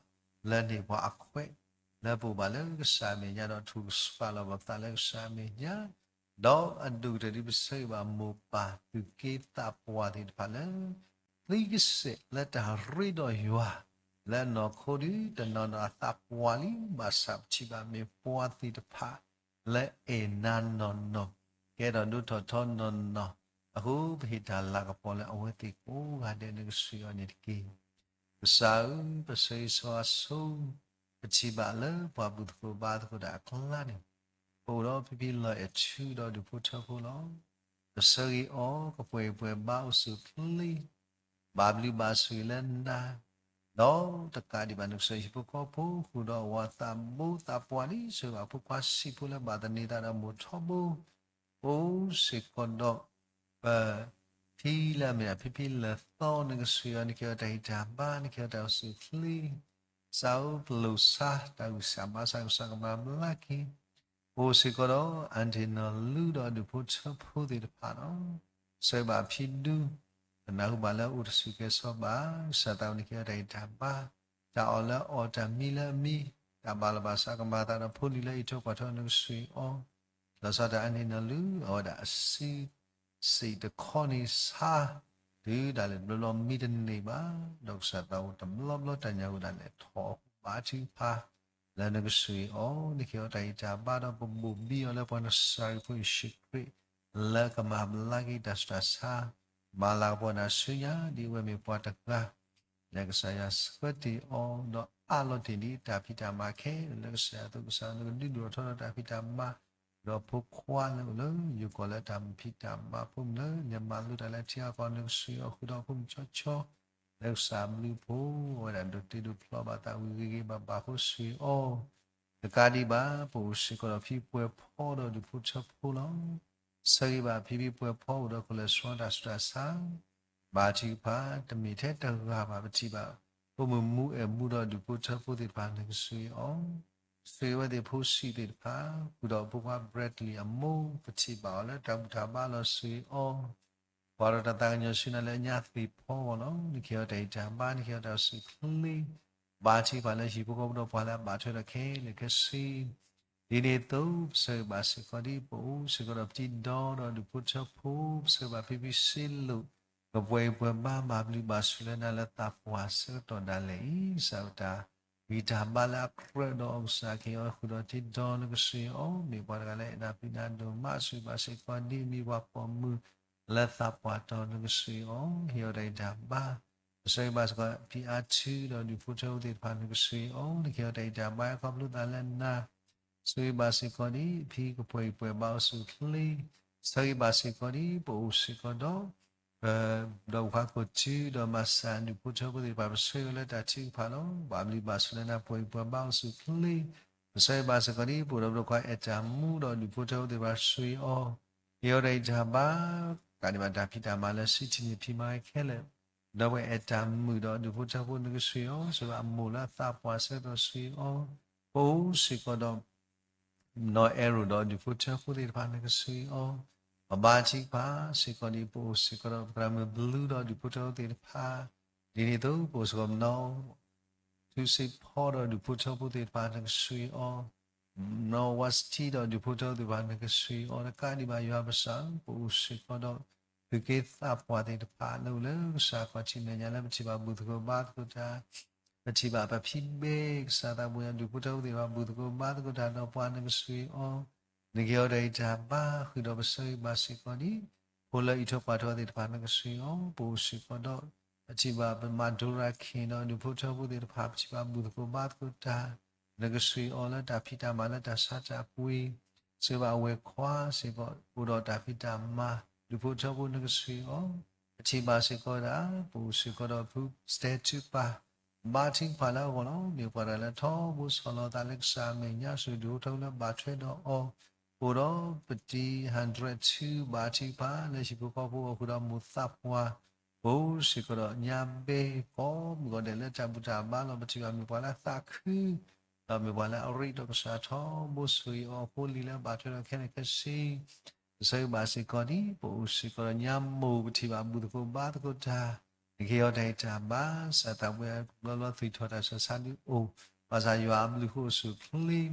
လၢန့ၢ်ပှၤအခွဲး လၢပအိၣ်ဘၣ်လၢကစၢ်အမဲာ်ညါ ဒီးထုကဖၣ်လီၤပသးလၢကစၢ်အမဲာ်ညါ, ဒီးအဒိၣ်ကတၢၢ်ဒ်ပဆၢဂ့ၤဘၣ်မိၢ်ပၢ်သူၣ်က့သးပှၢ်သ့ၣ်တဖၣ်လၢ သံကစဲးလၢတၢ်ရ့ဒီးယွၤ လၢအနီၢ်ခိဒုးတနီၤနီၤအသးပှၢ်လံ ဘၣ်ဆၣ်ပထံၣ်ဘၣ်မ့ၢ်ပှၤသ့ၣ်တဖၣ် လၢအဲၣ်နၤနီၢ်နီၢ် ကဲထီၣ်ဒိၣ်ထီၣ်ထီနီၢ်နီၢ်, အဃိပဟ့ၣ်တၢ်လၤကပီၤလၢအဝဲသ့ၣ်ကိးဂၤဒဲး နကဆှၢအီၤန့ၣ်တက့ၢ်. ကစၢ်ဧၢ, ပဆၢဂ့ၤဆၢဝါဆိ ပထံၣ်ဘၣ်လၢပှၤဘုၣ်သကိးဘါသကိးတၢ်အကျါန့ၣ်, ပအိၣ်ဒီးဖံဖံလီၤအဲၣ်ထူဒီးဒူၣ်ဖိထၢဖိလီၤ. ပဆၢဂ့ၤအီၤ ကပှဲၤပှဲၤဘါအိၣ်ဆူၣ်ချ့ ဘၣ်ဘျုးဘၣ်ဆိၣ်ဂ့ၤလၢနၤ, ဒီးတကးဒံးဘၣ် နကစၢ်ဟံၣ်ဖိဃီဖိ ဃုာ်ဒီးအဝၤသးဘိသးပှၢ်လံ ဆၢဂ့ၤဘၣ်ဖိခွါဆံးဖိလၢဘၣ်သန့ၤသးဒီးမိၢ်ထီဘိ, အိၣ်စ့ၢ်ကီးဒီး ပ ဖံလၢအမ့ၢ်ဒၣ်ဖံဖံလၢာ်သီ နကဆှၢအီၤ နကဟ့ၣ်အီၤတၢ်ဂံၢ်တၢ်ဘါ နကဟ့ၣ်အီၤတၢ်အိၣ်ဆူၣ်ချ့, ကစၢ်ဧၢ ပလိာ်စါ တၢ်ဂံၢ်စၢ်ဘါစၢ် ကစၢ်ကမၤဘျါက့ၤ အိၣ်စ့ၢ်ကီးဒီး အၣ်ထံၣ်နီၢ်လူဒီးဒူၣ်ဖိထၢဖိသ့ၣ်တဖၣ်လီၤ. ဆၢဂ့ၤဘၣ်ဖံဒူ တနၢ်ဟူဘၣ်လၢအိၣ်တဆူၣ်ကဲၤစီဘၣ်, ကစၢ်သးဝဲ နကဟ့ၣ်အီၤတၢ်ဂံၢ်တၢ်ဘါ, တၢ်အီၣ်လၢအီၣ် တၢ်မံလၢအမံ, တၢ်ဘၣ်လီၤဘၣ်စးကမၤသးဒီးဖိလံၤလၢအံးထွဲကွၢ်ထွဲ နကဆှၢအီၤ, လီၤဆီဒၣ်တၢ်အၣ်ထံၣ်နီၢ်လူ အဝဲဒၣ်အစု စံးတခီန့ၣ်ဆါ, တုၤဒၣ်လဲာ်တဘျီဘျီမံတန့ၢ်ဘၣ်, ဒီးကစၢ်သးဝဲတဘျီဘျီတၢ်ညၣ်ဝဲဒၣ်လဲာ်ထီၣ်ဘါထုကဖၣ် လၢနကဆှၢအီၤ နကဟ့ၣ်အီၤတၢ်ဂံၢ်တၢ်ဘါဒီးပဘိၣ်ဘံအီၤလၢပှၤနစၤရ့းဖိယ့ၣ်ၡူးခရံာ် လၢကမၤဘျါက့ၤတၢ်ဆူးတၢ်ဆါ, မၤလၤကပီၤနၤဆူညါ ဒ်အဝဲမ့ၢ်ပှၤတဂၤ လၢကစၢ်ယွၤဆှၢတ့ၢ်အီၤ ဒီးအးလီၤတ့ၢ်ဒ်တၢ်ဖံးတၢ်မၤခဲလၢာ်လၢကစၢ်ယွၤအသိး ကစၢ်ယွၤလၢကဒုးဒိၣ်ထီၣ်ဒီးတၢ်ဖံးတၢ်မၤ ဒီးဖိခွါလၢအိၣ်လၢယိၤကီၢ်လၢတၢ်မုၢ်ဖံးတၢ်မၤဖိမုၢ်လၢ လဲၤမၤလိတၢ်လၢထံအကီၢ် နကဆှၢအီၤဃုာ်ဒီးဖိမုၣ်ကၠီကၠီ လၢကစၢ်ဘျုးဖိ အဝဲဒၣ်ဒိးတ့ဒိးဖျီဘၣ်သးဝံၤဂ့ၤဂ့ၤဘၣ်ဘၣ်အဃိ ဆှၢအီၤ တကးဒံးဘၣ် ပအိၣ်စ့ၢ်ကီးဒီးဖံပှဲၤဖီဒီးဒူၣ်ဖိထၢဖိလီၤ. ဆၢဂ့ၤဘၣ်ဖံဖံပှဲၤဖီအိၣ်ဒီးကီၢ်လဲၤဆှီတၢ်ဆူးတၢ်ဆါ ဘါထုကဖၣ် တမ့ၢ်ထဲတဂၤဘၣ် ပထံၣ်ဘၣ် ဖိမုၣ်မူအဲၣ်မူဒီးဒူၣ်ဖိထၢဖိသ့ၣ်တဖၣ် နကဆှၢအီၤ ဆှၢဝဲသ့ၣ်ဖိဆံးသ့ၣ်တဖၣ် ဃုာ်ဒီးဖိခွါ Bradley အမိၢ် ပထံၣ်ဘၣ်အီၤလၢတၢ်ဘူၣ်တၢ်ဘါလီၤ ဆှၢအီၤ ပှၤဒီးတၢ်သးကညီၤဆူနၤလၢညါသ့ၣ်ဖီဂီၢ်လီၤ. နကဟ့ၣ်အီၤတၢ်ဂံၢ်တၢ်ဘါ နကဟ့ၣ်အီၤတၢ်အိၣ်ဆူၣ်ချ့ ဘါထုကဖၣ်လၢဟံၣ်ဖိဃီဖိဒီးပှၤလၢအဘၣ်ထွဲဒီးခဲလၢာ်ခဲဆ့ ဒ်န့ၣ်အသိး ပဆၢဂ့ၤဘၣ်စ့ၢ်ကီးဒ်ပအိၣ်စ့ၢ်ကီးဒီးပတံၤဒီဒီးဒူၣ်ဖိထၢဖိ ပဆၢဂ့ၤဘၣ်ဖံဖံစ့လိာ် ကပှဲၤအံၤပှဲၤဘါ ဘၣ်ဘျုးဘၣ်ဆိၣ်လၢနၤလၢသးပှၢ်ဆၢကတီၢ်ဒၣ်လဲာ်အံၤ ကစၢ်တၢ်ဂံၢ်တၢ်ဘါလၢအကြၢးဒီးအီၤ ကစၢ်ကဟ့ၣ်အီၤဃုာ်ဒီးတံၤဒီ နကဆှၢအီၤ မ့ၢ်ပှၤတဂၤလၢအဲၣ်နၤပျံၤနၤဒိၣ်မး ဆှၢဂ့ၤဘၣ်စ့ၢ်ကီးဒ်မ့ၢ်ပှၤပိာ်မုၣ် လၢသးပှၢ်တီၤ နကဆှၢအီၤ ဟ့ၣ်အီၤတၢ်ဂံၢ်တၢ်ဘါ ပဆၢဂ့ၤဘၣ်စ့ၢ်ကီး ဖံအါထုဒီးဒူၣ်ဖိထၢဖိသ့ၣ်တဖၣ် နကဆှၢအီၤ နကဟ့ၣ်အီၤတၢ်ဂံၢ်တၢ်ဘါအခီဖျိသးလၢနၤ ဆၢဂ့ၤဘၣ်စ့ၢ်ကီးဒ် ဖံကပှဲၤအံၤပှဲၤဘါအိၣ်ဆူၣ်ချ့ ဆၢဂ့ၤဘၣ်စ့ၢ်ကီးဒ် ပအိၣ်စ့ၢ်ကီးဒီး ဒီးပှၤခိၣ်ထံဒီးမၤစၢ်ဒူၣ်ဖိထၢဖိသ့ၣ်တဖၣ် ပဆၢဂ့ၤလၢတၢ်ထုကဖၣ်လီၤ. ဘၣ်ဘျုးဘၣ်ဆိၣ်လၢနၤ ပှဲၤအံၤပှဲၤဘါအိၣ်ဆူၣ်ချ့ ပဆၢဂ့ၤဘၣ်စ့ၢ်ကီးဒ် ပအိၣ်ဒီးပှၤအဲၣ်တၢ်မူဒီးဒူၣ်ဖိထၢဖိသ့ၣ်တဖၣ် ဆှၢအီၤ ဟ့ၣ်အီၤတၢ်ဂံၢ်တၢ်ဘါ ကးဒံးဘၣ်တၢ်ဖံးတၢ်မၤလၢ စံးထံၣ်န့ၢ်ဖံးမၤခဲလၢာ် ဒီးပှၤအဲၣ်တၢ်မုာ်ဒီးဒူၣ်ဖိထၢဖိ နကဆှၢအီၤ ဆှၢဘၣ်အမိၢ်လၢအသးပှၢ်ဆၢကတီၢ် ဆှၢအီၤ ပအိၣ်စ့ၢ်ကီးဒီး နီၢ်အဲၣ်ရိၣ်ဒီးဒူၣ်ဖိထၢဖိသ့ၣ်တဖၣ် နကဆှၢအီၤ ပဘါထုကဖၣ်စ့ၢ်ကီးဒ် ပအိၣ်စ့ၢ်ကီးဒီးပသရၣ်မုၣ်ဘျုးဒီးဒူၣ်ဖိထၢဖိသ့ၣ်တဖၣ် ဒ်န့ၣ်အသိး ပအိၣ်စ့ၢ်ကီးပနီၢ် ထူစ့ဖီဒီးဒူၣ်ဖိထၢဖိသ့ၣ်တဖၣ် နကဆှၢအီၤ နီၢ်ဝါစထံဒီးဒူၣ်ဖိထၢဖိသ့ၣ်တဖၣ် နကဆှၢအီၤတကးဒံးဘၣ် ယွၤပကစၢ်ဧၢ, ပအိၣ်စ့ၢ်ကီးဒီး သုးက့သးပှၢ်သ့ၣ်တဖၣ်လၢအိၣ်လၢကစၢ်ခီၣ်ထံးမဲာ်ညါလၢပထံၣ်ဘၣ်ဘူၣ်သကိးဘါသကိးတၢ်, ပထံၣ်ဘၣ်ပဖံဘဲကစၢ်သးဘိယွၤ ဒူၣ်ဖိထၢဖိသ့ၣ်တဖၣ် ဘူၣ်သကိးဘါသကိးတၢ်ဒီးပှၤ နကဆှၢအီၤ, နကဟ့ၣ်အီၤတၢ်ဂံၢ်တၢ်ဘါဃုာ်ဒီး ပဆၢဂ့ၤဘၣ်စ့ၢ်ကီးန့ၣ် ဖိလၢအံးထွဲကွၢ်ထွဲသ့ၣ်တဖၣ် နကဆှၢအီၤ, ပအိၣ်စ့ၢ်ကီးဒီး ပထံၣ်ဘၣ်ပမၤဒိရၤခ့ၣ်ဒီးဒူၣ်ဖိထၢဖိသ့ၣ်တဖၣ် ပထံၣ်ဘၣ်ဘူၣ်သကိးဘါသကိးတၢ်, နကဆှၢအီၤလၢတၢ်ဖံးတၢ်မၤလၢတၢ်ဆါတၢ်ပှ့ၤ, စၢၤဘၣ်အဝဲၢ်ခွါစ့ၢ်ကီး အိၣ်ဒီးတၢ်ဖံးတၢ်မၤ, ဒူၣ်ဖိထၢဖိ နကဆှၢအီၤ, ပထံၣ်ဘၣ်စ့ၢ်ကီးဒၣ် ပအိၣ်စ့ၢ်ကီးဒီးဖုစတဲထူပၢ် ဘါထုကဖၣ်လၢအဂီၢ်လီၤ. မ့ၢ်ပှၤတဂၤလၢထီဘိဆီၣ်လီၤသးလၢကစၢ်အမဲာ်ညါ စူၣ်ဒူၣ်ဖိထၢဖိလၢဘၣ်ထွဲဒီးအီၤ, အိၣ်ဒီးပတံၤ hundred two ဘါထုကဖၣ် လၢဟံၣ်ဖိဃီဖိအဃုာ်ဒီးမိၢ်သးပှၢ်, ပအိၣ်စ့ၢ်ကီးဒီးညါဘဲ ကိးမုၢ်ဂီၤဒဲးလၢတၢ်ဘူၣ်တၢ်ဘါလီၤ. ပထံၣ်ဘၣ်မ့ၢ်ပှၤလၢသးခု ဒီးမ့ၢ်ပှၤလၢအရ့ဒီးကစၢ်ထီဘိ ဆိၣ်ဂ့ၤအီၤအဖိအလံၤလၢဘၣ်ထွဲဒီးခဲလၢာ်ခဲဆ့ ပဆၢဂ့ၤဘၣ်စ့ၢ်ကီးန့ၣ် ပအိၣ်စ့ၢ်ကီးဒီးညါမိၢ် ပထံၣ်ဘၣ်ဘူၣ်သကိးဘါသကိးတၢ်, နကဟ့ၣ်အီၤတၢ်ဂံၢ်တၢ်ဘါ, ကစၢ်သးဘိယွၤ ဘျီဘျီသွံၣ်ထီၣ်တၢ်ဆၢဆါဒုအိၣ်, ဘၣ်ဆၣ်ယွၤအဘျုးဃိအိၣ်ဆူၣ်ချ့,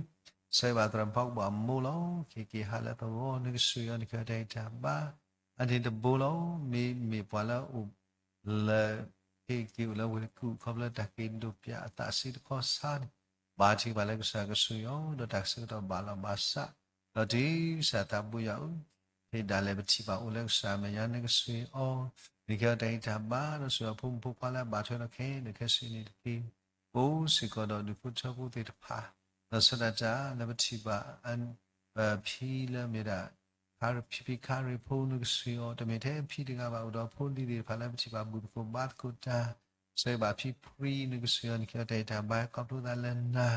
ဆၢဂ့ၤဘၣ်သရၣ်မုၣ်ဖီကဘီၣ်အမိၢ်လီၤ. ခဲက့ၤဟးလၢသဝီ နကဆှၢအီၤ နကဟ့ၣ်အီၤတၢ်ဂံၢ်တၢ်ဘါ, အန့ၣ်တဘိလီၤ. မ့မ့ၢ်ပှၤလၢအအိၣ် လၢ ဟ့ၣ်က့ၤအိၣ်လၢဝ့ၢ်တကူၣ် ခီဖျိတၢ်က့ၤဒိၣ်ပၠးအသးစ့တခီစါန့ၣ်, ဘါထုကဖၣ်လၢကစၢ်ကဆှၢအီၤ ဒီးတၢ်ဆၢကတီၢ်ဘၣ်လီၤဘၣ်စး, ဒီးတုၤကစၢ်သးဘိယွၤဧၢ, ဖဲဒၣ်လဲာ်ပထံၣ်ဘၣ်အိၣ်လၢကစၢ်အမဲာ်ညါ နကဆှၢအီၤ, နကဟ့ၣ်အီၤတၢ်ဂံၢ်တၢ်ဘါ ဒီးဆှၢအဖိမုၣ်ဖိခွါလၢအဘၣ်ထွဲဒီးခဲလၢာ်ခဲဆ့န့ၣ်တက့ၢ်. ပအိၣ်စ့ၢ်ကီးဒီးဒူၣ်ဖိထၢဖိသ့ၣ်တဖၣ်, လီၤဆီဒၣ်တၢ်လၢပထံၣ်ဘၣ် ပဖံလၢမ့ၢ်ဒၣ် ဖံဖံခါရ့ၣ်ဖိ နကဆှၢအီၤ, တမ့ၢ်ထဲဖံတဂၤဘၣ် အိၣ်ဒီးဖိလံၤသ့ၣ်တဖၣ်လၢပထံၣ်ဘၣ်ဘူၣ်သကိးဘါသကိးတၢ်, ဆၢဂ့ၤဘၣ်ဖံဖှံ နကဆှၢအီၤ နကဟ့ၣ်အီၤတၢ်ဂံၢ်တၢ်ဘါ ခီဖျိသးလၢနၤ,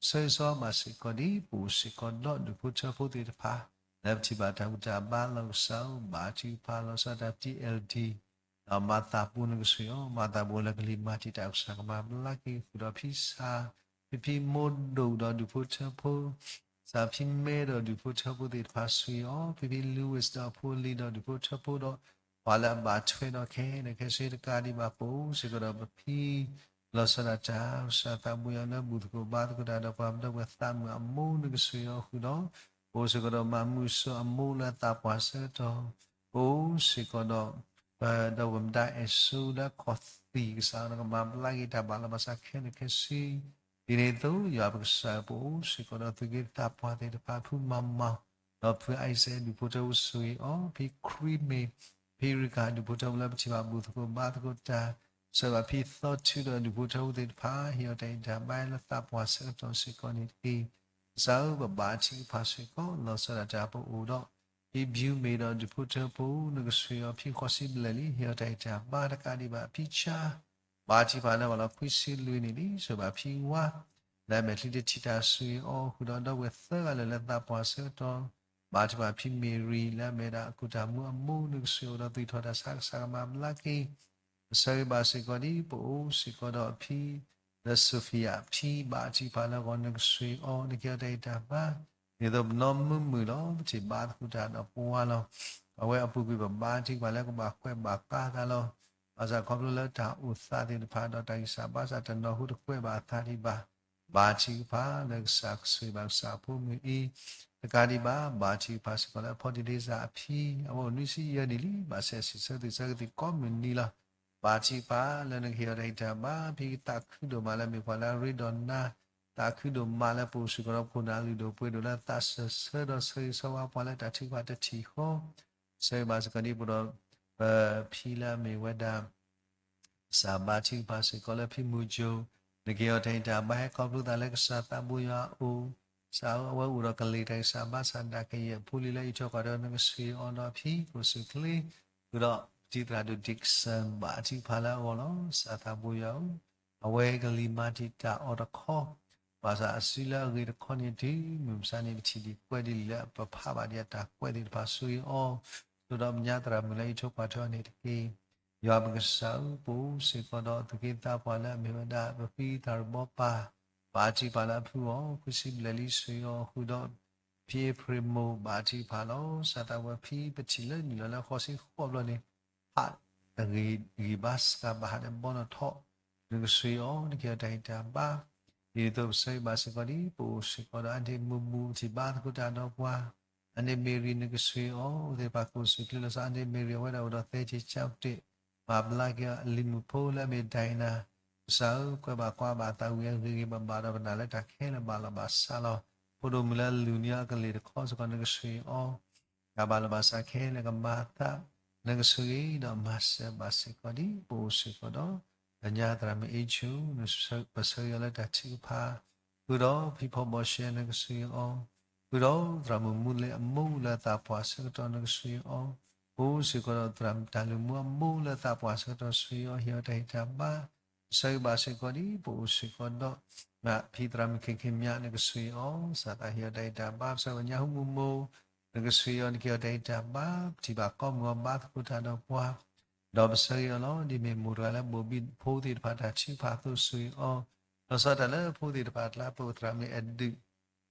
ဆၢဂ့ၤဆၢဝါဘၣ်စ့ၢ်ကီးဒ် ပအိၣ်စ့ၢ်ကီးဒီးဒူၣ်ဖိထၢဖိသ့ၣ်တဖၣ် လၢပထံၣ်ဘၣ်တၢ်ဘူၣ်တၢ်ဘါလီၤကစၢ်ဧၢ, ဘါထုကဖၣ်လီၤဆီဒၣ်တၢ် T L D ဒီးမၤသးပူၤ နကဆှၢအီၤ, မၤသးပူၤလၢကလံၤမၤတံာ်တာ် ကစၢ်ကမၤဘျါက့ၤဃုာ်ဒီးဖံစၢ်, ဖံဖံမိၢ်ဒိၣ်ဒီးဒူၣ်ဖိထၢဖိ, စၢ်ဖံမဲဒီးဒူၣ်ဖိထၢဖိသ့ၣ်တဖၣ် ဆှၢအီၤ, ဖံဖံ Louis ဒီးအဖိအလံၤဒီးဒူၣ်ဖိထၢဖိဒီး ပှၤလၢအဘၣ်ထွဲဒီးခဲလၢာ်ခဲဆ့တကးဒံးဘၣ် ပအိၣ်စ့ၢ်ကီးဒီးပဖံ လီၤဆီဒၣ်တၢ် ကစၢ်သးဘိယွၤလၢဘူၣ်သကိးဘါသကိးတၢ်ဒီးပှၤ ပဒီပုၢ်ဝဲၢ်သးမုာ်အမိၢ် နကဆှၢအီၤဃုာ်ဒီး ပအိၣ်စ့ၢ်ကီးဒီးမၤမုာ်စိၤအမိၢ်လၢသးပှၢ်ဆၢကတီၢ်, ပအိၣ်စ့ၢ်ကီးဒီး ပဒီပုၢ်ဝဲၢ်မတၤအဲၣ်စိလၢခီၣ်သံၣ် ကစၢ်နကမၤဘျါက့ၤတၢ်ဘၣ်လီၤဘၣ်စးခဲလၢာ်ခဲဆ့, ဒ်န့ၣ်အသိး ယွၤပကစၢ်ဧၢ ပအိၣ်စ့ၢ်ကီးဒီးသုးက့သးပှၢ်သ့ၣ်တဖၣ် ဖုမၤမၤ ဒီးဖုအံၤစဲး ဒူၣ်ဖိထၢဖိ ဆှၢအီၤ, ဖံခရံမ့ၢ် ဖံရံကၤ ဒူၣ်ဖိထၢဖိလၢပထံၣ်ဘၣ်ဘူၣ်သကိးဘါသကိးတၢ်, ဆှၢဘၣ်ဖံသီထုဒီးဒူၣ်ဖိထၢဖိသ့ၣ်တဖၣ် ဟ့ၣ်အီၤတၢ်ဂံၢ်တၢ်ဘါလၢသးပှၢ်ဆၢကတီၢ်စ့ၢ်ကီးန့ၣ်တက့ၢ်. ကစၢ်ဧၢ ပဘါထုကဖၣ်စ့ၢ်ကီး လီၤဆီဒၣ်တၢ်ပအိၣ်ဒီး ဖံဘျုးမ့ၢ်ဒီးဒူၣ်ဖိထၢဖိ နကဆှၢအီၤ ဖံဃီစံဘျဲၣ်လံ ဟ့ၣ်အီၤတၢ်ဂံၢ်တၢ်ဘါတကးဒံးဘၣ် ဖံဆၣ် ဘါထုကဖၣ်လၢပှၤလီၤခွံဆံလွံၢ်နံၣ်လံ ဆှၢဘၣ်ဖံဝါ လၢအမဲာ်ချံတထံၣ်တၢ် ဆှၢအီၤဃုာ်ဒီးဒီပုၢ်ဝဲၢ်သၢဂၤလၢာ်လၢသးပှၢ်ဆၢကတီၢ်, ဘါထုကဖၣ်ဖံမ့ၢ်ရံ လၢအမ့ၢ်ဒၣ်အကူၣ်တၢ်မူအမိၢ် နကဆှၢအီၤဒီးသွံၣ်ထီၣ်တၢ်ဆါ ကစၢ်ကမၤဘျါက့ၤ ပဆၢဂ့ၤဘၣ်စ့ၢ်ကီးဒ် ပအိၣ်စ့ၢ်ကီးဒီးအဖံ လၢ Sophia ဖံ ဘါထုကဖၣ်လၢအဂီၢ် နကဆှၢအီၤ နကဟ့ၣ်အီၤတၢ်ဂံၢ်တၢ်ဘါ, ဒ်သိးပနီၢ်မုာ်မုာ်လီၤ ပထံၣ်ဘါသကိးတၢ်ဒီးပှၤလီၤ. အဝဲအပူၤကွံာ်ပဘါထုကဖၣ်လၢကဘၣ်ကွဲးဘၣ်ဃးသးလီၤ. ဘၣ်ဆၣ်ခီဖျိလၢတၢ်အိၣ်သးသ့ၣ်တဖၣ်ဒီးတၢ်ဂံၢ်စၢ်ဘါစၢ်တနီၤဟူတကွဲးဘၣ်အသးဒံးဘၣ် ဘါထုကဖၣ်လၢကစၢ်ကဆိၣ်ဂ့ၤဘၣ်ကစၢ်အဖိမုၣ်အံၤ, တကးဒံးဘၣ် ဘါထုကဖၣ်စ့ၢ်ကီးလၢအဖီတံၢ်လံစၢ်အဖံ အဝဲအိၣ်နွံဆံယဲၢ်နံၣ်လံ ဘၣ်ဆဲးစံးဆၢသွံၣ်ဆၢကသံၣ်ကိးမုၢ်နံၤလီၤ. ဘါထုကဖၣ်လၢနကဟ့ၣ်အီၤတၢ်ဂံၢ်တၢ်ဘါ ဖံသးခုဒိၣ်မးလၢမ့ၢ်ပှၤလၢအရ့ဒီးနၤ, သးခုဒိၣ်မးလၢပအိၣ်စ့ၢ်ကီးဒီးခိၣ်နၢ်လုၢ်ဒိၣ်ပှ့ၤဒိၣ်လၢသးစၢၢ်ဆၢဒီးဆၢဂ့ၤဆၢဝါပှၤလၢတၢ်ထုကဖၣ်တထံၣ်ဃီ ဆၢဂ့ၤဘၣ်စ့ၢ်ကီးဒ်ပဒီး ပဖံလၢအမ့ၢ်ဝဲဒၣ် ကစၢ်ဘါထုကဖၣ်စ့ၢ်ကီးလၢဖံမူကၠိ, နကဟ့ၣ်အီၤတၢ်ဂံၢ်တၢ်ဘါဟဲခီဖျိသးလၢကစၢ်သးဘိယွၤအအိၣ်, ကစၢ်ဧၢ အဝဲအိၣ်ဒီးကလံၤတၢ်ဂံၢ်စၢ်ဘါစၢ်ဒၣ်ကယဲၢ် ဖိလံၤလၢအံးထွဲကွၢ်ထွဲ နကဆှၢအီၤဒီးအဖံအိၣ်ဆူၣ်ချ့, ဃုာ်ဒီးပတံၤသရၣ်ဒိၣ် Dixon ဘါထုကဖၣ်လၢအဂီၢ်လီၤ. ကစၢ်သးဘိယွၤဧၢ, အဝဲကလံၤမၤတံာ်တာ်အီၤတခီ ဘၣ်ဆၣ်အစုလၢအဂ့ၤတခီန့ၣ်တုၤ မုၢ်မဆါန့ၣ် ပထံၣ်ဒံးကွဲးဒံးလံလၢအပဖးဘၣ်ဒံးအတၢ်ကွဲးသ့ၣ်တဖၣ် ဆိၣ်ဂ့ၤအီၤ, ဆိၣ်ဒီးပညါသရၣ်မုၣ်လၢအံးထွဲကွၢ်ထွဲအီၤန့ၣ်တက့ၢ်. ယွၤပကစၢ်ဧၢ, ပအိၣ်စ့ၢ်ကီးဒီးသုးက့သးပှၢ်လၢအမ့ၢ်ဝဲဒၣ် ပဖံသးရဘီပၢ်, ဘါထုကဖၣ်လၢအဖုအီၤ ခွံဆံဘျဲၣ်လံ ဆိၣ်ဂ့ၤအီၤဃုာ်ဒီး ဖံအ့ဖြ့ၣ်မိၢ် ဘါထုကဖၣ်လီၤ. စၢ်သးဝဲဖံပထံၣ်လၢနုာ်လီၤလၢဃိးဆံဃိးဘျီန့ၣ် ဟးတဂ့ၤဂံၢ်ဘါစှၤဘၣ် ဟးဒီးဘီနီၣ်ထီၣ်, နကဆှၢအီၤ နကဟ့ၣ်အီၤတၢ်ဂံၢ်တၢ်ဘါ ဒ်န့ၣ်အသိးပဆၢဂ့ၤဘၣ်စ့ၢ်ကီးဒ် ပအိၣ်စ့ၢ်ကီးဒီး Aunty မူးမူး ထံၣ်ဘါသကိးတၢ်ဒီးပှၤ Aunty Mary နကစၢ်ယွၤအီၤ အိၣ်သ့ၣ်တဖၣ်ကိးစ့ၢ်ကီးလၢစီၤ Aunty Mary အဝဲဒၣ်အိၣ်ဒီးသၢဆံ ကၠီၣ်တဲၣ် မၤဘျါက့ၤအီၤ အလံၤမုၣ်ဖိလၢအမ့ၢ် Diana ကစၢ်ဧၢ ကွဲးဘၣ်ကွၢ်ဘၣ်သးဝံၤအဂ့ၤဂ့ၤဘၣ်ဘၣ်ဒီးပနာ်လၢတၢ်ခဲလၢာ်ဘၣ်လီၤဘၣ်စးလီၤ. ဖိဒိၣ်မုၣ်လၢအလုၢ်န့ၢ်အီၤအကလ့ၢ်တခီစ့ၢ်ကီး နကစၢ်ယွၤအီၤ တၢ်ဘၣ်လီၤဘၣ်စးခဲလၢာ်ကမၤအသး နကဆိၣ်ဂ့ၤဒီးမၤစၢၤဘၣ်စ့ၢ်ကီးဒ် ပအိၣ်စ့ၢ်ကီးဒီး ပညါသရၣ်မုၣ်အ့ၣ်ဆူၣ် ပဆၢဂ့ၤအီၤလၢတၢ်ထုကဖၣ် ဃုာ်ဒီးဖံဖီဘီၣ်ရှဲ နကစၢ်ယွၤအီၤ, ဃုာ်ဒီးသရၣ်မုၣ်မူးလ့အမိၢ်လၢအသးပှၢ်ဆၢကတီၢ် နကစၢ်ယွၤအီၤ, ပအိၣ်စ့ၢ်ကီးဒီးသရၣ်မုၣ်တၢ်လုၢ်မူအမိၢ်လၢအသးပှၢ်ဆၢကတီၢ် နကစၢ်ယွၤအီၤ ဟ့ၣ်အီၤတၢ်ဟ့ၣ်တၢ်ဘါ ပဆၢဂ့ၤဘၣ်စ့ၢ်ကီးဒ် ပအိၣ်စ့ၢ်ကီးဒီး ဖံသရၣ်မုၣ်ခ့ခ့မၠး နကစၢ်ယွၤအီၤ စးသးဟ့ၣ်အီၤတၢ်ဟ့ၣ်တၢ်ဘါ ပဆၢဂ့ၤညါဟူမူမူ နကစၢ်ယွၤအီၤ နကဟ့ၣ်အီၤတၢ်ဟ့ၣ်တၢ်ဘါ ထံၣ်ဘၣ်ကီမုၢ်အီၤ ဘါသကိးတၢ်ဒီးပှၤ ဒီးပဆၢဂ့ၤအီၤလီၤ. ဒ်မ့ၢ်မိၢ်တဂၤလၢဘိၣ်ဘံဖိသ့ၣ်တဖၣ်တၢ်ထုကဖၣ်အသိး စၢ်ယွၤအီၤ လီၤဆီဒၣ်တၢ်လၢဖိသ့ၣ်တဖၣ်အကျါ ပသရၣ်မုၣ်အဲၣ်ဒုး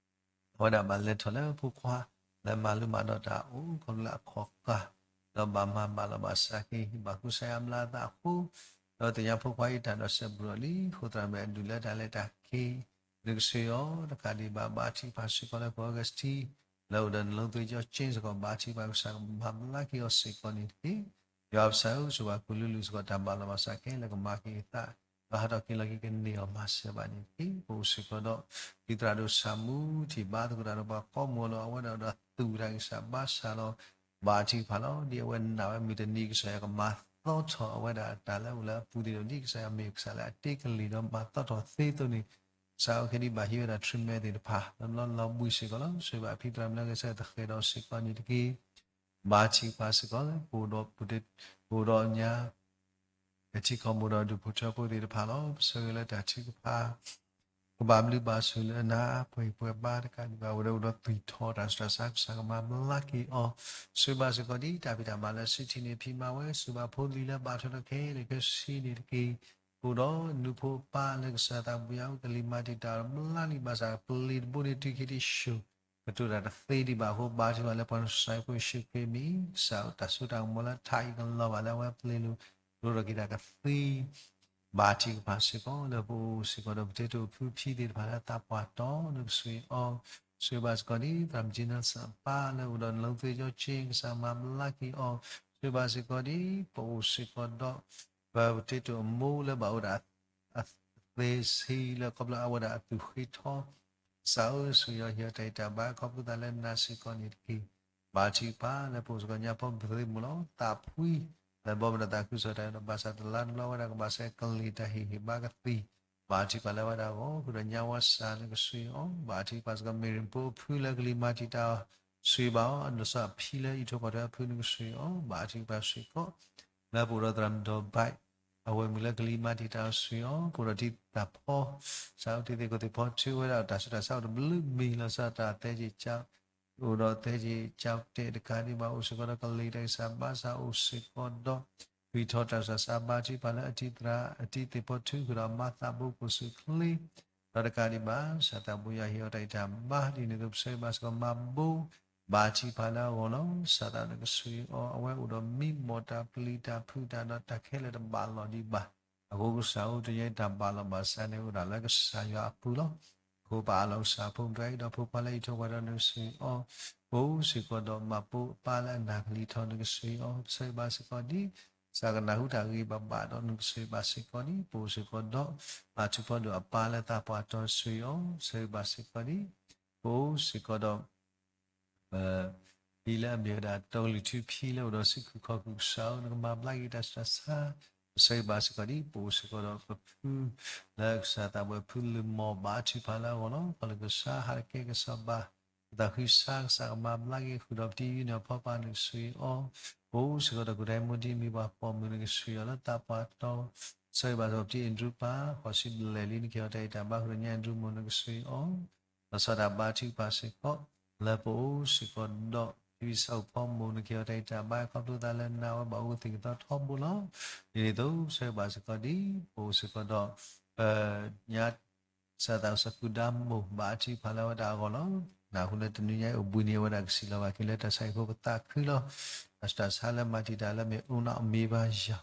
အဝဲဒၣ်ဘၣ်လဲၤထီၣ်လၢဖိခွါ လၢမၤလိမၤဒိးတၢ်အိၣ် ခီဖျိလၢအခီၣ်ကၢ် ဒီးဘၣ်မၤဘၣ်လီၤဘၣ်စးက့ၤ ဘၣ်ကူစါယါဘျါအသးအဃိ ဒီးသ့ၣ်ညါဖိခွါအံၤတၢ်ဒီးစဲးဘူးဒီးလံ ဃိသရၣ်မုၣ်အဲၣ်ဒုးလၢတၢ်လဲၤတၢ်က့ၤ နကစၢ်ယွၤအီၤ တကးဒံးဘၣ် ဘါထုကဖၣ်စ့ၢ်ကီးလၢဖိအီကစတံ လၢအိၣ်ဒီးနလီသုကၠီက့စ့ၢ်ကီး ဘါထုကဖၣ်ကစၢ်ကမၤဘျါက့ၤအီၤစ့ၢ်ကီးန့ၣ်တက့ၢ်. ယွၤပစၢ်ဧၢ စူၢ်ဘၣ်ကူးလူၤလူၤစ့ၢ်ကီး တၢ်ဘၣ်လီၤဘၣ်စးခဲလၢာ်ကမၤက့ၤအသး ဒီးဟးထီၣ်က့ၤလီၤက့ၤကန့ၢ်အီၤမၤစၢၤဘၣ်န့ၣ်တက့ၢ်. ပအိၣ်စ့ၢ်ကီးဒီး ဖံသရၣ်ဒိၣ်ဆၣ်မူ ထံၣ်ဘါသကိးတၢ်ဒီးပှၤကီမုၢ်အီၤလီၤ အဝဲဒၣ်အိၣ်ဒီးသူၣ်တၢ်ဂံၢ်စၢ်ဘါစၢ်လီၤ ဘါထုကဖၣ်လီၤ. ဒ်အဝဲနာ်ဝဲမုၢ်တနံၤ ကစၢ်ယွၤကမၤသီထီၣ်အဝဲဒၣ်တၢ်လၢအိၣ်လၢအပူၤသ့ၣ်တဖၣ် ဒ်ကစၢ်ယွၤမ့ၢ်ကစၢ်လၢအတ့ကလံၤဒီးမၤသီထီၣ်သ့အသိးန့ၣ် ကစၢ်အီၤခဲဒံးဘၣ်ဟ့ၣ်ဝဲဒၣ် treatment သ့ၣ်တဖၣ် လီၤဘှံးစ့ၢ်ကီးလီၤ. ဆိၣ်ဂ့ၤဘၣ်ဖံသရၣ်မုၣ်လၢကစၢ်ယွၤတဃဲၤဒီးစ့ၢ်ကီးန့ၣ်တက့ၢ်. ဘါထုကဖၣ်စ့ၢ်ကီးလၢ ပအိၣ်ဒီးညါ ပထံကီၢ်မိၢ်ဒီးဒူၣ်ဖိထၢဖိသ့ၣ်တဖၣ်လီၤ. ပဆၢဂ့ၤလၢတၢ်ထုကဖၣ် ကဘၣ်ဘျုးဘၣ်ဆိၣ်လၢနၤ ပှဲၤပှဲၤဘါတကးဒံးဘၣ် အဝဲဒၣ်အိၣ်ဒီးသွံၣ်ထီၣ်တၢ်ဆူးတၢ်ဆါ ကစၢ်ကမၤဘျါက့ၤအီၤ ဆိၣ်ဂ့ၤဘၣ်စ့ၢ်ကီးဒ်တၢ်ဖံးတၢ်မၤလၢစုထံၣ်န့ၣ် ဖံးမၤဝဲ ဆိၣ်ဂ့ၤဘၣ်ဖိလံၤလၢဘၣ်ထွဲဒီးခဲလၢာ်ခဲဆ့န့ၣ်တက့ၢ်. ပအိၣ်ဒီးနူဖိအပၢ်လၢကစၢ်သးဘိယွၤအိၣ်ကလံၤမၤတံာ်တာ်ဘျါလံဘၣ်ဆၣ် ပျ့ၤတဘိန့ၣ်တုၤခံတဆူၣ် ကတိၤတၢ်တသ့ဒံးဘၣ်အဃိ ဘါထုကဖၣ်လၢပှၤနဆှၢဖိယ့ၣ်ၡူးခရံာ်မံၤ ကစၢ်တၢ်စိတၢ်ကမီၤလၢထးအံၤကလီၤဘၣ်လၢအဝဲပျ့ၤလိာ် လိၤထီၣ်က့ၤတၢ်ကသ့ ဘါထုကဖၣ်စ့ၢ်ကီးလၢပအိၣ်စ့ၢ်ကီးဒီး ပတဲတအိၣ်ဖုဖံသ့ၣ်တဖၣ်လၢသးပှၢ်တီ နကဆိၣ်ဂ့ၤအီၤ ဆိၣ်ဂ့ၤဘၣ်စ့ၢ်ကီးဒ် သရၣ်မုၣ်ကၠံနၢ်စၢ်ပၢ်လၢအိၣ်ဒီးနလီသုကၠီက့ ကစၢ်မၤဘျါက့ၤအီၤ ဆိၣ်ဂ့ၤဘၣ်စ့ၢ်ကီးဒ် ပအိၣ်စ့ၢ်ကီးဒီး ပတဲတအိၣ်အမိၢ်လၢဘၣ်အိၣ်ဒၣ် အသ့ဆံးလၢခီဖျိအဝဲဒၣ်အသူၣ်ဃ့ထီ ကစၢ်ဧၢ ဆိၣ်ဂ့ၤအီၤဟ့ၣ်အီၤတၢ်ဟ့ၣ်တၢ်ဘါခီဖျိသးလၢနၤစ့ၢ်ကီးန့ၣ်တက့ၢ်. ဘါထုကဖၣ်လၢပအိၣ်စ့ၢ်ကီးညါဖီမုၢ်သ့ၣ်မုၢ်လီၤ သးဖှံ လၢဘီမုၢ်ဒီးသးခုကစီၣ်တၢ်ဒီးဘၣ်ဆၣ်တလါတဘျီဝဲဒၣ်ကဘၣ်ဆဲးကလံၤတၢ်ဟ့ၣ်ဂံၢ်ဘါကသံၣ် ဘါထုကဖၣ်လၢဝဲဒၣ်အဂီၢ် ဃုာ်ဒီးညါဝါစၢ်နကဆိၣ်ဂ့ၤအီၤ ဘါထုကဖၣ်စ့ၢ်ကီး မ့ၢ်ရ့ၣ်ဖိအဖုလၢကလံၤမၤတံာ်တာ် ဆိၣ်ဂ့ၤဘၣ်အီၤ အနီၢ်ကစၢ်ဖံလၢအံးထွဲကွၢ်ထွဲအဖုနကဆိၣ်ဂ့ၤအီၤ ဘါထုကဖၣ်စ့ၢ်ကီး လၢပအိၣ်ဒီးသရၣ်မုၣ်ဒီးဘၣ် အဝဲမုၣ်လၢကလံၤမၤတံာ်တာ်ဆိၣ်ဂ့ၤအီၤ ပအိၣ်ဒီးထံသးဖီ စးထီၣ်ထံသ့ၣ်ကီၢ်သ့ၣ်ဖီထုဝဲဒၣ်တၢ်ဆူးတၢ်ဆါအိၣ်တဘျုးမံၤလီၤ စးထီၣ်သၢက့ၤ အိၣ်ဒီးသၢက့ၤကၠီတဲာ်တကးဒံးဘၣ် အိၣ်စ့ၢ်ကီးဒီးကလံၤတၢ်ဂံၢ်စၢ်ဘါစၢ် အိၣ်စ့ၢ်ကီးဒီး သွံၣ်ထီၣ်တၢ်ဆူးတၢ်ဆါ ဘါထုကဖၣ်လၢအထံသရၣ် အထံသ့ၣ်ဖီထု ဃုာ်ဒီးအမါသးဘိကိၣ်စူၣ်ချ့ ဒီးတကးဒံးဘၣ် ကစၢ်သးဘိယွၤဟ့ၣ်အီၤတၢ်ဂံၢ်တၢ်ဘါ ဒ်န့ၣ်အသိးပဆၢဂ့ၤဘၣ်စ့ၢ်ကီးမါဘိ ဘါထုကဖၣ်လၢအဂီၢ်လီၤ. ကစၢ်သးနကဆိၣ်ဂ့ၤအီၤ အဝဲအိၣ်ဒီးမံမီၢ်တၢ်ပျံၤတၢ်ဖုးတၢ်ဒီးတၢ်ခဲလၢာ်တဘၣ်လီၤဒံးဘၣ် အဃိကစၢ်ဧၢ တနံၤအံၤတၢ်ဘၣ်လီၤဘၣ်စးန့ၣ်အိၣ်ဒၣ်လၢကစၢ်ယွၤအပူၤလီၤ. အဃိပအးလီၤကစၢ်ဖိမုၣ်တဂၤအံၤဒီးဖိခွါလၢအံးထွဲကွၢ်ထွဲနကဆိၣ်ဂ့ၤအီၤ ပအိၣ်စ့ၢ်ကီးဒီးမါဘိအပၢ်လၢအနၢ်ကလံၤထီၣ်နကဆိၣ်ဂ့ၤအီၤ ပဆၢဂ့ၤဘၣ်စ့ၢ်ကီးဒ် ကစၢ်ကနၢ်ဟူတၢ်ဂ့ၤဘၣ်ဘၣ်ဒီးနကဆိၣ်ဂ့ၤဘၣ်စ့ၢ်ကီးဒ် ပအိၣ်စ့ၢ်ကီးဒီး ဘါထုကဖၣ်ဒိၣ်အပၢ်လၢသးပှၢ်တီနကဆိၣ်ဂ့ၤအီၤ ပဆၢဂ့ၤဘၣ်စ့ၢ်ကီးဒ် ပအိၣ်စ့ၢ်ကီးဒီး ဖံလၢအမ့ၢ်ဝဲဒၣ် တီကလုၢ်ထူဖံလၢအိၣ်ဒီးစုခိၣ်ခီၣ်ခိၣ်ကစၢ်ဧၢ နကမၤဘျါက့ၤတၢ်ဆူးတၢ်ဆါ ပဆၢဂ့ၤဘၣ်စ့ၢ်ကီးဒ် ပအိၣ်စ့ၢ်ကီးဒီးပဖု လၢကစၢ်သးဘိဖုလၢမီၢ်ဘါထုကဖၣ်လၢအဂီၢ်လီၤ. ပှၤလၢကစၢ်ဟးတကဲကစီၣ်ဘၣ် ပသးခုစါကစၢ်ကမၤဘျါက့ၤဃုာ်ဒီးပတံၤယုၢ်န့ၢ်အဖီပာ်နကဆိၣ်ဂ့ၤအီၤ ပအိၣ်စ့ၢ်ကီးဒီးကူၣ်တၢ်မူဒံးမံၤပှၤပိာ်မုၣ်နကဆိၣ်ဂ့ၤအီၤလၢသးပှၢ်တီ ဆၢဂ့ၤဘၣ်စ့ၢ်ကီးပတံၤအ့ၣ်ဒြူပၢ် ဃိးဆံဘျဲၣ်လံ နကဟ့ၣ်အီၤတၢ်ဂံၢ်တၢ်ဘါ ဃုာ်ဒီးညါအ့ၣ်ဒြူမိၢ်နကဆိၣ်ဂ့ၤအီၤ လီၤဆီဒၣ်တၢ်ဘါထုကဖၣ်စ့ၢ်ကီး လၢပအိၣ်စ့ၢ်ကီးဒီး ဖံဖံဆၣ်ဖိမုၣ် နကဟ့ၣ်အီၤတၢ်ဂံၢ်တၢ်ဘါ ခီဖျိသးလၢနၤဝဲဘၣ်အိၣ်ကသံၣ်ကသီထီဘိလီၤ. ဒ်န့ၣ်အသိး ဆၢဂ့ၤဘၣ်စ့ၢ်ကီးဒ် ပအိၣ်စ့ၢ်ကီးဒီး ပညါ ကစၢ်သးစီဆှံကူၣ်ဒါမိၢ် ဘါထုကဖၣ်လၢအဝဲဒၣ်အဂီၢ်လီၤ. နၢ်ဟူလၢတနွံညါအံၤအိၣ်ဘှံးနံၤ အဝဲဒၣ်ကစံၣ်လီၤဘၣ်က့ၤလၢတၢ်ဆါဟံၣ်ဖိပသးခုလီၤ. တၢ်ဆူးတၢ်ဆါလၢမၤတံာ်တာ်လၢမ့ၢ်အိၣ်နီၣ်အမ့ၢ်ဘၣ်ယၤ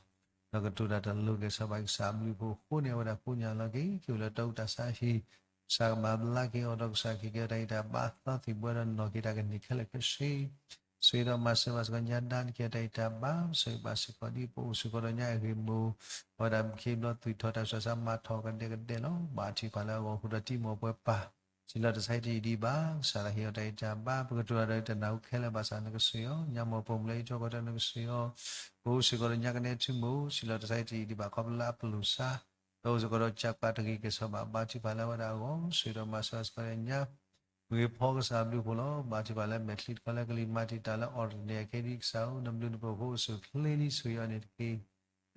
ဒီးကတိၤတၢ်တလိၤက့ၤစီၤပၤကစၢ်အဘျုးအဖှိၣ်အဃိန့ၣ် အဝဲဒၣ်ကိးညါလီၤက့ၤ က့ၤအိၣ်လၢတၢ်အိၣ်တၢ်ဆါဟံၣ် ကစၢ်ကမၤဘျါက့ၤအီၤဒီးကစၢ်ကဟ့ၣ်က့ၤအီၤတၢ်ဂံၢ်တၢ်ဘါ သီသံၣ်ဘှဲဒီးနီၣ်က့ၤတၢ်ကန့ၢ်ခဲလၢာ်ခဲဆ့ ဆိၣ်ဂ့ၤဒီးမၤစၢၤဘၣ်စ့ၢ်ကီးညါဒါ နကဟ့ၣ်အီၤတၢ်ဂံၢ်တၢ်ဘါ ဆိၣ်ဂ့ၤဘၣ်စ့ၢ်ကီးဒီးညါအဂ့ၢ်မိၢ် အဝဲဒၣ်ခ့ဘျီသွံၣ်ထီၣ်တၢ်ဆူးတၢ်ဆါ မၤထီၣ်ကဒဲကဒဲလီၤ. ဘါထုကဖၣ်လၢအဂီၢ်ဃုာ်ဒီးတံၤမီၢ်ပှဲၤပၢ် စံးလီၤတၢ်ဆါဟံၣ်တယံာ်ဒံးဘၣ် ကစၢ်လၢဟ့ၣ်အီၤတၢ်ဂံၢ်တၢ်ဘါ ပကတိၤတၢ်ဒီးတၢ်နၢ်ဟူခဲလၢာ်ဘၣ်ဆၣ် နကဆိၣ်ဂ့ၤအီၤ ညါမီၢ်ပိာ်မုၣ်လၢအံးထွဲကွၢ်ထွဲ နကဆိၣ်ဂ့ၤအီၤ ပအိၣ်စ့ၢ်ကီးဒီးညါကနဲထူမိၢ် စံးလီၤတၢ်ဆါဟံၣ်တယံာ်ဒံးဘၣ် ခီဖျိလၢအပလိာ်စါ ဒီးအိၣ်စ့ၢ်ကီးဒီးကၠးကွၢ်တဂ့ၤကဲၣ်ဆိးဘၣ် ဘါထုကဖၣ်လၢအဝဲဒၣ်အဂီၢ် ဆိၣ်ဂ့ၤဒီးမၤစၢၤဘၣ်စ့ၢ်ကီးညါ မ့ၢ်ဖီကစၢ်ဘျုးဖှိၣ်လီၤ. ဘါထုကဖၣ်လၢမဲာ်ချံတခီလၢကလံၤမၤတံာ်တာ်လၢအီၣ်တန့ၢ်အခဲဒံး ကစၢ်ဧၢ နဘျုးနဖှိၣ်ဖိအိၣ်ဆူၣ်ချ့လံ ဆိၣ်ဂ့ၤအီၤန့ၣ်တက့ၢ်.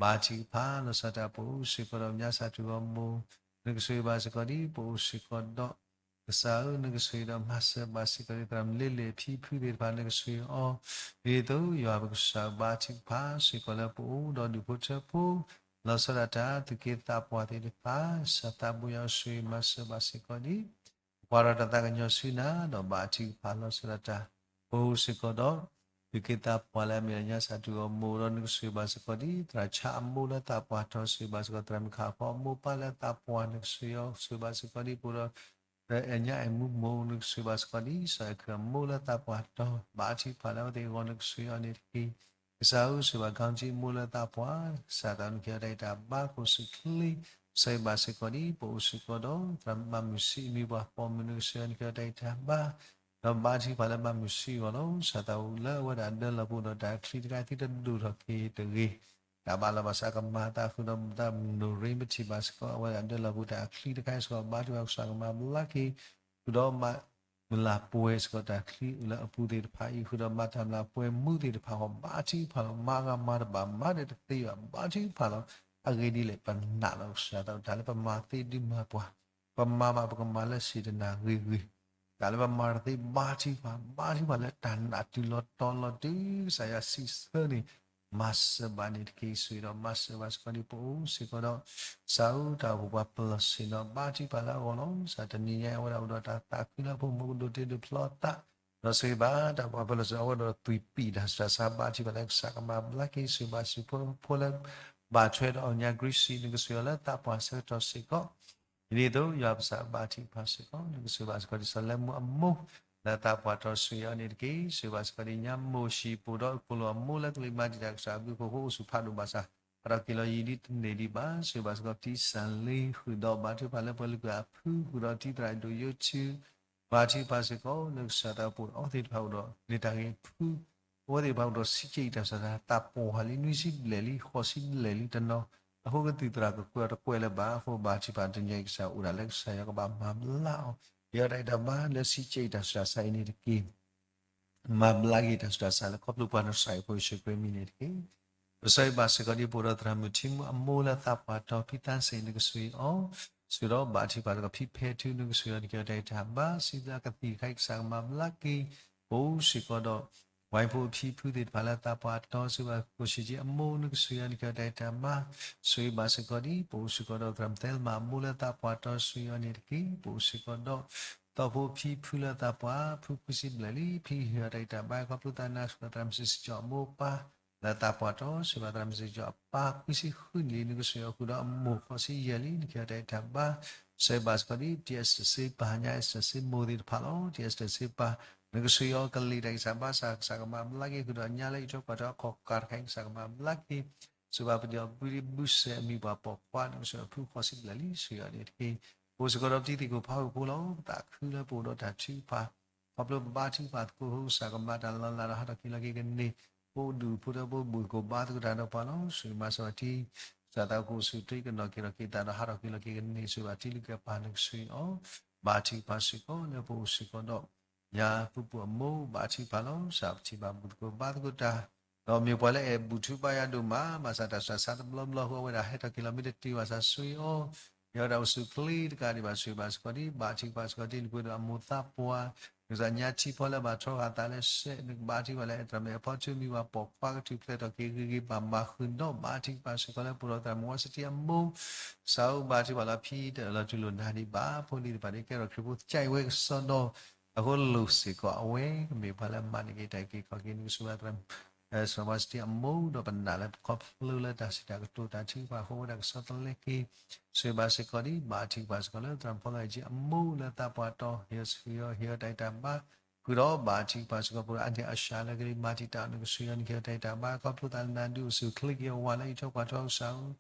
ဘါထုကဖၣ်လီၤဆီဒၣ်တၢ် ပအိၣ်စ့ၢ်ကီးဒီးညါစၢ်ထူၣ်ဂီၤမိၢ် နကဆိၣ်ဂ့ၤဘၣ်စ့ၢ်ကီးဒံး ပအိၣ်စ့ၢ်ကီးဒီး ကစၢ်ဧၢ နကဆိၣ်ဂ့ၤဒီးမၤစၢၤဘၣ်စ့ၢ်ကီးဒံး သရၣ်မုၣ်လ့လ့ၣ်အဖံဖုသ့ၣ်တဖၣ် နကဆိၣ်ဂ့ၤအီၤ ဒ်သိးယွၤပကစၢ်ဘါထုကဖၣ်စ့ၢ်ကီးလၢပအိၣ်ဒီးဒူၣ်ဖိထၢဖိ လီၤဆီဒၣ်တၢ် သူၣ်က့သးပှၢ်သ့ၣ်တဖၣ် ကစၢ်သးဘိယွၤဆိၣ်ဂ့ၤမၤစၢၤဘၣ်စ့ၢ်ကီးဒံး ကွၢ်ဒီးတၢ်သးကညီၤဆူနၤ ဒီးဘါထုကဖၣ်လီၤဆီဒၣ်တၢ် ပအိၣ်စ့ၢ်ကီးဒီး သူၣ်က့သးပှၢ်လၢအမ့ၢ်ဒီးညါစၢ်ထူၣ်ဂီၤမိၢ်ဒီး နကဆိၣ်ဂ့ၤဘၣ်စ့ၢ်ကီးဒံး သရၣ်ဆါအမိၢ်လၢသးပှၢ်တီၤ ဆိၣ်ဂ့ၤဘၣ်စ့ၢ်ကီး သရၣ်မုၣ်ခးဖီအမိၢ်ပၢ်လၢသးပှၢ် နကဆိၣ်ဂ့ၤအီၤ ဆိၣ်ဂ့ၤဘၣ်စ့ၢ်ကီးဒံး ပအိၣ်ဒီး အဲၣ်ညါအဲၣ်မူမိၢ် နကဆိၣ်ဂ့ၤဘၣ်စ့ၢ်ကီးဒံး စီၤအဲၣ်ခုၣ်အမိၢ်လၢသးပှၢ်တီၤ ဘါထုကဖၣ်လၢအဝဲသ့ၣ်အဂီၢ် နကဆိၣ်ဂ့ၤအီၤန့ၣ်တက့ၢ်. ကစၢ်ဧၢ ဆိၣ်ဂ့ၤဘၣ် ခီၣ်ကၠံအမိၢ်လၢသးပှၢ် ကစၢ်သးနကဟ့ၣ်အီၤတၢ်ဂံၢ်တၢ်ဘါ ကအိၣ်ဆူၣ်ချ့ ဆိၣ်ဂ့ၤဘၣ်စ့ၢ်ကီးဒံး ပအိၣ်စ့ၢ်ကီးဒီး သရၣ်မုၣ်မုၢ်ဆံးအမံၤပှၢ်ပိာ်မုၣ် နကဆိၣ်ဂ့ၤအီၤ နကဟ့ၣ်အီၤတၢ်ဂံၢ်တၢ်ဘါ ဒီးဘါထုကဖၣ်လၢမုၢ်မုၢ်ဆံးအဂီၢ်လီၤ. ကစၢ်သးအိၣ်လၢအဝဲဒၣ်ဒၢလီၢ်ပူၤဒီးတၢ်ချံတခါ သုတဒိၣ်ထီၣ်က့ၤတဂ့ၤ တၢ်ဘၣ်လီၤဘၣ်စးကမၤသးဃုာ်ဒီးတၢ်မုၢ်နိၣ်ရ့မထံၣ်ဘၣ်စ့ၢ်ကီး အဝဲဒၣ်ဒၢလီၢ်ပူၤတၢ်ချံတခါအံၤစ့ၢ်ကီး ဘါထုကဖၣ်ကစၢ်ကမၤဘျါက့ၤ ဃုာ်ဒီးမၤ မုၢ်လၢ်ပှဲၤစ့ၢ်ကီးတၢ်ချံလၢအပူၤသ့ၣ်တဖၣ်အံၤ ဃုာ်ဒီးမၤတၢ်မုၢ်လၢ်ပှဲၤမူသ့ၣ်တဖၣ်အဂီၢ် ဘါထုကဖၣ်လီၤ. မၤဂ့ၤမၤတဘၣ် မၤဒီးတသ့ဘၣ် ဘါထုကဖၣ်လီၤ. အဂ့ၢ်ဒ်လဲၣ် ပနာ်လီၤကစၢ်သး တၢ်လၢပမၤသ့ဒုးမၤပှၤ ပမၤဘၣ်ပကမၤလၢစေတနာဂ့ၤဂ့ၤ တၢ်လၢပမၤတသ့ ဘါထုကဖၣ် ဘါထုကဖၣ်လၢတၢ်နာ်တုၤလီၤတီၤလီၤတုၤ ကစၢ်ယွၤစံးဆၢန့ၣ် မၤစၢၤဘၣ်န့ၣ်တက့ၢ်. ဆိၣ်ဂ့ၤဒီးမၤစၢၤဘၣ်စ့ၢ်ကီးဒံး ပအိၣ်စ့ၢ်ကီးဒီး ကစၢ်ဧၢ တၢ်အိၣ်ဖှိၣ်ပှၤပလီၢ်ဆ့ၣ်နီၤ ဘါထုကဖၣ်လၢအဂီၢ်လီၤ. ကစၢ်တနံၤညါအံၤ အဝဲဒၣ်အိၣ်ဒီးတၢ်သးခုလၢအဖိမုၣ်ကဒိးတ့ဒိးဖျီအသး ဒီးဆိၣ်ဂ့ၤဘၣ်တၢ်ပှၤပလီၢ်ဆ့ၣ်နီၤ အဝဲဒၣ်သွံၣ်ပံၣ်တၢ်ဆူးတၢ်ဆါ ဘါထုကဖၣ်လၢကစၢ်ကမၤဘျါက့ၤ ဆိၣ်ဂ့ၤဘၣ်စံၣ်ဖိဖိလၢ ဘၣ်ထွဲဒီးအီၣ်ညါ grace နကဆိၣ်ဂ့ၤအီၤလၢသးပှၢ်ဆၢကတီၢ်စ့ၢ်ကီး ဒ်သိး ယွၤပကစၢ်ဘါထုကဖၣ်စ့ၢ်ကီး နကဆိၣ်ဂ့ၤဘၣ်စ့ၢ်ကီးဒ်စီၤလၢမူအမိၢ် လၢသးပှၢ်တီၤ ဆိၣ်ဂ့ၤအီၤန့ၣ်တက့ၢ်. ဆိၣ်ဂ့ၤဘၣ်စ့ၢ်ကီးဒ်ညါမိၢ်ဆံး ပအိၣ်ဒီးအခိၣ်လိာ်အမိၢ်လၢကလံၤမၤတံာ်တာ် ကစၢ်အဘျုးအဖှိၣ်ဖိအိၣ်ဆူၣ်ဖးဒိၣ်ဘၣ်ဆၣ် ဟးထီၣ်က့ၤလီၤယံာ်ဒ်တန့ၢ်ဒံးဘၣ်. ဆိၣ်ဂ့ၤဘၣ်စ့ၢ်ကီးတံၤစၢ်လ့ ဃုာ်ဒီးဘါထုကဖၣ်လၢပှၤလုၢ်ကွၢ်အဖု ဃုာ်ဒီးတံၤသရၣ်ဒိၣ်ယိထူ ဘါထုကဖၣ်စ့ၢ်ကီး လၢကစၢ်သးအိၣ်ပိာ်အီၤသ့ၣ်တဖၣ်အိၣ်ဒီး လၢတၢ်ဂ့ၢ်ဖု အဝဲသ့ၣ်တဖၣ်အိၣ်ဒီးဆံးကဲအံၤတၢ်ဆူးတၢ်ဆါ သးပှၢ်လံ နွံဆံဘျဲၣ်လံ ဃိးဆံဘျဲၣ်လံတနီၤ အဃိကသံၣ်သရၣ်ကကွဲးအီၤတကွဲးလၢၤဘၣ်. အဃိဘါထုကဖၣ်တနံၤညါအံၤ ကစၢ်အိၣ်ဒၣ်လၢကစၢ်ယွၤကဘၣ်မၤဘျါအီၤ က့ၤအီၤတၢ်ဂံၢ်တၢ်ဘါလၢဆံးကဲအံၤတၢ်ဆူးတၢ်ဆါအံၤန့ၣ်တက့ၢ်. မၤဘျါက့ၤတၢ်ဆူးတၢ်ဆါလၢခီဖျိပှၤနစၢ်အံၤဖိယ့ၣ်ၡူးခရံာ်အမံၤန့ၣ်တက့ၢ်. ပဆိၣ်ဂ့ၤဘၣ်စ့ၢ်ကီးဒ် ပအိၣ်ဒီးသရၣ်မုၣ်ထံမူအမိၢ်လၢသးပှၢ်တီၤ ဖံသးစ့ၣ် နကဆိၣ်ဂ့ၤအီၤ ဆိၣ်ဂ့ၤဒီးဘါထုကဖၣ်စ့ၢ်ကီး ဖံဖဲထူ နကဆိၣ်ဂ့ၤအီၤ နကဟ့ၣ်အီၤတၢ်ဂံၢ်တၢ်ဘါ စံးဘျုးကသံၣ်တခါအံၤ ကစၢ်ကမၤဘျါက့ၤ ပအိၣ်စ့ၢ်ကီးဒီး ဝဲဖိအဖံဖုသ့ၣ်တဖၣ်လၢသးပှၢ်တီၤ ဆိၣ်ဂ့ၤဘၣ်ခိၣ်ဆံးက့အမိၢ် နကဆိၣ်ဂ့ၤအီၤ နကဟ့ၣ်အီၤတၢ်ဂံၢ်တၢ်ဘါ ဆိၣ်ဂ့ၤဘၣ်စ့ၢ်ကီးဒ် ပအိၣ်စ့ၢ်ကီးဒီးသရၣ်မုၣ်သဲလမၤအမိၢ်လၢသးပှၢ်တီၤ ဆိၣ်ဂ့ၤအီၤန့ၣ်တက့ၢ်. ပအိၣ်စ့ၢ်ကီးဒီး သီဖိအဖံဖုလၢသးပှၢ် ဖုခွံဆံဘျဲၣ်လံ ဖံဟ့ၣ်အီၤတၢ်ဂံၢ်တၢ်ဘါ ခီဖျိသးနာ်စ့ၢ်ကီးသရၣ်မုၣ်စံးစ့ၣ်ကၠီအမိၢ်ပၢ် လၢသးပှၢ်တီၤ ဆိၣ်ဂ့ၤဘၣ်သရၣ်မုၣ်စံးစ့ၣ်ကၠီအပၢ် ခွံဆံဃုနံၣ်လံ နကဆိၣ်ဂ့ၤအီၤ ဃုာ်ဒီးအမိၢ်ဃိးဆံယဲၢ်လံ နကဟ့ၣ်အီၤတၢ်ဂံၢ်တၢ်ဘါ ဆိၣ်ဂ့ၤဘၣ်စ့ၢ်ကီးဒ် တံၤအ့စတၢၣ်စ့ပၢ် ညါအ့စတၢၣ်စ့မိၢ်သ့ၣ်တဖၣ်လီၤ. တံၤအ့စတၢၣ်စ့ပၢ် နကဆိၣ်ဂ့ၤအီၤကလံၤတၢ်ဂံၢ်တၢ်ဘါစ့ၢ် ကစၢ်ကမၤဘျါက့ၤ ဃုာ်ဒီးညါလၢအံးထွဲကွၢ်ထွဲအခီၣ်ကၢ်တခါအံၤ ကစၢ်ကမၤဘျါက့ၤ ဆိၣ်ဂ့ၤဘၣ်ပဒံၣ်အီၤဘုဒံဘုစဲးအမံၤပှၢ်ပိာ်ခွါ နကဆိၣ်ဂ့ၤအီၤဖုဃိးဆံဘျဲၣ်လံ ဆိၣ်ဂ့ၤအီၤန့ၣ်တက့ၢ်. ပအိၣ်စ့ၢ်ကီးဒီးပတံၤသကိးဖးဝဲဖိလီၤ. ပသးခုလၢပအိၣ်ဒီးတၢ်ထုကဖၣ် ခီဖျိပဘါထုကဖၣ်သကိးဖိ ကစၢ်ကမၤတၢ်လီၤလးဒီးဟးထီၣ်က့ၤလီၤက့ၤကန့ၢ် ပအိၣ်ဒူၣ်ဖိထၢဖိ ဘူၣ်သကိးဘါသကိးတၢ်ဒီးပှၤလီၤ. ဆိၣ်ဂ့ၤမၤစၢၤဘၣ်တံၤ ကစၢ်သးအိၣ်ခိၣ်ဆူၣ်ထံ ကနီၣ်က့ၤထီၣ်က့ၤသးဒီးဟးထီၣ်က့ၤလီၤက့ၤကန့ၢ် ဆိၣ်ဂ့ၤဘၣ်တံၤလုၢ်က့ၤပၢ် နကဆိၣ်ဂ့ၤအီၤ ဘါထုကဖၣ်စ့ၢ်ကီး လၢပအိၣ်စ့ၢ်ကီးဒီး ညါပူၤပူၤအမိၢ် ဘါထုကဖၣ်လီၤ. ကစၢ်ပထံၣ်ဘၣ်ဘူၣ်သကိးဘါသကိးတၢ် ဒီးမ့ၢ်ပှၤလၢအဲၣ်ဘူၣ်ထုဘါယွၤဒိၣ်မး ဘၣ်ဆၣ်တၢ်ဆူးတၢ်ဆါတဘျီဘျီအဃိ အဝဲဒၣ်ဟဲထီၣ်က့ၤလီၤမ့ၢ်တတုၤဘၣ်ဆၣ် ဆိၣ်ဂ့ၤအီၤ ယဝဲဒၣ်အိၣ်ဆူၣ်ချ့တကးဒံးဘၣ် ဆိၣ်ဂ့ၤဘၣ်စ့ၢ်ကီးဒ် ဘါထုကဖၣ်စ့ၢ်ကီးဒ် နပှ့ၤဒီးအမိၢ်သးပှၢ် နကစၢ်ညါထံဖီလၢဘၣ်ထီဂာ်သးလၢစဲး နကဘါထုကဖၣ်လၢအဲၣ်တြီမ့ၢ်အဖီထုမံၤဝဲပိာ်ခွါကထူၣ်ဖျဲးထီၣ်က့ၤဂ့ၤဂ့ၤဘၣ်မၤဃုာ်ဒီး ဘါထုကဖၣ်စ့ၢ်ကီးလၢပအိၣ်ဒီးသရၣ်မုၣ်ဝါစတံအမိၢ် ကစၢ်ဧၢ ဘါထုကဖၣ်လီၤ ဖံတလီၤတူၢ်လိာ်နၤဒံးဘၣ် ဖိလံၤတဖၣ်န့ၣ် ကဲထီၣ်ခရံာ်ဖိကစၢ်အံၤဝဲကစီဒီ အဃိလိၣ်စ့ၢ်ကီးအဝဲ ကမ့ၢ်ပှၤလၢမၤန့ၢ်က့ၤတၢ်အုၣ်က့ၤခီၣ်က့ၤ နကဆိၣ်ဂ့ၤသရၣ်မုၣ် စီၤဘၣ်စတံအမိၢ် ဒီးပနာ်လၢပခီဖျိလၢတၢ်စံးတၢ်ကတိၤတၢ်ထုကဖၣ်အဃိ ဝဲဒၣ်ကဆီတလဲက့ၤ ဆိၣ်ဂ့ၤဘၣ်စ့ၢ်ကီးဒံး ဘၣ်ထုကဖၣ်စ့ၢ်ကီးလၢသရၣ်ဖီလီၤအ့ၣ်ကၠံအမိၢ်လၢသးပှၢ်တီ ဟ့ၣ်ဆၢဟ့ၣ်အီၤ ဟ့ၣ်အီၤတၢ်အံၣ်တၢ်ဘါ ဃုာ်ဒီးဘၣ်ထုကဖၣ်စ့ၢ်ကီး ပှၤအါန့ၢ်အါရှါလၢကလံၤမၤတံာ်တာ်အီၤ နကဆိၣ်ဂ့ၤအီၤ နကဟ့ၣ်အီၤတၢ်အံၣ်တၢ်ဘါ ခီဖျိသးလၢနဒုးအိၣ်ဆူၣ်အိၣ်ချ့က့ၤအဝၤလၢအံးထွဲကွၢ်ထွဲကစၢ်ဧၢ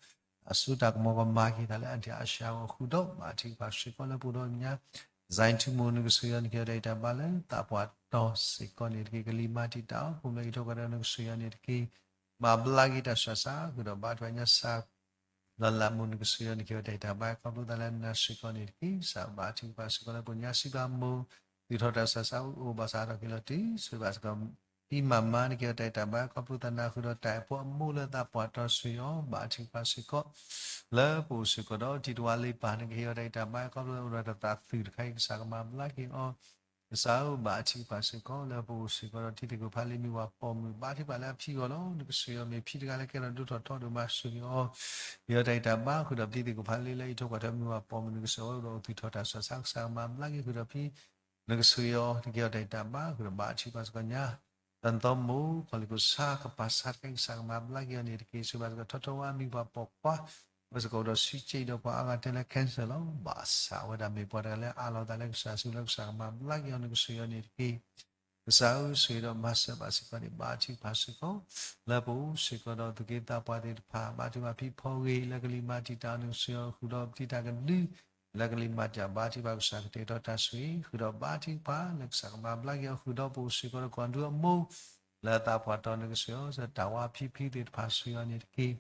အဆိတၢ်ကမီၤကမၤက့ၤသးလၢအါန့ၢ်အါရှါအဂီၢ် ဃုာ်ဒီးဘၣ်ထုကဖၣ်စ့ၢ်ကီးလၢပအိၣ်ဒီးညါ စဲထူမိၢ် နကဆိၣ်ဂ့ၤအီၤ နကဟ့ၣ်အီၤတၢ်အံၣ်တၢ်ဘါလၢသးပှၢ်တီစ့ၢ်ကီးန့ၣ်တက့ၢ် ကလံၤမၤတံာ်တာ်အီၤ ပိာ်မုၣ်လၢအံးထွဲကွၢ်ထွဲ နကဆိၣ်ဂ့ၤအီၤန့ၣ်တက့ၢ် မၤဘျါက့ၤတၢ်ဆူးတၢ်ဆါ ဃုာ်ဒီးဘါထုကဖၣ်ညါ စးလီၤလးမိၢ် နကဆိၣ်ဂ့ၤအီၤ နကဟ့ၣ်အီၤတၢ်အံၣ်တၢ်ဘါ ခီဖျိသးလၢနၤစ့ၢ်ကီးန့ၣ်တက့ၢ် ကစၢ်ဘၣ်ထုကဖၣ်စ့ၢ်ကီးလၢပှၤကညီစံးဘျုးအမိၢ် သုးထီၣ်တၢ်ဆူးတၢ်ဆါအိၣ်ဘၣ်ဆၣ်ဟးထီၣ်က့ၤလီၤတုၤ ဆိၣ်ဂ့ၤဘၣ်စ့ၢ်ကီး ဖံမၤမါ နကဟ့ၣ်အီၤတၢ်အံၣ်တၢ်ဘါ ခီဖျိသးနၤ ဃုာ်ဒီးတၢ်အဲၣ်ဖိအမိၢ်လၢသးပှၢ်တီ ဆိၣ်ဂ့ၤအီၤ ဘၣ်ထုကဖၣ်စ့ၢ်ကီး လၢပအိၣ်စ့ၢ်ကီးဒီး တံၤတဝါလ့ပၢ် နကဟ့ၣ်အီၤတၢ်အံၣ်တၢ်ဘါ ခီဖျိအိၣ်ဒီးတၢ်သးသုးတခါအံၤ ကစၢ်ကမၤဘျါက့ၤအီၤ ကစၢ်ဧၢ ဘၣ်ထုကဖၣ်စ့ၢ်ကီး လၢပအိၣ်စ့ၢ်ကီးဒီး တံၤသကိးဖးလံ မုၢ်ဝၤပိာ်မုၣ် ဘါထုကဖၣ်လၢအဖံအဂီၢ်လီၤ နကဆိၣ်ဂ့ၤအီၤ မ့ၢ်ဖံတဂၤလၢကဲထီၣ်ဒိၣ်ထီၣ်ထီဒိၣ်မး ဆိၣ်ဂ့ၤအီၤ ဟ့ၣ်အီၤတၢ်အံၣ်တၢ်ဘါ ဃုာ်ဒီးတံၤသကိးဖးလံလၢအံးထွဲကွၢ်ထွဲ မုၢ်ဝၤပိာ်မုၣ် နကဆိၣ်ဂ့ၤအီၤ အိၣ်ဒီးအိၣ်သူၣ်ထီၣ်တၢ်ဆူးတၢ်ဆါ ကစၢ်ကမၤဘျါက့ၤ ဃုာ်ဒီးဖံ နကဆိၣ်ဂ့ၤအီၤ နကဟ့ၣ်အီၤတၢ်အံၣ်တၢ်ဘါ ဃုာ်ဒီးဘၣ်ထုကဖၣ်စ့ၢ်ကီးညါ သၢသီမိၢ် ကီၢ်လံၢ်ခိၣ်ဆါ ကပၤဆါတခါအံၤ ကစၢ်ကမၤဘျါက့ၤအီၤန့ၣ်တက့ၢ် ဆိၣ်ဂ့ၤဘၣ်စ့ၢ်ကီး ထီထီဝါ မံၤပှၤပိာ်ခွါ ဝဲစ့ၢ်ကီးဒီး ဆံးကၠ့ၣ်ဒီးပှၤအါဂၤတဲလၢ cancer လီၤ ဘၣ်ဆၣ်ဝဲဒၣ်မ့ၢ်ပှၤတဂၤလၢအးလီၤသးလၢကစၢ်စုလၢကစၢ်ကမၤဘျါက့ၤအီၤ နကဆိၣ်ဂ့ၤအီၤန့ၣ်တက့ၢ် ကစၢ်ဧၢ ဆိၣ်ဂ့ၤဒီးမၤစၢၤဘၣ်စ့ၢ်ကီးန့ၣ် ဘါထုကဖၣ်စ့ၢ်ကီး လၢပအိၣ်စ့ၢ်ကီးဒီးသူၣ်က့သးပှၢ်သ့ၣ်တဖၣ် ဘါထုကဖၣ်ဖံဖီဂ့ၤ လၢကလံၤမၤတံာ်တာ်အီၤ နကဆိၣ်ဂ့ၤအီၤ ဃုာ်ဒီးပတံၤတၢ်ကဒု လၢကလံၤမၤတံာ်တာ် ဘါထုကဖၣ်ကစၢ်ကတဲာ်ကတီၤတၢ်ဆိၣ်ဂ့ၤ ဃုာ်ဒီးဘါထုကဖၣ်လၢကစၢ်ကမၤဘျါက့ၤအီၤ ဃုာ်ဒီးပအိၣ်စ့ၢ်ကီးဒီး ကွၢ်ဒူအမိၢ် လၢသးပှၢ်တီ နကဆိၣ်ဂ့ၤအီၤ တၢ်ဝါဖံဖုသ့ၣ်တဖၣ် ဆိၣ်ဂ့ၤအီၤန့ၣ်တက့ၢ်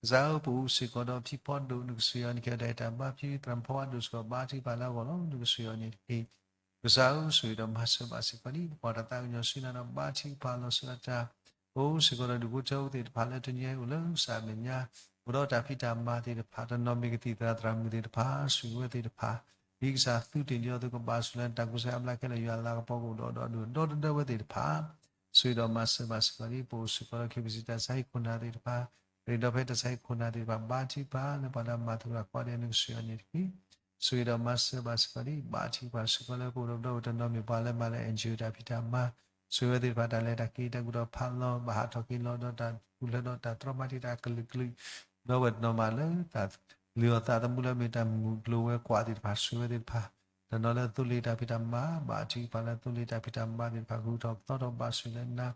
ကစၢ်ဧၢ ပအိၣ်စ့ၢ်ကီးဒီးဖံဖီဒိၣ် နကဆိၣ်ဂ့ၤအီၤ နကဟ့ၣ်အီၤတၢ်အံၣ်တၢ်ဘါ ဖံသရၣ်ဖီဝါဒိၣ်စ့ၢ်ကီး ဘါထုကဖၣ်လၢအဂီၢ်လီၤ နကဆိၣ်ဂ့ၤအီၤန့ၣ်တက့ၢ် ကစၢ်ဧၢ ဆိၣ်ဂ့ၤဒီးမၤစၢၤဘၣ်စ့ၢ်ကီးန့ၣ် ပှၤတသးကညီၤဆူနၤဒီး ဘါထုကဖၣ်လီၤဆီဒၣ်တၢ် အိၣ်စ့ၢ်ကီးဒီးဒူၣ်ဖိထၢဖိသ့ၣ်တဖၣ်လၢတနံၤအံၤအိၣ်လၢကစၢ်အမဲာ်ညါ အိၣ်ဒီးတၢ်ဖံးတၢ်မၤသ့ၣ်တဖၣ် တနီၤမ့ၢ်ကသံၣ်သရၣ်သရၣ်မုၣ်သ့ၣ်တဖၣ် ဆိၣ်ဂ့ၤဝဲသ့ၣ်တဖၣ် ဒ်ကစၢ်သူးတ့ၢ်လံအီၤ သုကဘၣ်ဆိၣ်လၢတၢ်ကူစါအဘျါခဲလၢာ် ယွၤလၤကပီၤကအိၣ်ဒီးဒီးဒိၣ်ဒီတဒၢဝဲသ့ၣ်တဖၣ် ဆိၣ်ဂ့ၤဒီးမၤစၢၤဘၣ်စ့ၢ်ကီးန့ၣ် ပအိၣ်စ့ၢ်ကီးဒီး ခ့ပစံး တၢ်ဆါဟံၣ်ခိၣ်နၢ်သ့ၣ်တဖၣ် ရ့ၣ်ဒီးဖဲတၢ်ဆါဟံၣ်ခိၣ်နၢ်သ့ၣ်တဖၣ် ဘါထုကဖၣ်လၢပှၤလၢအမၤသကိးတၢ်ကိးဂၤဒဲး နကဆိၣ်ဂ့ၤအီၤန့ၣ်တက့ၢ် ဆိၣ်ဂ့ၤဒီးမၤစၢၤဘၣ်စ့ၢ်ကီးန့ၣ် ဘါထုကဖၣ်စ့ၢ်ကီးလၢပအိၣ်ဒီးပဒီပုၢ်ဝဲၢ်တနီၤမ့ၢ်ပှၤလၢမၤလၢ NGO တၢ်ဖံးတၢ်မၤ ဆိၣ်ဂ့ၤဝဲသ့ၣ်တဖၣ် တၢ်လဲၤတၢ်က့ၤတၢ်ကူၣ်တၢ်ဖးလီၤ ဘၣ်ဟးထီၣ်က့ၤလီၤဒီးတၢ်ကူၣ်လၢဒီးတၢ်တြီမၤတံာ်တာ်ကလုာ်ကလုာ် ဒီးဝဲတနီၤမးလၢတၢ်လုၢ်အီၣ်သးသမူလၢမ့ၢ်တၢ်မုၢ်ကျိၤဝဲၤကွာ်သ့ၣ်တဖၣ် ဆိၣ်ဂ့ၤဝဲသ့ၣ်တဖၣ် တနီၤလၢသိလ့ၣ်တၢ်ဖံးတၢ်မၤ ဘါထုကဖၣ်လၢသိလ့ၣ်တၢ်ဖံးတၢ်မၤသ့ၣ်တဖၣ် ဂုၤထီၣ်ပသီထီၣ်ဘၣ်ဆိၣ်လၢနၤ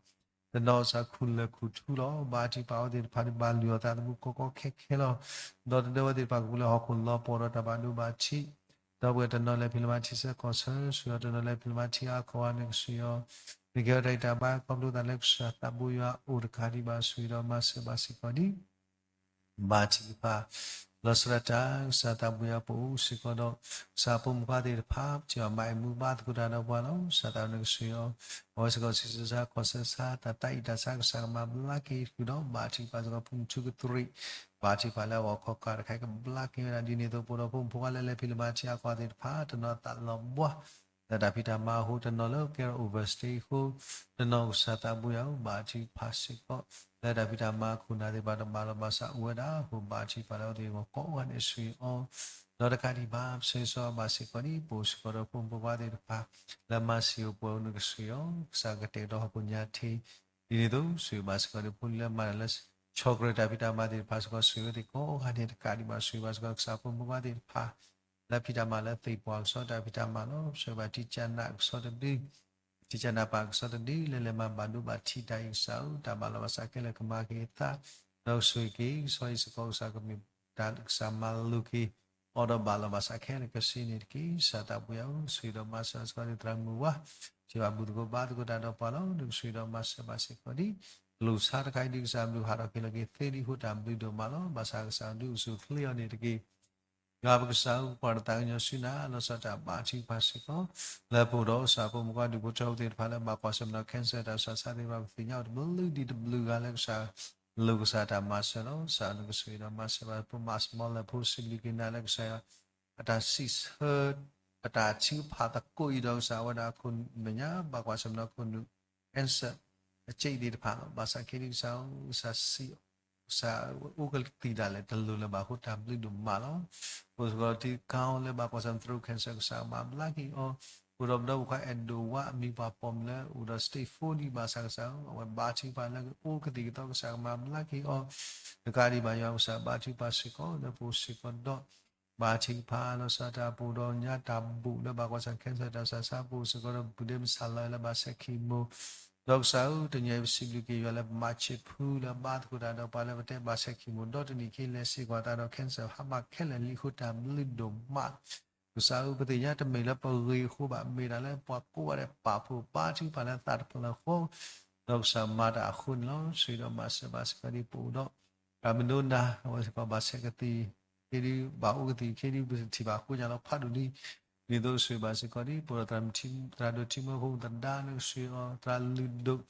တနီၤကစၢ်ခူၣ်လၢၢ်ခူၣ်ထူလီၤ ဘါထုကဖၣ်အဝဲသ့ၣ်တဖၣ်န့ၣ် ဘၣ်လုၢ်အီၣ်သးသမူကီကီခဲခဲလီၤ ဒီးတဒၢဝဲသ့ၣ်တဖၣ်ကပူၤလၢဟီၣ်ခိၣ်လီၤပှီၢ်ဒီးတၢ်ဘၣ်ဒိဘၣ်ထံး ဒီပုၢ်ဝဲၢ်တနီၤလဲၤဖံးလဲၤမၤထံဆၢကီၢ်ဆၢ ဆိၣ်ဂ့ၤအီၤ တနီၤလဲၤဖံးလဲၤမၤထံအါခီအါ နကဆိၣ်ဂ့ၤအီၤ နကဟ့ၣ်အီၤတၢ်အံၣ်တၢ်ဘါခီဖျိသးလၢကစၢ်သးဘိယွၤအိၣ်တကးဒံးဘၣ် ဆိၣ်ဂ့ၤဒီးမၤစၢၤဘၣ်စ့ၢ်ကီးဒံး ဘါထုကဖၣ် လီၤဆီဒၣ်တၢ် ကစၢ်သးဘိယွၤပအိၣ်စ့ၢ်ကီးဒီး ကစၢ်ဖိမုၣ်ဖိခွါသ့ၣ်တဖၣ် ပထံၣ်ဘၣ်မၤအံၤမူဘါသကိးတၢ်ဒီးပှၤလီၤ ကစၢ်သးဘိယွၤနကဆိၣ်ဂ့ၤအီၤ အဝဲစ့ၢ်ကီးဆံးစၢ်စၢ်ကီၢ်စၢ်စၢ် တၢ်တၢ်အံၣ်တၢ်ဆါကစၢ်ကမၤဘျါက့ၤဃုာ်ဒီး ဘါထုကဖၣ်စ့ၢ်ကီးဖိမုၣ်ထူကသရံး ဘါထုကဖၣ်လၢအဂီၢ်ခီၣ်ခါတခါကဘျါက့ၤဝဲဒၣ်ဒ်န့ၣ်အသိး ပအိၣ်ဒီးဖိမုၣ်ဖိခွါလၢလဲၤဖံးလဲၤမၤထံအါခီသ့ၣ်တဖၣ် တနီၤသးလီၤဘှါ လၢတၢ်ဖံးတၢ်မၤအဃိ တနီၤလၢကဲထီၣ် overstay အဃိ တနီၤကစၢ်သးဘိယွၤဧၢ ဘါထုကဖၣ်စ့ၢ်ကီး လၢတၢ်ဖံးတၢ်မၤခိၣ်နၢ်သ့ၣ်တဖၣ်တဘၣ်လီၤဘၣ်စးအိၣ်ဝဲဒၣ်အဃိ ဘါထုကဖၣ်လၢအဝဲသ့ၣ်အဂီၢ်ကိးဂၤဒဲးဆိၣ်ဂ့ၤအီၤ ဒီးတကးဒံးဘၣ် ပဆၢဂ့ၤဆၢဝါဘၣ်စ့ၢ်ကီးဒံး ပအိၣ်စ့ၢ်ကီးဒီးဖိမုၣ်ဖိခွါသ့ၣ်တဖၣ် လၢမၤစၢၤအိၣ်ပှဲၤအိၣ် နကဆိၣ်ဂ့ၤအီၤ ကစၢ်ကတဲာ်ကတီၤဟီၣ်ခိၣ်ညါထံး ဒ်န့ၣ်အသိး ဆိၣ်ဂ့ၤဘၣ်စ့ၢ်ကီးဒံး ဖိလံၤလၢမၤတၢ်လၢ ဆီၣ်ကရၢၢ်တၢ်ဖံးတၢ်မၤသ့ၣ်တဖၣ်စ့ၢ်ကီး ဆိၣ်ဂ့ၤဝဲသ့ၣ်ကိးဂၤဒဲးတကးဒံးဘၣ် ဆိၣ်ဂ့ၤဘၣ်စ့ၢ်ကီး ကစၢ်ဖိမုၣ်ဖိခွါသ့ၣ်တဖၣ် လၢဖံးတၢ်မၤလၢသ့ၣ်ပှၢ်ကစီၣ်တၢ်ဖံးတၢ်မၤလီၤ ဆိၣ်ဂ့ၤဘၣ်ထံကၢ်နးကစီၣ်တဒု ထံကၢ်နးပၢ်ကစီၣ်တဒု လၢလဲၤမၤဘၣ်ဒိဘၣ်ထံးတၢ်အံၤကစၢ်ဧၢ တၢ်ဘၣ်လီၤဘၣ်စးခဲလၢာ်ကမၤက့ၤအသး ဒီးဆိၣ်ဂ့ၤက့ၤ ကစီၣ်အံၤစ့ၢ်ကီး ကစၢ်ကမ့ၢ်တၢ်ကစၢ်မၤလိာ်က့ၤ အီၤဒီးဘၣ်လီၤဘၣ်စးခဲလၢာ်ကဆ့န့ၣ်တက့ၢ် ကစၢ်သးဘိယွၤဧၢ ဆိၣ်ဂ့ၤဒီးမၤစၢၤစ့ၢ်ကီးဒံးသရၣ်မုၣ်ဝါ ထံၣ်ဘၣ်ဘူၣ်သကိးဘါသကိးတၢ်ဒီးပှၤလီၤ နကဆိၣ်ဂ့ၤဒီးမၤစၢၤဘၣ်စ့ၢ်ကီးဒံး ကလူးဆါတခါအံၤဒ်ကစၢ်ဘျုးဟးထီၣ်က့ၤလီၤက့ၤသ့ဒံးအဃိ တၢ်ဘျုးဒိၣ်မးလီၤ ဘၣ်ဆၣ်ကစၢ်ဒုးအိၣ်ဆူၣ်အိၣ်ချ့အီၤန့ၣ်တက့ၢ် ယွၤပကစၢ်ဧၢ ပကွၢ်တၢ်သးကညီၤဆူနၤ လီၤဆီဒၣ်တၢ်ဘါထုကဖၣ်စ့ၢ်ကီး လၢပအိၣ်ဒီးကစၢ်ဖိမုၣ်ဖိခွါဒူၣ်ဖိထၢဖိသ့ၣ်တဖၣ်လၢဘၣ်ကွၢ်ဆၢၣ်မဲာ်ဒီး cancer တၢ်ဆူးတၢ်ဆါသ့ၣ်တဖၣ် ပသ့ၣ်ညါအိၣ်တဘျုးဂၤလၢကစၢ် လိာ်ကစၢ်တၢ်မၤစၢၤလီၤ ကစၢ်နကဆိၣ်ဂ့ၤဒီးမၤစၢၤဘၣ်ဖိမၤစမီလၢဖိစံးဘျုးက့ၤနၤလၢကစၢ်ယွၤ အတၢ်စံးဆၢ အတၢ်ထုကဖၣ်သကိးအံၤဒီးကစၢ်ဝဲဒၣ်အခိၣ်မဲာ်ညါ ဘၣ်ကွၢ်ဆၢၣ်မဲာ်ဒီးခိၣ်နူာ် cancer အစ့သ့ၣ်တဖၣ်လီၤ ဘၣ်ဆၣ်ခဲဒံးကစၢ် ကစၢ်စံး ကစၢ်အိၣ်ကသံၣ်ဒၣ်လဲာ်တလိၤလၢၤဘၣ်အဃိတၢ်ဘျုးဒိၣ်မးလီၤ ပအိၣ်စ့ၢ်ကီးထံကီၢ်လၢဘၣ်ကွၢ်ဆၢၣ်မဲာ် throat cancer ကစၢ်မၤဘျါက့ၤအီၤ အိၣ်ဒီးပဒီပုၢ်ဝဲၢ်ခွါအဲၣ်ဒိးဝါ အမံၤပှၤပိာ်မုၣ်လၢအိၣ်ဒီး stage four ဒံးဘၣ်ဆၣ်ကစၢ်ဧၢ, အဝဲဘါထုကဖၣ်လၢအိၣ်ကသံၣ်ကသီ ကစၢ်ကမၤဘျါက့ၤအီၤ, တကးဒံးဘၣ်ယွၤကစၢ် ဘါထုကဖၣ်စ့ၢ်ကီးလၢပအိၣ်စ့ၢ်ကီးဒီး ဘါထုကဖၣ်လီၤစၢ်တၢ် ပအိၣ်ဒီးညါတၢ်ဘူၣ်လၢဘၣ်ကွၢ်ဆၢၣ် cancer တၢ်ဆူးတၢ်ဆါ ပအိၣ်စ့ၢ်ကီးဒီးပုၢ်ဒ့မုၣ်စၢ်လီၤလၢဘၣ်ဆဲးခံမိၢ်, ဒီးကစၢ်ဧၢ တနံၤအံၤပစံးဘျုးက့ၤယွၤလၢပမၤဆံးဖုလၢဘါသကိးတၢ်ဒီးပှၤလၢပတဲဘၣ်ဆဲးခံမိၢ် ဒီးတနံၤခံလဲၤစ့ၢ်ကီးသးဒီး cancer ဟါမၢ်ခဲလၢာ်လံအဃိ တၢ်ဘျုးဒိၣ်မး ကစၢ်ဧၢ ပသ့ၣ်ညါတမ့ၢ်လၢပဂ့ၤအဃိဘၣ် မ့ၢ်ဒၣ်လၢပှၤကိးဂၤဒဲးပာ်ဖှိၣ်ဘါထုကဖၣ်လၢသးတဖျၢၣ်ဃီ, ဒီးကစၢ်မၤတၢ်အဃိန့ၣ်လီၤ. ဆိၣ်ဂ့ၤဒီးမၤစၢၤဘၣ်စ့ၢ်ကီးဒ်ပအိၣ်ဒီး တၢ်မုၢ်ဒိနၤ အဝဲစ့ၢ်ကီးဘၣ်ဆဲးကသံၣ် ခ့ဒု ဘၣ်အိၣ်ကသံၣ်ခ့ဒု ပထံၣ်ဘၣ်ဃိညါလီၤဖးဒိၣ်လံ. ဒ်သိးဆိၣ်ဂ့ၤဘၣ်စ့ၢ်ကီးဒ် ပအိၣ်ဒီးသရၣ်ဒိၣ်ထံမၢဖိသဒါ နကဆိၣ်ဂ့ၤအီၤ သရၣ်လုၢ်ဒိၣ်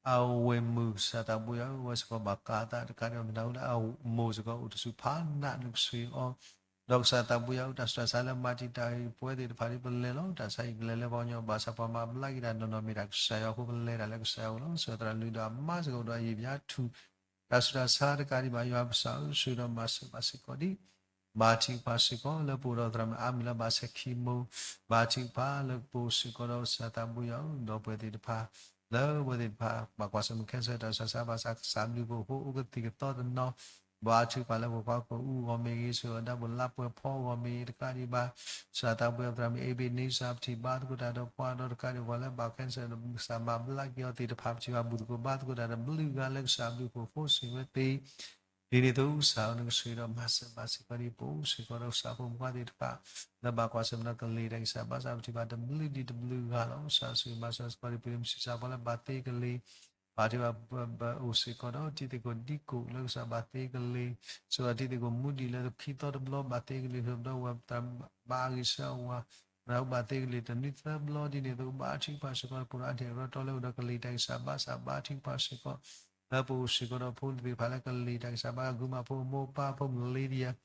အဝဲၢ်မုၣ် ကစၢ်သးဘိယွၤဧၢ အဝဲစ့ၢ်ကီးဘၣ်ကးအသးတကးဒံး မ့ၢ်တၢ်အိၣ်လၢအမိၢ်စ့ၢ်ကီးအိၣ်တဆူၣ်ဖးနး နကဆိၣ်ဂ့ၤအီၤ ဒီးကစၢ်သးဘိယွၤဧၢ တၢ်ဆူးတၢ်ဆါလၢမၤတံာ်တာ်အံၤ ပဝဲသ့ၣ်တဖၣ်ဒ်ပလဲၤလီၤ တၢ်ဆါဟံၣ်ကလဲၤလၢပှၤကညီဘၣ်ဆၣ် ပှၤမၤဘျါက့ၤတၢ်နီၢ်နီၢ်မ့ၢ်တၢ်ကစၢ်ယွၤအဃိ ပလဲၤတၢ်လၢကစၢ်ယွၤအအိၣ်လီၤ. ဆိၣ်ဂ့ၤသရၣ်လုၢ်ဒိၣ်အမါစ့ၢ်ကီးအိၣ်ဒီးအယံာ်ပၠါထူၣ် တၢ်ဆူးတၢ်ဆါတကးဒံးဘၣ်ယွၤကစၢ်ဧၢ ဆိၣ်ဂ့ၤဒီးမၤစၢၤဘၣ်စ့ၢ်ကီးဒ် ဘါထုကဖၣ်စ့ၢ်ကီးလၢပအိၣ်ဒီးသရၣ်မုၣ်အါမံၤလၢဘၣ်ဆဲးခံမိၢ်, ဘါထုကဖၣ်လၢပအိၣ်စ့ၢ်ကီးဒီးကစၢ်သးဘိယွၤဧၢ ဒီပုၢ်ဝဲၢ်သ့ၣ်တဖၣ် လၢအဝဲသ့ၣ်တဖၣ် ဘၣ်ကွၢ်ဆၢၣ်မဲာ် cancer တၢ်ဆူးတၢ်ဆါဘၣ်ဆၣ် ကစၢ်ဘျုးဖှိၣ်အဃိ အိၣ်ကသံၣ်ကသီတနီၤ ဘါထုကဖၣ်လၢပှၤကွၢ်ကိၣ်အူအဂီၢ်မ့ၢ်ဂ့ၤ ဆိၣ်ဂ့ၤအီၤဒၣ်ပှၤလါပှဲၤဖီအဂီၢ်မ့ၢ်ဂ့ၤ တကးဒံးဘၣ် ကစၢ်သးဘိယွၤသရၣ်မုၣ် အ့ဘ့းနံစၢ် ပထံၣ်ဘါသကိးတၢ်ဒီးပှၤဒီးတကးဒံးပှၤလၢဘၣ် cancer ကစၢ်မၤဘျါက့ၤအီၤသ့ၣ်တဖၣ် ပထံၣ်ဘၣ်ဘူၣ်သကိးဘါသကိးတၢ်ဒီးဘျုးဂၤလၢကစၢ်ဘျုးဖှိၣ်အဃိ ဆိၣ်ဂ့ၤဝဲသ့ၣ် ဒ်န့ၣ်အသိးကစၢ်ဧၢ နကဆိၣ်ဂ့ၤဒီးမၤစၢၤဘၣ်စ့ၢ်ကီးဒ်ပအိၣ်စ့ၢ်ကီးဒီးကစၢ်ဖိမုၣ်ခွါသ့ၣ်တဖၣ် လၢဘၣ်ကွၢ်ဆၢၣ်မဲာ်ဒီးကလံၤတၢ်ဂံၢ်စၢ်ဘါစၢ် ပထံၣ်ဘၣ်တဘျုးဒံးတဘျုးဂၤလီၤ. ကစၢ်ဆိၣ်ဂ့ၤမၤစၢၤစ့ၢ်ကီးဒ်ပှၤမုၢ်ဆံးစၢ်ပှၤလၢဘၣ်သ့ကလံၤ ဘါထုကဖၣ်အိၣ်စ့ၢ်ကီးဒီး တံၤသကိးဒံကိးလၢကစၢ်ဘၣ်သ့ကလံၤ ဆိၣ်ဂ့ၤတံၤသကိးမူဒံးလၢခံသီတဘျီဘၣ်သ့ကလံၤ ဟၢဘျီဝဲတၢ်ဘါအဂ့ၤဆၢအဝၤ နၢ်ဟူဘၣ်သ့ကလံၤတနွံသၢဘျီဒ်န့ၣ်အသိး ဘါထုကဖၣ်စ့ၢ်ကီး ပအိၣ်ဒီးအါထံၣ်အရီတီလၢအိၣ်ဒီးကလံၤတၢ်ဂံၢ်စၢ်ဘါစၢ် ဘါထုကဖၣ်စ့ၢ်ကီး လၢပအိၣ်စ့ၢ်ကီးဒီးဖိသ့ၣ်တဖၣ်လၢကလံၤတၢ်ဂံၢ်စၢ်ဘါ ဂုာ်မးဖိမိၢ်ပၢ်ဖိမုၣ်လ့ဒံယၤ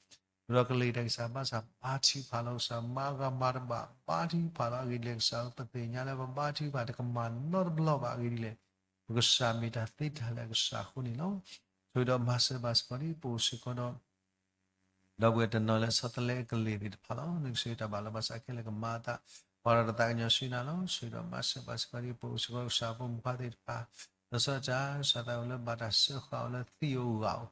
အိၣ်ဒီးကလံၤတၢ်ဂံၢ်စၢ်ဘါစၢ် ဘါထုကဖၣ်လီၤကစၢ် မၤဂၤမၤတဘၣ် ဘါထုကဖၣ်လီၤအဂ့ၢ်ဒ်လဲၣ် ကစၢ်ဧၢ ပသ့ၣ်ညါလၢပဘါထုကဖၣ်တကမၣ်နီတဘျီဘၣ်အဂ့ၢ်ဒ်လဲၣ် ပကစၢ်မ့ၢ်တၢ်သ့တၢ်လၢကစၢ်အဃိန့ၣ်လီၤ. ဆိၣ်ဂ့ၤဒီးမၤစၢၤဘၣ်စ့ၢ်ကီးဒ်ပအိၣ်စ့ၢ်ကီးဒီး ဒီပုၢ်ဝဲၢ်တနီၤလၢဆီတလဲကလံၤသ့ၣ်တဖၣ်လီၤ. နကဆိၣ်ဂ့ၤတၢ်ဘၣ်လီၤဘၣ်စးခဲလၢာ်ကမၤအသး ပှၤဒီးတၢ်သးကညီၤဆူနၤလီၤ. ဆိၣ်ဂ့ၤဒီးမၤစၢၤဘၣ်စ့ၢ်ကီးဒ်ပအိၣ်စ့ၢ်ကီးကစၢ်ဖိမုၣ်ခွါသ့ၣ်တဖၣ် လီၤဆီဒၣ်တၢ် ကစၢ်သးအိၣ်လၢဘၣ်တၢ်စၢဃာ်အီၤလၢသံအိၣ်ဂၤအိၣ်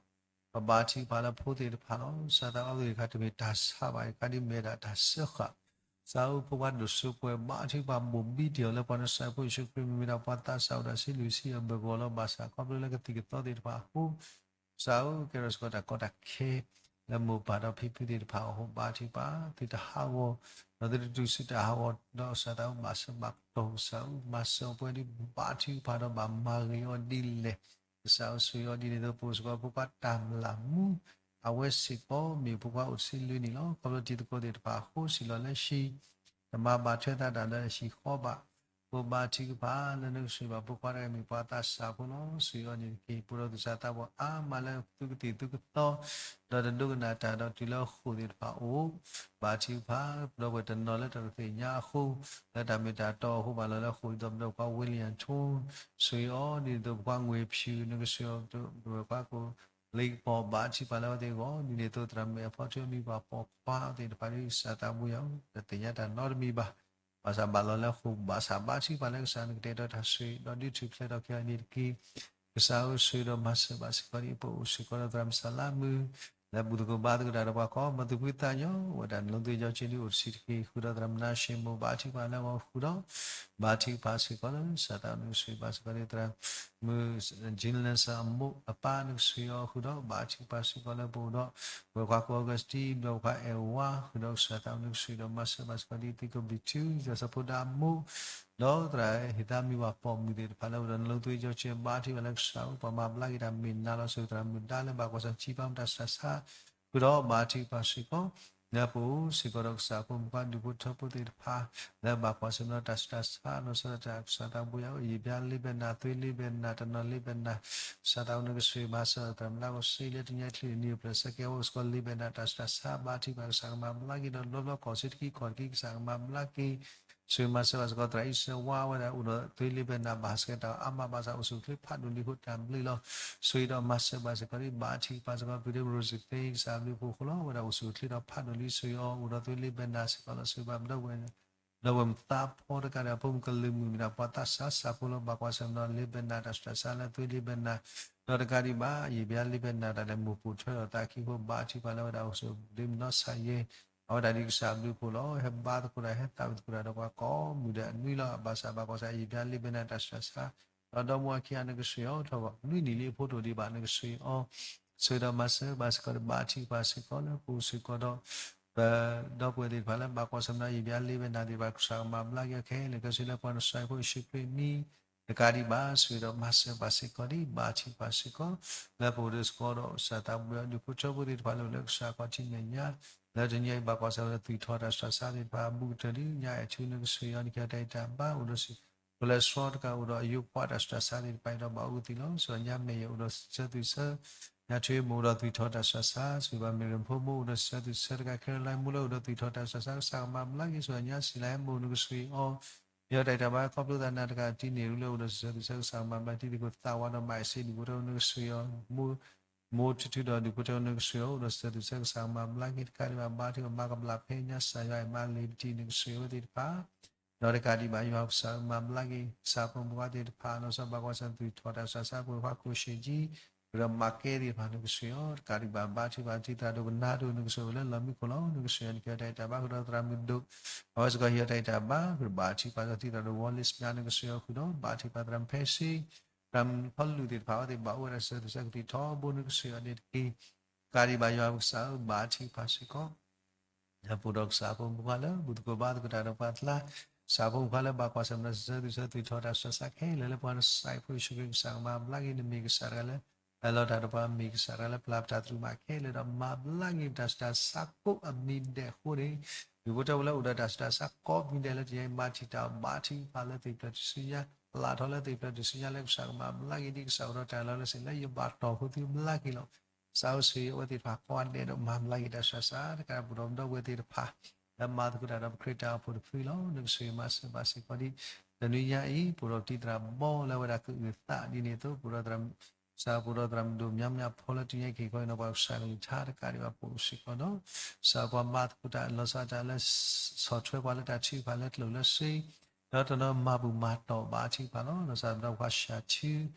ပဘါထုကဖၣ်လၢဖိသ့ၣ်တဖၣ်လီၤ. ကစၢ်သးအိၣ်သ့ၣ်တခါတမ့ၢ်တၢ်ဆါဘၣ် တခါဒ်မ့ၢ်ဒၣ်တၢ်စၢဃာ် ကစၢ်ဧၢ ဖိခွါဒိၣ်စိပှဲၤ ဘါထုကဖၣ်ဘိၣ်ဘံတ့ၢ်အီၤလၢပှၤနစၢ်ဖိယ့ၣ်ၡူးခရံာ် မ့ၢ်ဝဲဒၣ်ပှၤသးစၢ်အိၣ်ဒီးဆံးလွံၢ်ဆံအဘၢၣ်စၢၤလီၤ ဘၣ်ဆၣ်ခီဖျိလၢကသံၣ်ကသီသ့ၣ်တဖၣ်အဃိ ကစၢ်ဧၢ ကဲထီၣ်စ့ၢ်ကီးတၢ်ကီတၢ်ခဲ လၢမိၢ်ပၢ်ဒီးဖံဖုသ့ၣ်တဖၣ်အဃိ ဘါထုကဖၣ် သုတဟးဂီၤ ဒီးသုတတုၤဆူတၢ်ဟးဂီၤ ဒီးကစၢ်သးအိၣ်ဘၣ်ဆၢဘၣ်ကတီၢ် ကစၢ်ဧၢ မၤစၢၤပှၤဒ်ဘါထုကဖၣ်ဒီးဘၣ်မၤဂ့ၤအီၤဒ်လဲၣ် ကစၢ်ဧၢ ဆိၣ်ဂ့ၤအီၤဒ်န့ၣ်အသိး ပအိၣ်စ့ၢ်ကီးဖိခွါတၢ်မျၢ်မူ အဝဲစ့ၢ်ကီးမ့ၢ်ဖိခွါအိၣ်တဆံလွံၢ်နံၣ်လီၤ. ခီဖျိတံၤသကိးသ့ၣ်တဖၣ်အဃိ ဆံးလီၤလၢဟံၣ် တမၤဘၣ်ထွဲသးတၢ်လၢဟံၣ်ဃီဘၣ် ဖိဘါထုကဖၣ်လၢနကဆိၣ်ဂ့ၤဘၣ်ဖိခွါတဂၤမ့ၢ်ပှၤသးစၢ်ဖိလီၤ. ဆိၣ်ဂ့ၤအီၤန့ၣ်တက့ၢ် ပအိၣ်ဒီးသူၣ်စၢ်သးဘီၣ်အါမးလၢသူကသံၣ်သူကသီ ဒီးတဒိကနၣ်တၢ်ဒီးတုၤလၢဃိာ်သ့ၣ်တဖၣ်အိၣ် ဘါထုကဖၣ် ဒီပုၢ်ဝဲၢ်တနီၤလၢတၢ်တသ့ၣ်ညါအဃိ လၢတၢ်မ့ၢ်တၢ်တီအဃိ ဘၣ်လီၤလၢဃိာ်ဒီးပဒီပုၢ်ဝဲၢ်ခွါ ဝ့လံယၣ်ထိ ဆိၣ်ဂ့ၤအီၤဒ်န့ၣ်အသိး ပှၤငွေဖြူ နကဆိၣ်ဂ့ၤအီၤ ဒီပုၢ်ဝဲၢ်ခွါကိး လ့ကပီၤ ဘါထုကဖၣ်လၢအဝဲသ့ၣ်အဂီၢ် ဒ်န့ၣ်အသိးသရၣ်မုၣ်အဖီထိ အမံၤပှၢ်ပိာ်ခွါသ့ၣ်တဖၣ်ဒ်ကစၢ်သးဘိယွၤ တသ့ၣ်ညါတၢ်နီတမံၤဘၣ် ဘၣ်ဆၣ်ဘၣ်လီၤလၢဃိာ် ဘၣ်ဆၣ်ဘါထုကဖၣ်လၢကစၢ်နကတဲာ်ကတီၤတၢ်ဆိၣ်ဂ့ၤ ဒီးဒုးထူၣ်ဖျဲးထီၣ်က့ၤအီၤန့ၣ်တက့ၢ်. ကစၢ်ဧၢ ဆိၣ်ဂ့ၤဒီးမၤစၢၤဘၣ်စ့ၢ်ကီးဒ်ပအိၣ်စ့ၢ်ကီးဒီးသရၣ်မုၣ်စၤလါမုၣ် လၢဘူၣ်သကိးဘါသကိးတၢ်ဒီးပှၤကိးမီၤသူၣ်ဖှံသးညီ ဝဲဒၣ်နလီသုယီၤကၠ့ဒ်အိၣ်တဆံးတက့ၢ်. ဃုာ်ဒီးသရၣ်မုၣ်နါၡ့မိၣ် ဘါထုကဖၣ်လၢအဂီၢ်ဃုာ်ဒီး ဘါထုကဖၣ်စ့ၢ်ကီးလၢ ကစၢ်သးနကဆိၣ်ဂ့ၤဘၣ်စ့ၢ်ကီးဒ်သရၣ်မုၣ် ကၠ့လၢစၢ်အမိၢ်အပၢ် နကဆိၣ်ဂ့ၤအီၤဃုာ်ဒီး ဘါထုကဖၣ်စ့ၢ်ကီးလၢပအိၣ်ဒီး ပဝဲၢ်ခွါကိးအီကူးစတံ ဒီးပဝဲၢ်ခွါအဲၣ်ဝါ ဃုာ်ဒီးကစၢ်သးနကဆိၣ်ဂ့ၤဒီးမၤစၢၤဘၣ်စ့ၢ်ကီးဒ်သုးခိၣ်ဘျံးထူ သရၣ်စီၤဖိဒါအမိၢ် ဒီးသရၣ်ဟ့ၣ်သးမံၤဝၤပိာ်မုၣ်သ့ၣ်တဖၣ်လၢအိၣ်ဒီးနလီသုယီၤကၠ့ ဘါထုကဖၣ်လၢကစၢ်ဧၢ ပှၤမၤဘျါက့ၤတၢ်မ့ၢ်နၤလီၤ. ဆိၣ်ဂ့ၤသရၣ်မုၣ်ဒါလၢဘၣ်ကွၢ်ဆၢၣ်ထံပာ်မူတၢ်ဆူးတၢ်ဆါ ဃုာ်ဒီးဘါထုကဖၣ်စ့ၢ်ကီး လၢပအိၣ်စ့ၢ်ကီးဒီးကစၢ်ဖိမုၣ်ခွါဒူၣ်ဖိထၢဖိသ့ၣ်တဖၣ် လၢဘၣ်ကွၢ်ဆၢၣ်မဲာ်ဒီးတၢ်ဆူးတၢ်ဆါ လီၤဆီဒၣ်တၢ် ကစၢ်သးဘိယွၤဧၢ ယံာ်ဘျါလ့ဘဲနၤ သွ့လ့ဘဲနၤ တနီၤလ့ဘဲနၤ ကစၢ်သးနကဆိၣ်ဂ့ၤမၤစၢၤသရၣ်မုၣ်လၢကစ့လၢတနံၤအံၤ ချံၣ်နံၣ်အိၣ်ဖျဲၣ်ဆၢကဲဝဲအိၣ်စ့ၢ်ကီးလ့ဘဲနၤ တၢ်ဆူးတၢ်ဆါ ဘါထုကဖၣ်ကစၢ်ကမၤဘျါက့ၤဒီး ဘျီဘျီကီၢ်ဆၢတခီကီၢ်တခီ ကစၢ်ကမၤဘျါက့ၤ ဆိၣ်ဂ့ၤမၤစၢၤဘၣ်စ့ၢ်ကီးသရၣ်အံၣ်စၢၤဝါ ဝဲဒၣ်အိၣ်ဒီးသွ့လ့ဘဲနၤ ဘၣ်ဟးဆှဲးတၢ်အါမး ဘၣ်ဆၣ်အိၣ်ဆူၣ်အိၣ်ချ့ဖးဒိၣ်လံအဃိတၢ်ဘျုးလီၤ. ဆိၣ်ဂ့ၤဒီးမၤစၢၤဘၣ်စ့ၢ်ကီးဒ်ဘါထုကဖၣ်စ့ၢ်ကီး ဖုဒ့မရိစံသ့ ကစၢ်ဘျုးဖှိၣ်အဃိလီၤ. ဝဲဒၣ်အိၣ်ဆူၣ်အိၣ်ချ့ဒီးဖးဒိၣ်လံ ဆိၣ်ဂ့ၤအီၤအိၣ်ဒီးသွ့လ့ဘဲနၤစ့ၢ်ကီးလီၤ. ဆိၣ်ဂ့ၤဘၣ်ပဒီပုၢ်ဝဲၢ် ဒီပုၢ်ဝဲၢ်မုၣ်သးဖီတကးဒံး ဖိမုၣ်ကလုာ်မုၣ်မ့ၢ်ဒၣ်ပှၤသးစၢ်ဆၣ်ဖိလီၤ. ဘၣ်ကွၢ်ဆၢၣ်မဲာ်ဒီး လ့ပနၢ်တၢ်ဆူးတၢ်ဆါလၢအသွံၣ်လ့ပနၢ်, ဒီးတကးဒံးဘၣ် ယံာ်ဘျါလ့ပနၢ်တၢ်လၢ မိၢ်ပိာ်ထွဲဒီးသးခံဖိ ဘါထုကဖၣ်လၢအဝဲဒၣ်အိၣ်ဆိးဒ့မုၣ်နီၢ်ဆါယဲၢ်, အဝဲဒၣ်ဒ်ကစၢ်အဘျုးအဖှိၣ်လီၤ. ဟဲဘါသကိးတၢ် ဟဲသးဝံၣ်သကိးတၢ်ဒီးပှၤကိးမုၢ်ဒဲးအနွံလီၤ. ဘၣ်ဆၣ်ဘၣ်ကွၢ်ဆၢၣ် ယံာ်ဘျါလ့ပနၢ်တၢ်ဆူးတၢ်ဆါ ဒီးဒီမါဝၤခံဂၤ နကဆှၢအီၤထီၣ်ဘၣ် နွံနံၣ်လံအဖိတအိၣ်ဒံးဘၣ် နကဆှၢအီၤ, ဆှၢဒီးမၤစၢၤဘၣ်စ့ၢ်ကီးဒီး ဘါထုကဖၣ်စ့ၢ်ကီးလၢပအိၣ်စ့ၢ်ကီးဒီး ပဒီပုၢ်ဝဲၢ်သ့ၣ်တဖၣ်လၢ ဘၣ်ကွၢ်ဆၢၣ်မဲာ်ဒီးယံာ်ဘျါလ့ပနၢ်သ့ၣ်တဖၣ် ကစၢ်ကမၤဘျါက့ၤအီၤခဲလၢာ်ခဲဆ့လၢပှၤနဆှၢဖိယ့ၣ်ၡူးခရံာ်အမံၤ, တကးဒံးဘၣ် ဆှၢဒီးမၤစၢၤဘၣ်စ့ၢ်ကီးဒံး ဘါထုကဖၣ်စ့ၢ်ကီး လၢပအိၣ်ဒီးစ့ၢ်ကီးဒီး ကစၢ်သးဘိယွၤ ဒုးဖိထၢဖိသ့ၣ်တဖၣ်လၢအိၣ်လၢကစၢ်ခီၣ်ထံးမဲာ်ညါ, လၢတနံၤအံၤ ဘၣ်ကွၢ်ဆၢၣ်မဲာ်ဒီး သွံၣ်ထီၣ်တၢ်ဆူးတၢ်ဆါသ့ၣ်တဖၣ် ဘူးကတၢၢ်ဒံး ညါအဲၣ်ထူ နကဆှၢအီၤ နကဟ့ၣ်အီၤတၢ်ဂံၢ်တၢ်ဘါ အိၣ်ဒီး ကလၢဆှီတကးအိၣ်ဒီးအယိပှၤတၢ်ဆူးတၢ်ဆါသ့ၣ်တဖၣ် အဲၣ်ဒိးဘၣ်အူသံလီၤ. စှၤညါမဲာ်ယဲၢ်အိၣ်ဒီးစံးဆၢသွံၣ်ဆၢ, ညါထွ့မိၢ်အိၣ်ဒီးသွံၣ်ထီၣ်တၢ်ဆူးတၢ်ဆါ, စှၤဘၣ်မ့ၢ်ရ့ၣ်ဖိမိၢ်အိၣ်ဒီးစံးဆၢသွံၣ်ဆၢတကး ခဲရလါမိၢ်လၢအိၣ်ဒီးသွံၣ်ထီၣ်တၢ်ဆူးတၢ်ဆါ ကစၢ်ကမၤဘျါက့ၤ စှၤညါစံးလါဟဲမိၢ်နကဆှၢအီၤ ယဟ့ၣ်အီၤတၢ်ဂံၢ်တၢ်ဘါ ခီဖျိသးနၤတကး တံၤန့ၣ်ရူလၢအိၣ်ဒီးစံးဆၢသွံၣ်ဆၢ ကစၢ်ကမၤဘျါ တံၤသကိးသးဝးဒီးမၤအ့ၣ်စ့ဒုးဖိထၢနကဆှၢအီၤ မိၢ်ထူထူဒီးဒုးဖိထၢနကဆှၢအီၤ အိၣ်ဒီးစံးဆၢသွံၣ်ဆၢ ကစၢ်ကမၤဘျါက့ၤ တကးဒံးဘၣ် ဘါထုကဖၣ်မၤကဘျၣ်ဖဲညါ ကစၢ်ယွၤအဲၣ်မၤလ့ၤပတံၤ နကဆှၢအဝဲသ့ၣ်တဖၣ် ဒီးတကးဒံးဘၣ် ယွၤကစၢ်မၤဘျါက့ၤ ကစၢ်ဖိမုၣ်ဖိသ့ၣ်တဖၣ် လီၤဆီဘၣ်ကွၢ်ဆၢၣ်မဲာ် သွံၣ်ထီၣ်တၢ်ဆူးတၢ်ဆါ ပှၤခွါကိၣ်ရှ့ၣ်ကၠံ ဒီးမၤကဲသ့ၣ်တဖၣ် နကဆှၢအီၤ တကးဒံးဘၣ် ဘါထုကဖၣ်တံၤသရၣ်ဒိၣ်ကနၣ်ဒိၣ် နကဆှၢအဝဲလၢလီၢ်မံခိၣ်လီၤ. နကဆှၢအီၤ နကဟ့ၣ်အီၤတၢ်ဂံၢ်တၢ်ဘါ ဃုာ်ဒီးသရၣ်မုၣ်ဒိၣ် အဝဲစ့ၢ်ကီးဟ့ၣ်အီၤတၢ်ဂံၢ်တၢ်ဘါ ဃုာ်ဒီးဘါထုကဖၣ်ဒီးတံၤသရၣ်ဒိၣ် ဝီလ့ၣ်စမၠါ နကဆှၢအီၤဃုာ်ဒီး ဘါထုကဖၣ်သရၣ်မုၣ်ဖဲစ့ သရၣ်မုၣ်ဖီလူၤသ့ၣ်တဖၣ် အဝဲသ့ၣ်ဘၣ်အိၣ်ဝဲဒၣ်စံးဆၢသွံၣ်ဆၢ ကသံၣ်ထီဘိ နကဆှၢအီၤန့ၣ်တက့ၢ်. တကးဒံးဘၣ် ယွၤကစၢ်ဧၢ ဘါထုကဖၣ်စ့ၢ်ကီး ပအိၣ်ဒီးကစၢ်ဖိမုၣ်ဖိခွါလၢ ဘူၣ်သကိးဘါသကိးတၢ်ဒီးပှၤကျါ, ကစၢ်ဖိမုၣ်ဖိခွါလၢဘၣ်ကွၢ်ဆၢၣ်မဲာ်ဒီးစံးဆၢသွံၣ်ဆၢ သွံၣ်ထီၣ်တၢ်ဆူးတၢ်ဆါခဲလၢာ်လၢ ပှၤနစံးဖိယ့ၣ်ၡူးခရံာ် ကစၢ်ကမၤဘျါက့ၤ နမ့ၢ်ကစၢ်တဂၤလၢ ဟဲလီၤတၢ်ဒီးပှၤ မ့ၢ်ကစၢ်တဂၤလၢပျၢ်ပတၢ်သရူးမးခဲလၢာ်ဒီး မၤဘျါက့ၤပတၢ်ဆူးတၢ်ဆါကိးအမံၤဒဲးအဃိန့ၣ်, ဒုးဖိထၢဖိလၢအိၣ်ဒီးတၢ်ဆူးတၢ်ဆါကိးမံၤဒဲးလၢတနံၤအံၤ မၤတံာ်တာ်အီၤ ဘါထုကဖၣ်လၢသ့ၣ်ဖျၢၣ်ထူၣ်စုညါ, ပျၢ်ထီၣ်လၢသ့ၣ်ဖျၢၣ်ထူၣ်စုညါ လၢကစၢ်ကမၤဘျါက့ၤဒ်ကစၢ်အိၣ်ဒီးတၢ်လီၤလၢစ့ၢ် လၢယဘၣ်တီၢ်ဖိသုဘျါက့ၤလီၤ. ကစၢ်ဧၢ ဆှၢအဝဲသ့ၣ်တဖၣ်ကိးဂၤဒဲးဒီးမၤဘျါက့ၤတၢ်ဆူးတၢ်ဆါ တကးဒီး ပအိၣ်ဒီးပဒီပုၢ်ဝဲၢ်သ့ၣ်တဖၣ် လၢမၤသကိးတၢ်ဒီးပခရံာ်တၢ်အိၣ်ဖှိၣ်တဖုလီၤ. နကဆှၢမၤစၢၤဘၣ်စ့ၢ်ကီးဒ် တနံၤညါအံၤ ပအိၣ်ဒီးပတံၤသရၣ်ဘီလၢအဝဲဒၣ်ကအုၣ်သးဒ်န့ၣ်အသိး ပအိၣ်ဒီးသရၣ် ကစၢ်ပအိၣ်ဒီးသရၣ်မုၣ်ဒိၣ်မးမးဖိလၢတနံၤညါအံၤ က့ၤခီအံၤဒီးပှၤကစၢ်ကလုၢ်ကထါတကးဒံးဘၣ် ပအိၣ်စ့ၢ်ကီးဒီး ကစၢ်ပှၤမၤသကိးတၢ်လီၤဆီဒၣ်တၢ်လၢ ဆီၣ်ထွဲပှၤလၢတၢ်ထုကဖၣ်လၢကျိၣ်လၢစ့ ဒီးတနီၤမၤဘူၣ်မၤတီၢ်ဘၣ်ထုကဖၣ်လီၤ. ဒီးကစၢ်ပဒီးပှၤဆှၢထု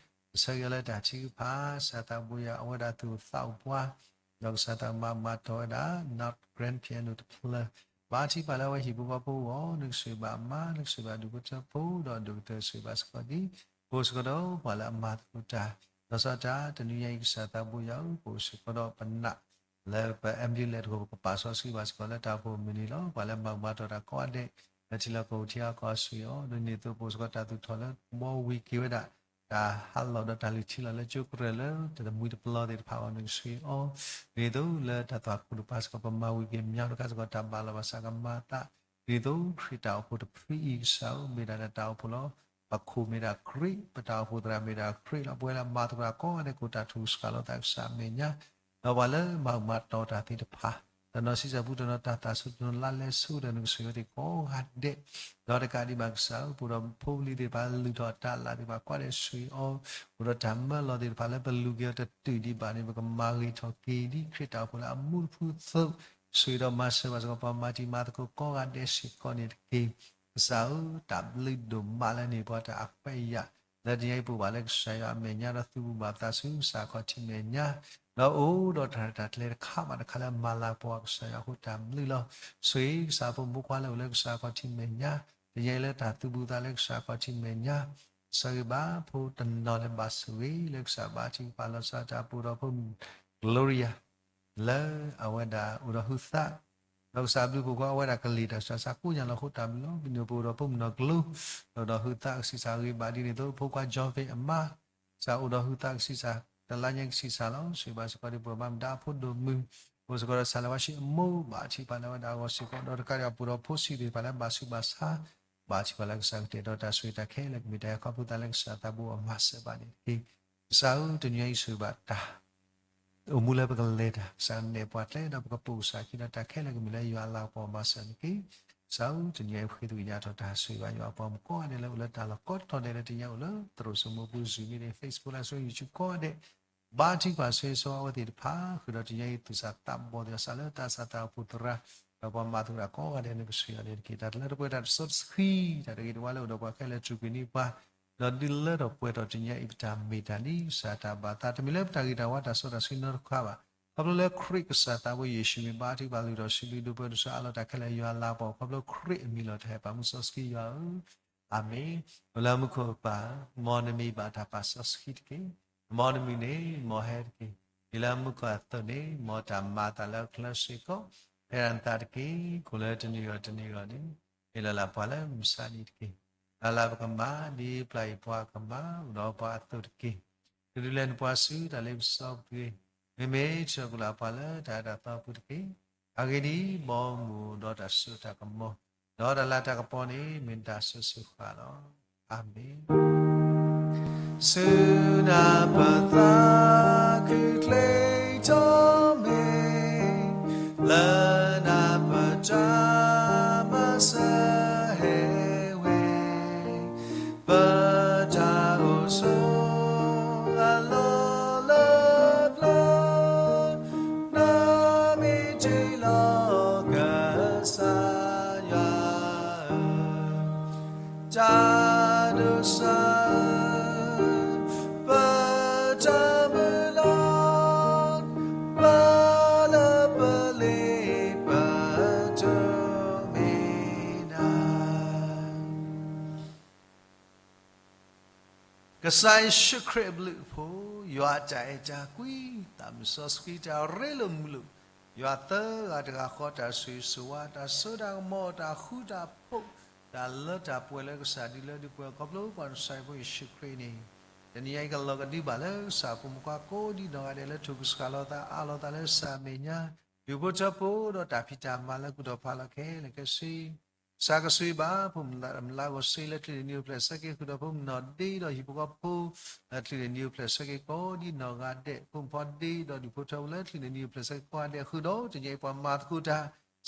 ကဆၢကယၤလၢတၢ်ထုကဖၣ် ကစၢ်သးဘိယွၤအဝဲဒၣ်သူၣ်အိၣ်သးအိၣ်ပှၤ ဒီးကစၢ်သးမၤဘူၣ်မၤတီၢ်ဝဲဒၣ် North Grand Piano တဖျၢၣ် ဘါထုကဖၣ်လၢအဝဲဟံၣ်ဖိဃီဖိအဂီၢ် နကဆှၢဘၣ်အမါ နကဆှၢဘၣ်ဒုးဖိထၢဖိ ဒီးဒိၣ်ကတၢၢ်ဆှၢဘၣ်စ့ၢ်ကီးဒ် ပအိၣ်စ့ၢ်ကီးဒီးပှၤလၢအမၤသကိးတၢ် လီၤဆီဒၣ်တၢ် တနံၤညါအံၤ ကစၢ်သးဘိယွၤဧၢ ပအိၣ်စ့ၢ်ကီးဒီးပနာ် လၢပ ambulance တခီ ပကပာ်စီဆှံဘၣ်စ့ၢ်ကီးလၢတၢ်အိၣ်ဖှိၣ်မုၢ်နံၤလီၤ. ပှၤလၢမၤဘူၣ်မၤတီၢ်တၢ်ကိးဂၤဒဲး လၢထံလီၢ်ကီၢ်ပူၤထံဂၤကီၢ်ဂၤဆှၢအီၤ ဒ်န့ၣ်အသိး ပအိၣ်စ့ၢ်ကီးတၢ်သူၣ်ထီၣ်လၢဘှီဝံၤက့ၤဝဲဒၣ် တၢ်ဟးလီၤဒီးတၢ်လုၢ်ထံလီၤလၢကၠိကရၢၢ်လၢတမှံၤတပလီသ့ၣ်တဖၣ်အဂီၢ် နကဆှၢအီၤ ဒ်သိးလၢတၢ်သွၣ်ခိၣ်တပၤစ့ၢ်ကီး ပမၤဝံၤက့ၤ မညီတခါစ့ၢ်ကီး တၢ်ဘၣ်လီၤဘၣ်စးကမၤအသး ဒ်သိးခရံာ်တၢ်အိၣ်ဖှိၣ်တဖုအံၤ ကစၢ်ဧၢ မ့ၢ်ဒၣ်တၢ်အိၣ်ဖှိၣ်လီၤ. ပခိၣ်မ့ၢ်ဒၣ်ခရံာ်, ပတၢ်အိၣ်ဖှိၣ်သရၣ်မ့ၢ်ဒၣ်ခရံာ်လီၤ. ပဝဲဒၣ်မၤသကိးတၢ်ကိးဂၤဒဲး ကအိၣ်တၢ်ထူၣ်စှၤလီၤသး ကစၢ်အမဲာ်ညါ ဒီးပှၤလၢမၤဘူၣ်မၤတီၢ်တၢ်သ့ၣ်တဖၣ် တနီၤဆံးစၢ်ပူ တနီၤတၢ်သၣ်ဆူၣ် တနီၤလါလဲဆူ ဒီးနကဆှၢဝဲသ့ၣ်ကိးဂၤဒဲး ဒီးတကးဒံးဘၣ် ကစၢ်ဧၢ ပအိၣ်ဒီးဖိပလံၤသ့ၣ်တဖၣ် လုၢ်ထီၣ်တၢ်လၢ်သ့ၣ်တဖၣ် ကိးဂၤဒဲးဆှၢအီၤ အိၣ်ဒီးတၢ်မၢလီၤသ့ၣ်တဖၣ်လၢပလူၤက့ၤအီၤတတုာ်ဒံးဘၣ်န့ၣ် ပကမၤဂ့ၤထီၣ်က့ၤ ဒ်ခရံာ်တၢ်အိၣ်ဖှိၣ်လၢအမူတဖုအသိး ဆှၢဒီးမၤစၢၤဘၣ်စ့ၢ်ကီး ပှၤမၤတံၤမၤသကိးကိးဂၤဒဲးစ့ၢ်ကီးန့ၣ်တက့ၢ်. ကစၢ်ဧၢ တၢ်ဘျုးဒိၣ်မးလၢန့ၣ် ပှၤတၢ်အခွဲးအယာ် လၢတနံၤအံၤပအိၣ်ဘၣ်လၢကစၢ်ယွၤအမဲာ်ညါ ဒီးသုးဘူးဘၣ်သးဆူကစၢ်ခီၣ်ထံးမဲာ်ညါ ဒီးအိၣ်ဒီးတၢ်ရဲၣ်တၢ်ကျဲၤတခါဘၣ်တခါလၢမၤလၤကပီၤကစၢ်ယွၤအဃိ တၢ်ဘျုးလီၤ. ဆိၣ်ဂ့ၤကစၢ်ဖိမုၣ်ဖိခွါလၢအိၣ်လၢကစၢ်ခီၣ်ထံးမဲာ်ညါ တနံၤအံၤလၢတၢ်သုးဘူးသးလၢကစၢ်ခီၣ်ထံးမဲာ်ညါ ဆိၣ်ဂ့ၤဘၣ်ဖိတနီၤလၢဘၣ်ဆိၣ်ဂ့ၤ လၢကစၢ်ဘါထုကဖၣ်လီၤဆီဒၣ်တၢ် ပအိၣ်ဒီးဖိမုၣ် Gloria လၢအဝဲဒၣ်အိၣ်ဒီးဟုသး ဒီးကစၢ်ဘျုးဖှိၣ်ဃီအဝဲဒၣ်ကလံၤတၢ်ဆူးတၢ်ဆါကိးညါလီၤ အဃိတၢ်ဘျုးလီၤ. မုၢ်နံၤပအိၣ်ဒီးဖိမုၣ်နီၢ်ကျိ ဒီးဒီးဟုသးကဆံးစၢ်ဂ့ၤဘၣ်ဒ်န့ၣ်အသိး ဖိခွါ John ဖဲအမါ ကစၢ်အိၣ်ဒီးဟုသးကဆံးစၢ် တလါညါကဆံးစၢ်လီၤ. ဆိၣ်ဂ့ၤဘၣ်စ့ၢ်ကီးဒ်ပှၤဘၣ်မူဒါအဖိဒိၣ်မုၢ် အိၣ်စ့ၢ်ကီးဒီးဆၣ်လၢဝါဆံးအမိၢ် ဘၣ်ထံၣ်ပာ်လၢအဝဲဒၣ်အဂီၢ်စ့ၢ်ကီး ဒီးတကးဒံးအပူၤဒီးဖိဆံးသ့ၣ်တဖၣ်လၢဘၣ်ဆူးဘၣ်ဆါ ဘၣ်ထံၣ်ပာ်လၢကစၢ်ကတဲာ်ဒီးတၢ်ဆိၣ်ဂ့ၤတၢ်ခဲလၢာ်ကမ့ၢ်တၢ်ဟဲခီဖျိသးလၢကစၢ်သးဘိအမၤစၢၤဘၣ်န့ၣ်တက့ၢ်. ကစၢ်ဧၢ တနံၤအံၤဆိၣ်ဂ့ၤဘၣ်တၢ် အိၣ်မူလၢပကလဲၤတၢ် ကစၢ်နဲၣ်ပှၤကျဲဒီးပကပိာ်ကစၢ်ခံဒီးတၢ်ခဲလၢာ်ကမ့ၢ်လၢယွၤအလၤကပီၤမၤစၢၤန့ၣ်တက့ၢ်. ကစၢ်ဧၢ တနံၤအံၤပဃ့သကွံာ်ညါထီၣ်တၢ်ဆိၣ်ဂ့ၤဘၣ်ယွၤအပှၤမုၣ်ကိးဂၤဒဲးလၢအိၣ်လၢတၢ်လီၢ်ကိးတီၤဒဲးလၢတနံၤအံၤအိၣ်လၢသရိာ်စိမိၢ်ပူၤ Zoom meeting, Facebook Live Stream, YouTube ကိးဂၤဒဲး ဘါထုကဖၣ်ဆိၣ်ဂ့ၤဆိၣ်ဝါအဝဲသ့ၣ်တဖၣ် ဃုာ်ဒီးတနံၤအံၤသူၣ်စၢ်သးဘီၣ်သ့ၣ်တဖၣ် စးလၢတၢ်စၢ်တၢ်အိၣ်ဖှိၣ်သရၣ် ဒီးပှၤမၤသကိးတၢ်ကိးဂၤဒဲးန့ၣ် ကဆှၢအီၤန့ၣ်တက့ၢ်. တၢ်တလၢတပှဲၤ တၢ်တစီတဆှံ တၢ်တဂ့ၤတဝါလၢအိၣ်ဒီးပှၤခဲလၢာ် ထုးကွံာ်န့ၢ်ပှၤ, ဒီးဒုးလၢထီၣ်ပှဲၤထီၣ်တနံၤအံၤ ပတၢ်မ့ၢ်တၢ်န့ၣ် ကစၢ်တၢ်ဘၣ်သး တမ့ၢ်လၢပတၢ်ဂ့ၤတၢ်ဝါ တၢ်စီတၢ်ဆှံနီတခါဘၣ်. ခီဖျိလၢခရံာ်ကစၢ်သးဘိယ့ၣ်ၡူးမံၤ ဘါထုကဖၣ် လုၢ်ထီၣ်စံးဘျုး ဒိၣ်ပှဲၤဒိၣ်ဆူအလီၢ် တၢ်ခဲလၢာ် ယွၤလၤကပီၤ ခီဖျိခရံာ်အမံၤလီၤ တၢ်ဟဲပာ်မူစီဆှံယွၤဧၢ, အၤမ့ၣ်. အိၣ်လၢမူခိၣ်ကပၤ, မ်နမံၤဘၣ်တၢ်ပာ်စီဆှံတက့ၢ်. မ်နမုၢ်န့ၣ် မ်ဟဲတက့ၢ်. ဒ်လၢမူခိၣ်အသိးန့ၣ် မ်တၢ်မၤအသးလၢအချၢစ့ၢ်ကီး ဖဲဒၣ်နသးတက့ၢ်. ကိၣ်လၢတနံၤဂီၢ်တနံၤဂီၢ်န့ၣ် ဟ့ၣ်လီၤလၢပှၤလၢမုၢ်ဆါနံၤတက့ၢ်. လၢ်လၢ်ပကမၤ ဒ်ပျၢ်ယပှၤကမၤ အိၣ်ဒီးပှၤအသိးတက့ၢ်. ကဒုးလဲၤနပှၤဆူတၢ်လ့ပစီပူၤတဂ့ၤ. မ့မ့ၢ်ဆှၢကွံာ်လၢပှၤလၢတၢ်အဲၣ်တၢ်သီပူၤတက့ၢ်. အဂ့ၢ်ဒ်အံၤ, မ်မုၢ်အိၣ်ဒီးတၢ်စိတၢ်ကမီၤ, ဒီးတၢ်လၤတၢ်ကပီၤန့ၣ် မ့ၢ်တၢ်စိၤစိၤဃၣ်လီၤ. အၤမ့ၣ်. ဆူနၢ်ပၢၢ်သးခုချ့ထီၣ်မ့ၢ်, လၢနၢ်ပၢၢ်တၢ်မၤစၢၤဟဲဝဲ, ပတၢ်အိၣ်ဆိးအလီၢ်လၢပျၢၤ, နီၢ်မ့ၢ်တ့ၢ်လီၤကစၢ်ယွၤဧၢ, တၢ်ဒိးစၢ် ပတၢ်မုၢ်လၢ်, ပလၢပလ့ပတိၢ်မ့ၢ်နၤ ကစၢ်ယ့ၣ်ၡူးခရံာ်အဘျုးအဖှိၣ်, ယွၤအတၢ်အဲၣ်တၢ်ကွံ, သးမုၢ်စီဆှံတၢ်ရ့လိာ်မုာ်လိာ်, ယွၤသၢဂၤတဂၤဃီတၢ်ဆိၣ်ဂ့ၤဆိၣ်ဝါ, တၢ်စိတၢ်ကမီၤ, တၢ်ဃူတၢ်ဖိး, တၢ်လၢတၢ်ပှဲၤလၢကစၢ်ဒုးလၢဒုးပှဲၤ ခီဖျိပှၤကစၢ်ယ့ၣ်ၡူးခရံာ်န့ၣ်, တနံၤအံၤကလီၤကဒုဘၣ်လၢကစၢ်ဖိမုၣ်ဖိခွါကိးဒံနီၢ်ဂၤဒဲးလၢထူၣ်ကဆှၣ်လီၤသး အးလီၤသးလၢကစၢ်အမဲာ်ညါ, ဒုးဖိထၢဖိဒီးတၢ်ဖံးတၢ်မၤလၢကူၣ်ထီၣ်ဖးလီၤခဲလၢာ်ခဲဆ့ ကစၢ်ကဆိၣ်ဂ့ၤဘၣ် ဖိမုၣ်လၢ်မုၢ်လၢ်ဂီၤစ့လၢချံးန့ၣ်နံၤအိၣ်ဖျဲၣ်ဆၢက့ၤဃုာ်ဒီးဖိမုၣ်နီၢ်ဒ့ဒီးဟံၣ်ဖိဃီဖိ, လၢချံးန့ၣ်နံၤအိၣ်ဖျဲၣ်ဆၢက့ၤကိးဒံနီၢ်ဂၤဒဲး ဖိမုၣ်ဖိဒ့ဒီးဒုးဖိထၢဖိလၢချံးန့ၣ်နံၤအိၣ်ဖျဲၣ်ဆၢက့ၤကိးဂၤဒဲးဃုာ်ဒီး တနံၤအံၤပှၤမၤသကိးတၢ်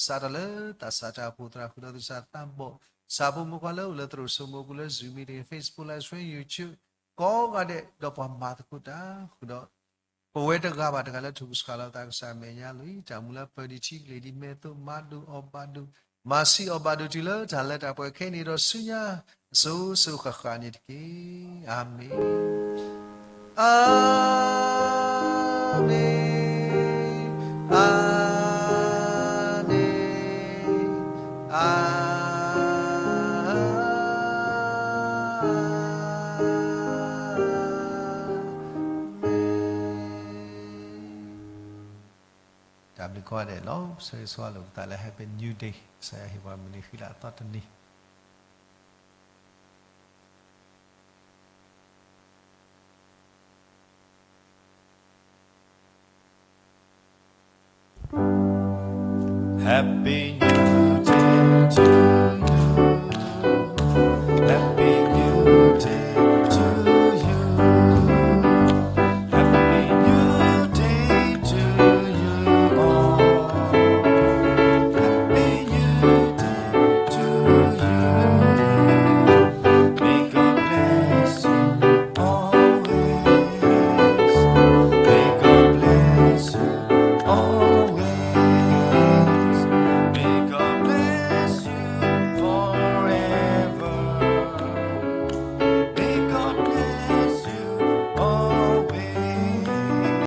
စးထီၣ်လၢသးစၢ်တၢ်အိၣ်ဖှိၣ်သရၣ်ဃုာ်ဒီးသးစၢ်သးဘီၣ်, ကစၢ်ဖိမုၣ်ဖိခွါလၢအိၣ်လၢသရိာ်စိမိၤပူၤလၢ Zoom meeting, Facebook live stream, YouTube, ကိးဂၤဒဲးဒီးပှၤမၤသကိးတၢ်ဃုာ်ဒီး ပဝဲတဂၤဘၣ်တဂၤလၢထူၣ်ကဆှၣ်လီၤသးကစၢ်အမဲာ်ညါလီၤ. တၢ်မူလၢပၢၤဒံးထံကလ့ၢ်ဒံးမဲာ်သိး မၤဒိၣ်အီၣ်ဘၣ်ဒိၣ်, မၤဆံးအီၣ်ဘၣ်ဒိၣ်တုၤလၢတၢ်လၢတၢ်ပှဲၤခဲအံၤန့ၣ်ဒီးဆူညါ အစိၤစိၤဃၣ်ဃၣ်န့ၣ်တက့ၢ်. အၤမ့ၣ်, အၤမ့ၣ်, အၤမ့ၣ်, အၤမ့ၣ်. တၢ်ဘျုးကိးဂၤဒဲးလီၤ. ဆၢဂ့ၤဆၢဝါလိာ်ပသးလၢ Happy New Day, ကစၢ်ယွၤဟ့ၣ်ပှၤမုၢ်နံၤဃံလၤအသီတနံၤ.